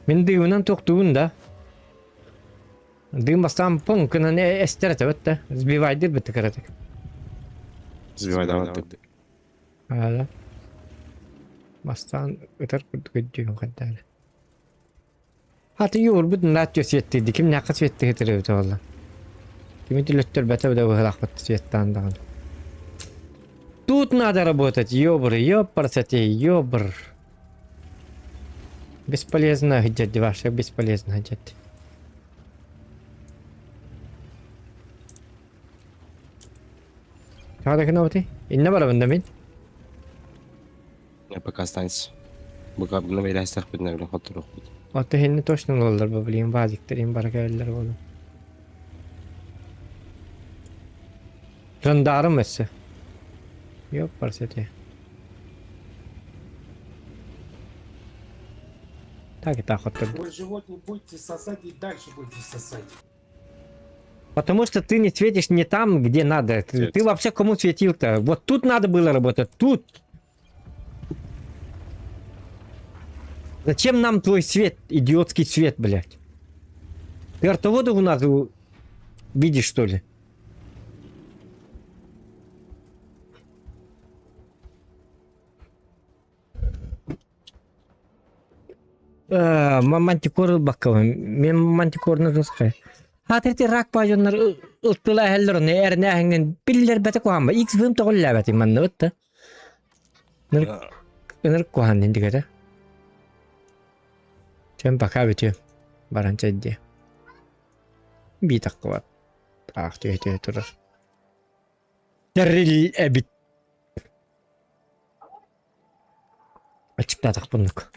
Мин дыымынан тохтуубун да. Дыым бастаан пуҥкунан эстэр этэ да. Сбивайдыр бытты кыратык. Сбивай, давай ты. Аала. Бастаан ытар курдук өйдүүгүн хайдаары. Аты юурбут наат светтийди. Ким наака светтиһи тырыбыта буолла. Кими түлөттөрбөтө да быһылаахпыт светтаан даҕаны. Тут надо работать, ёбр, ёпарсати, ёбр. Бесполезно дядь ваша, бесполезно дядь. Тоҕо гынабытый? Иннэ барабын да мин. Я пока останься. Быка бүгүн илээстэхпитинэ билин хотторуохпут. Ото иһиннэ точно ылаллар бу блин вазиктар им бара кэлэллэр буолан. Жандарм өссө. Ёппарсете. Так и так хоттордум. Вы живот не будете сосать и дальше будете сосать. Потому что ты не светишь не там, где надо. Ты вообще кому светил-то? Вот тут надо было работать, тут. Зачем нам твой свет, идиотский свет, блядь? Ты артовода у нас видишь, что ли? Э, Мантикор ылбаккабын. Мен мантикорны жосқай. Хатырти рак бажоннар ылтыла әһеллер оны эрнээһиҥҥин биллэрбэтэ куһаанба икс бым тоҕуллээбэтин манна бытта. Ынырык куһаан диэн Чэн пока бүтүө. Баран чэйдиэ. Бии таххыбат. Таах түһэ-түһэ турар. Тэрил эбит. Ачыктаатахпыннык.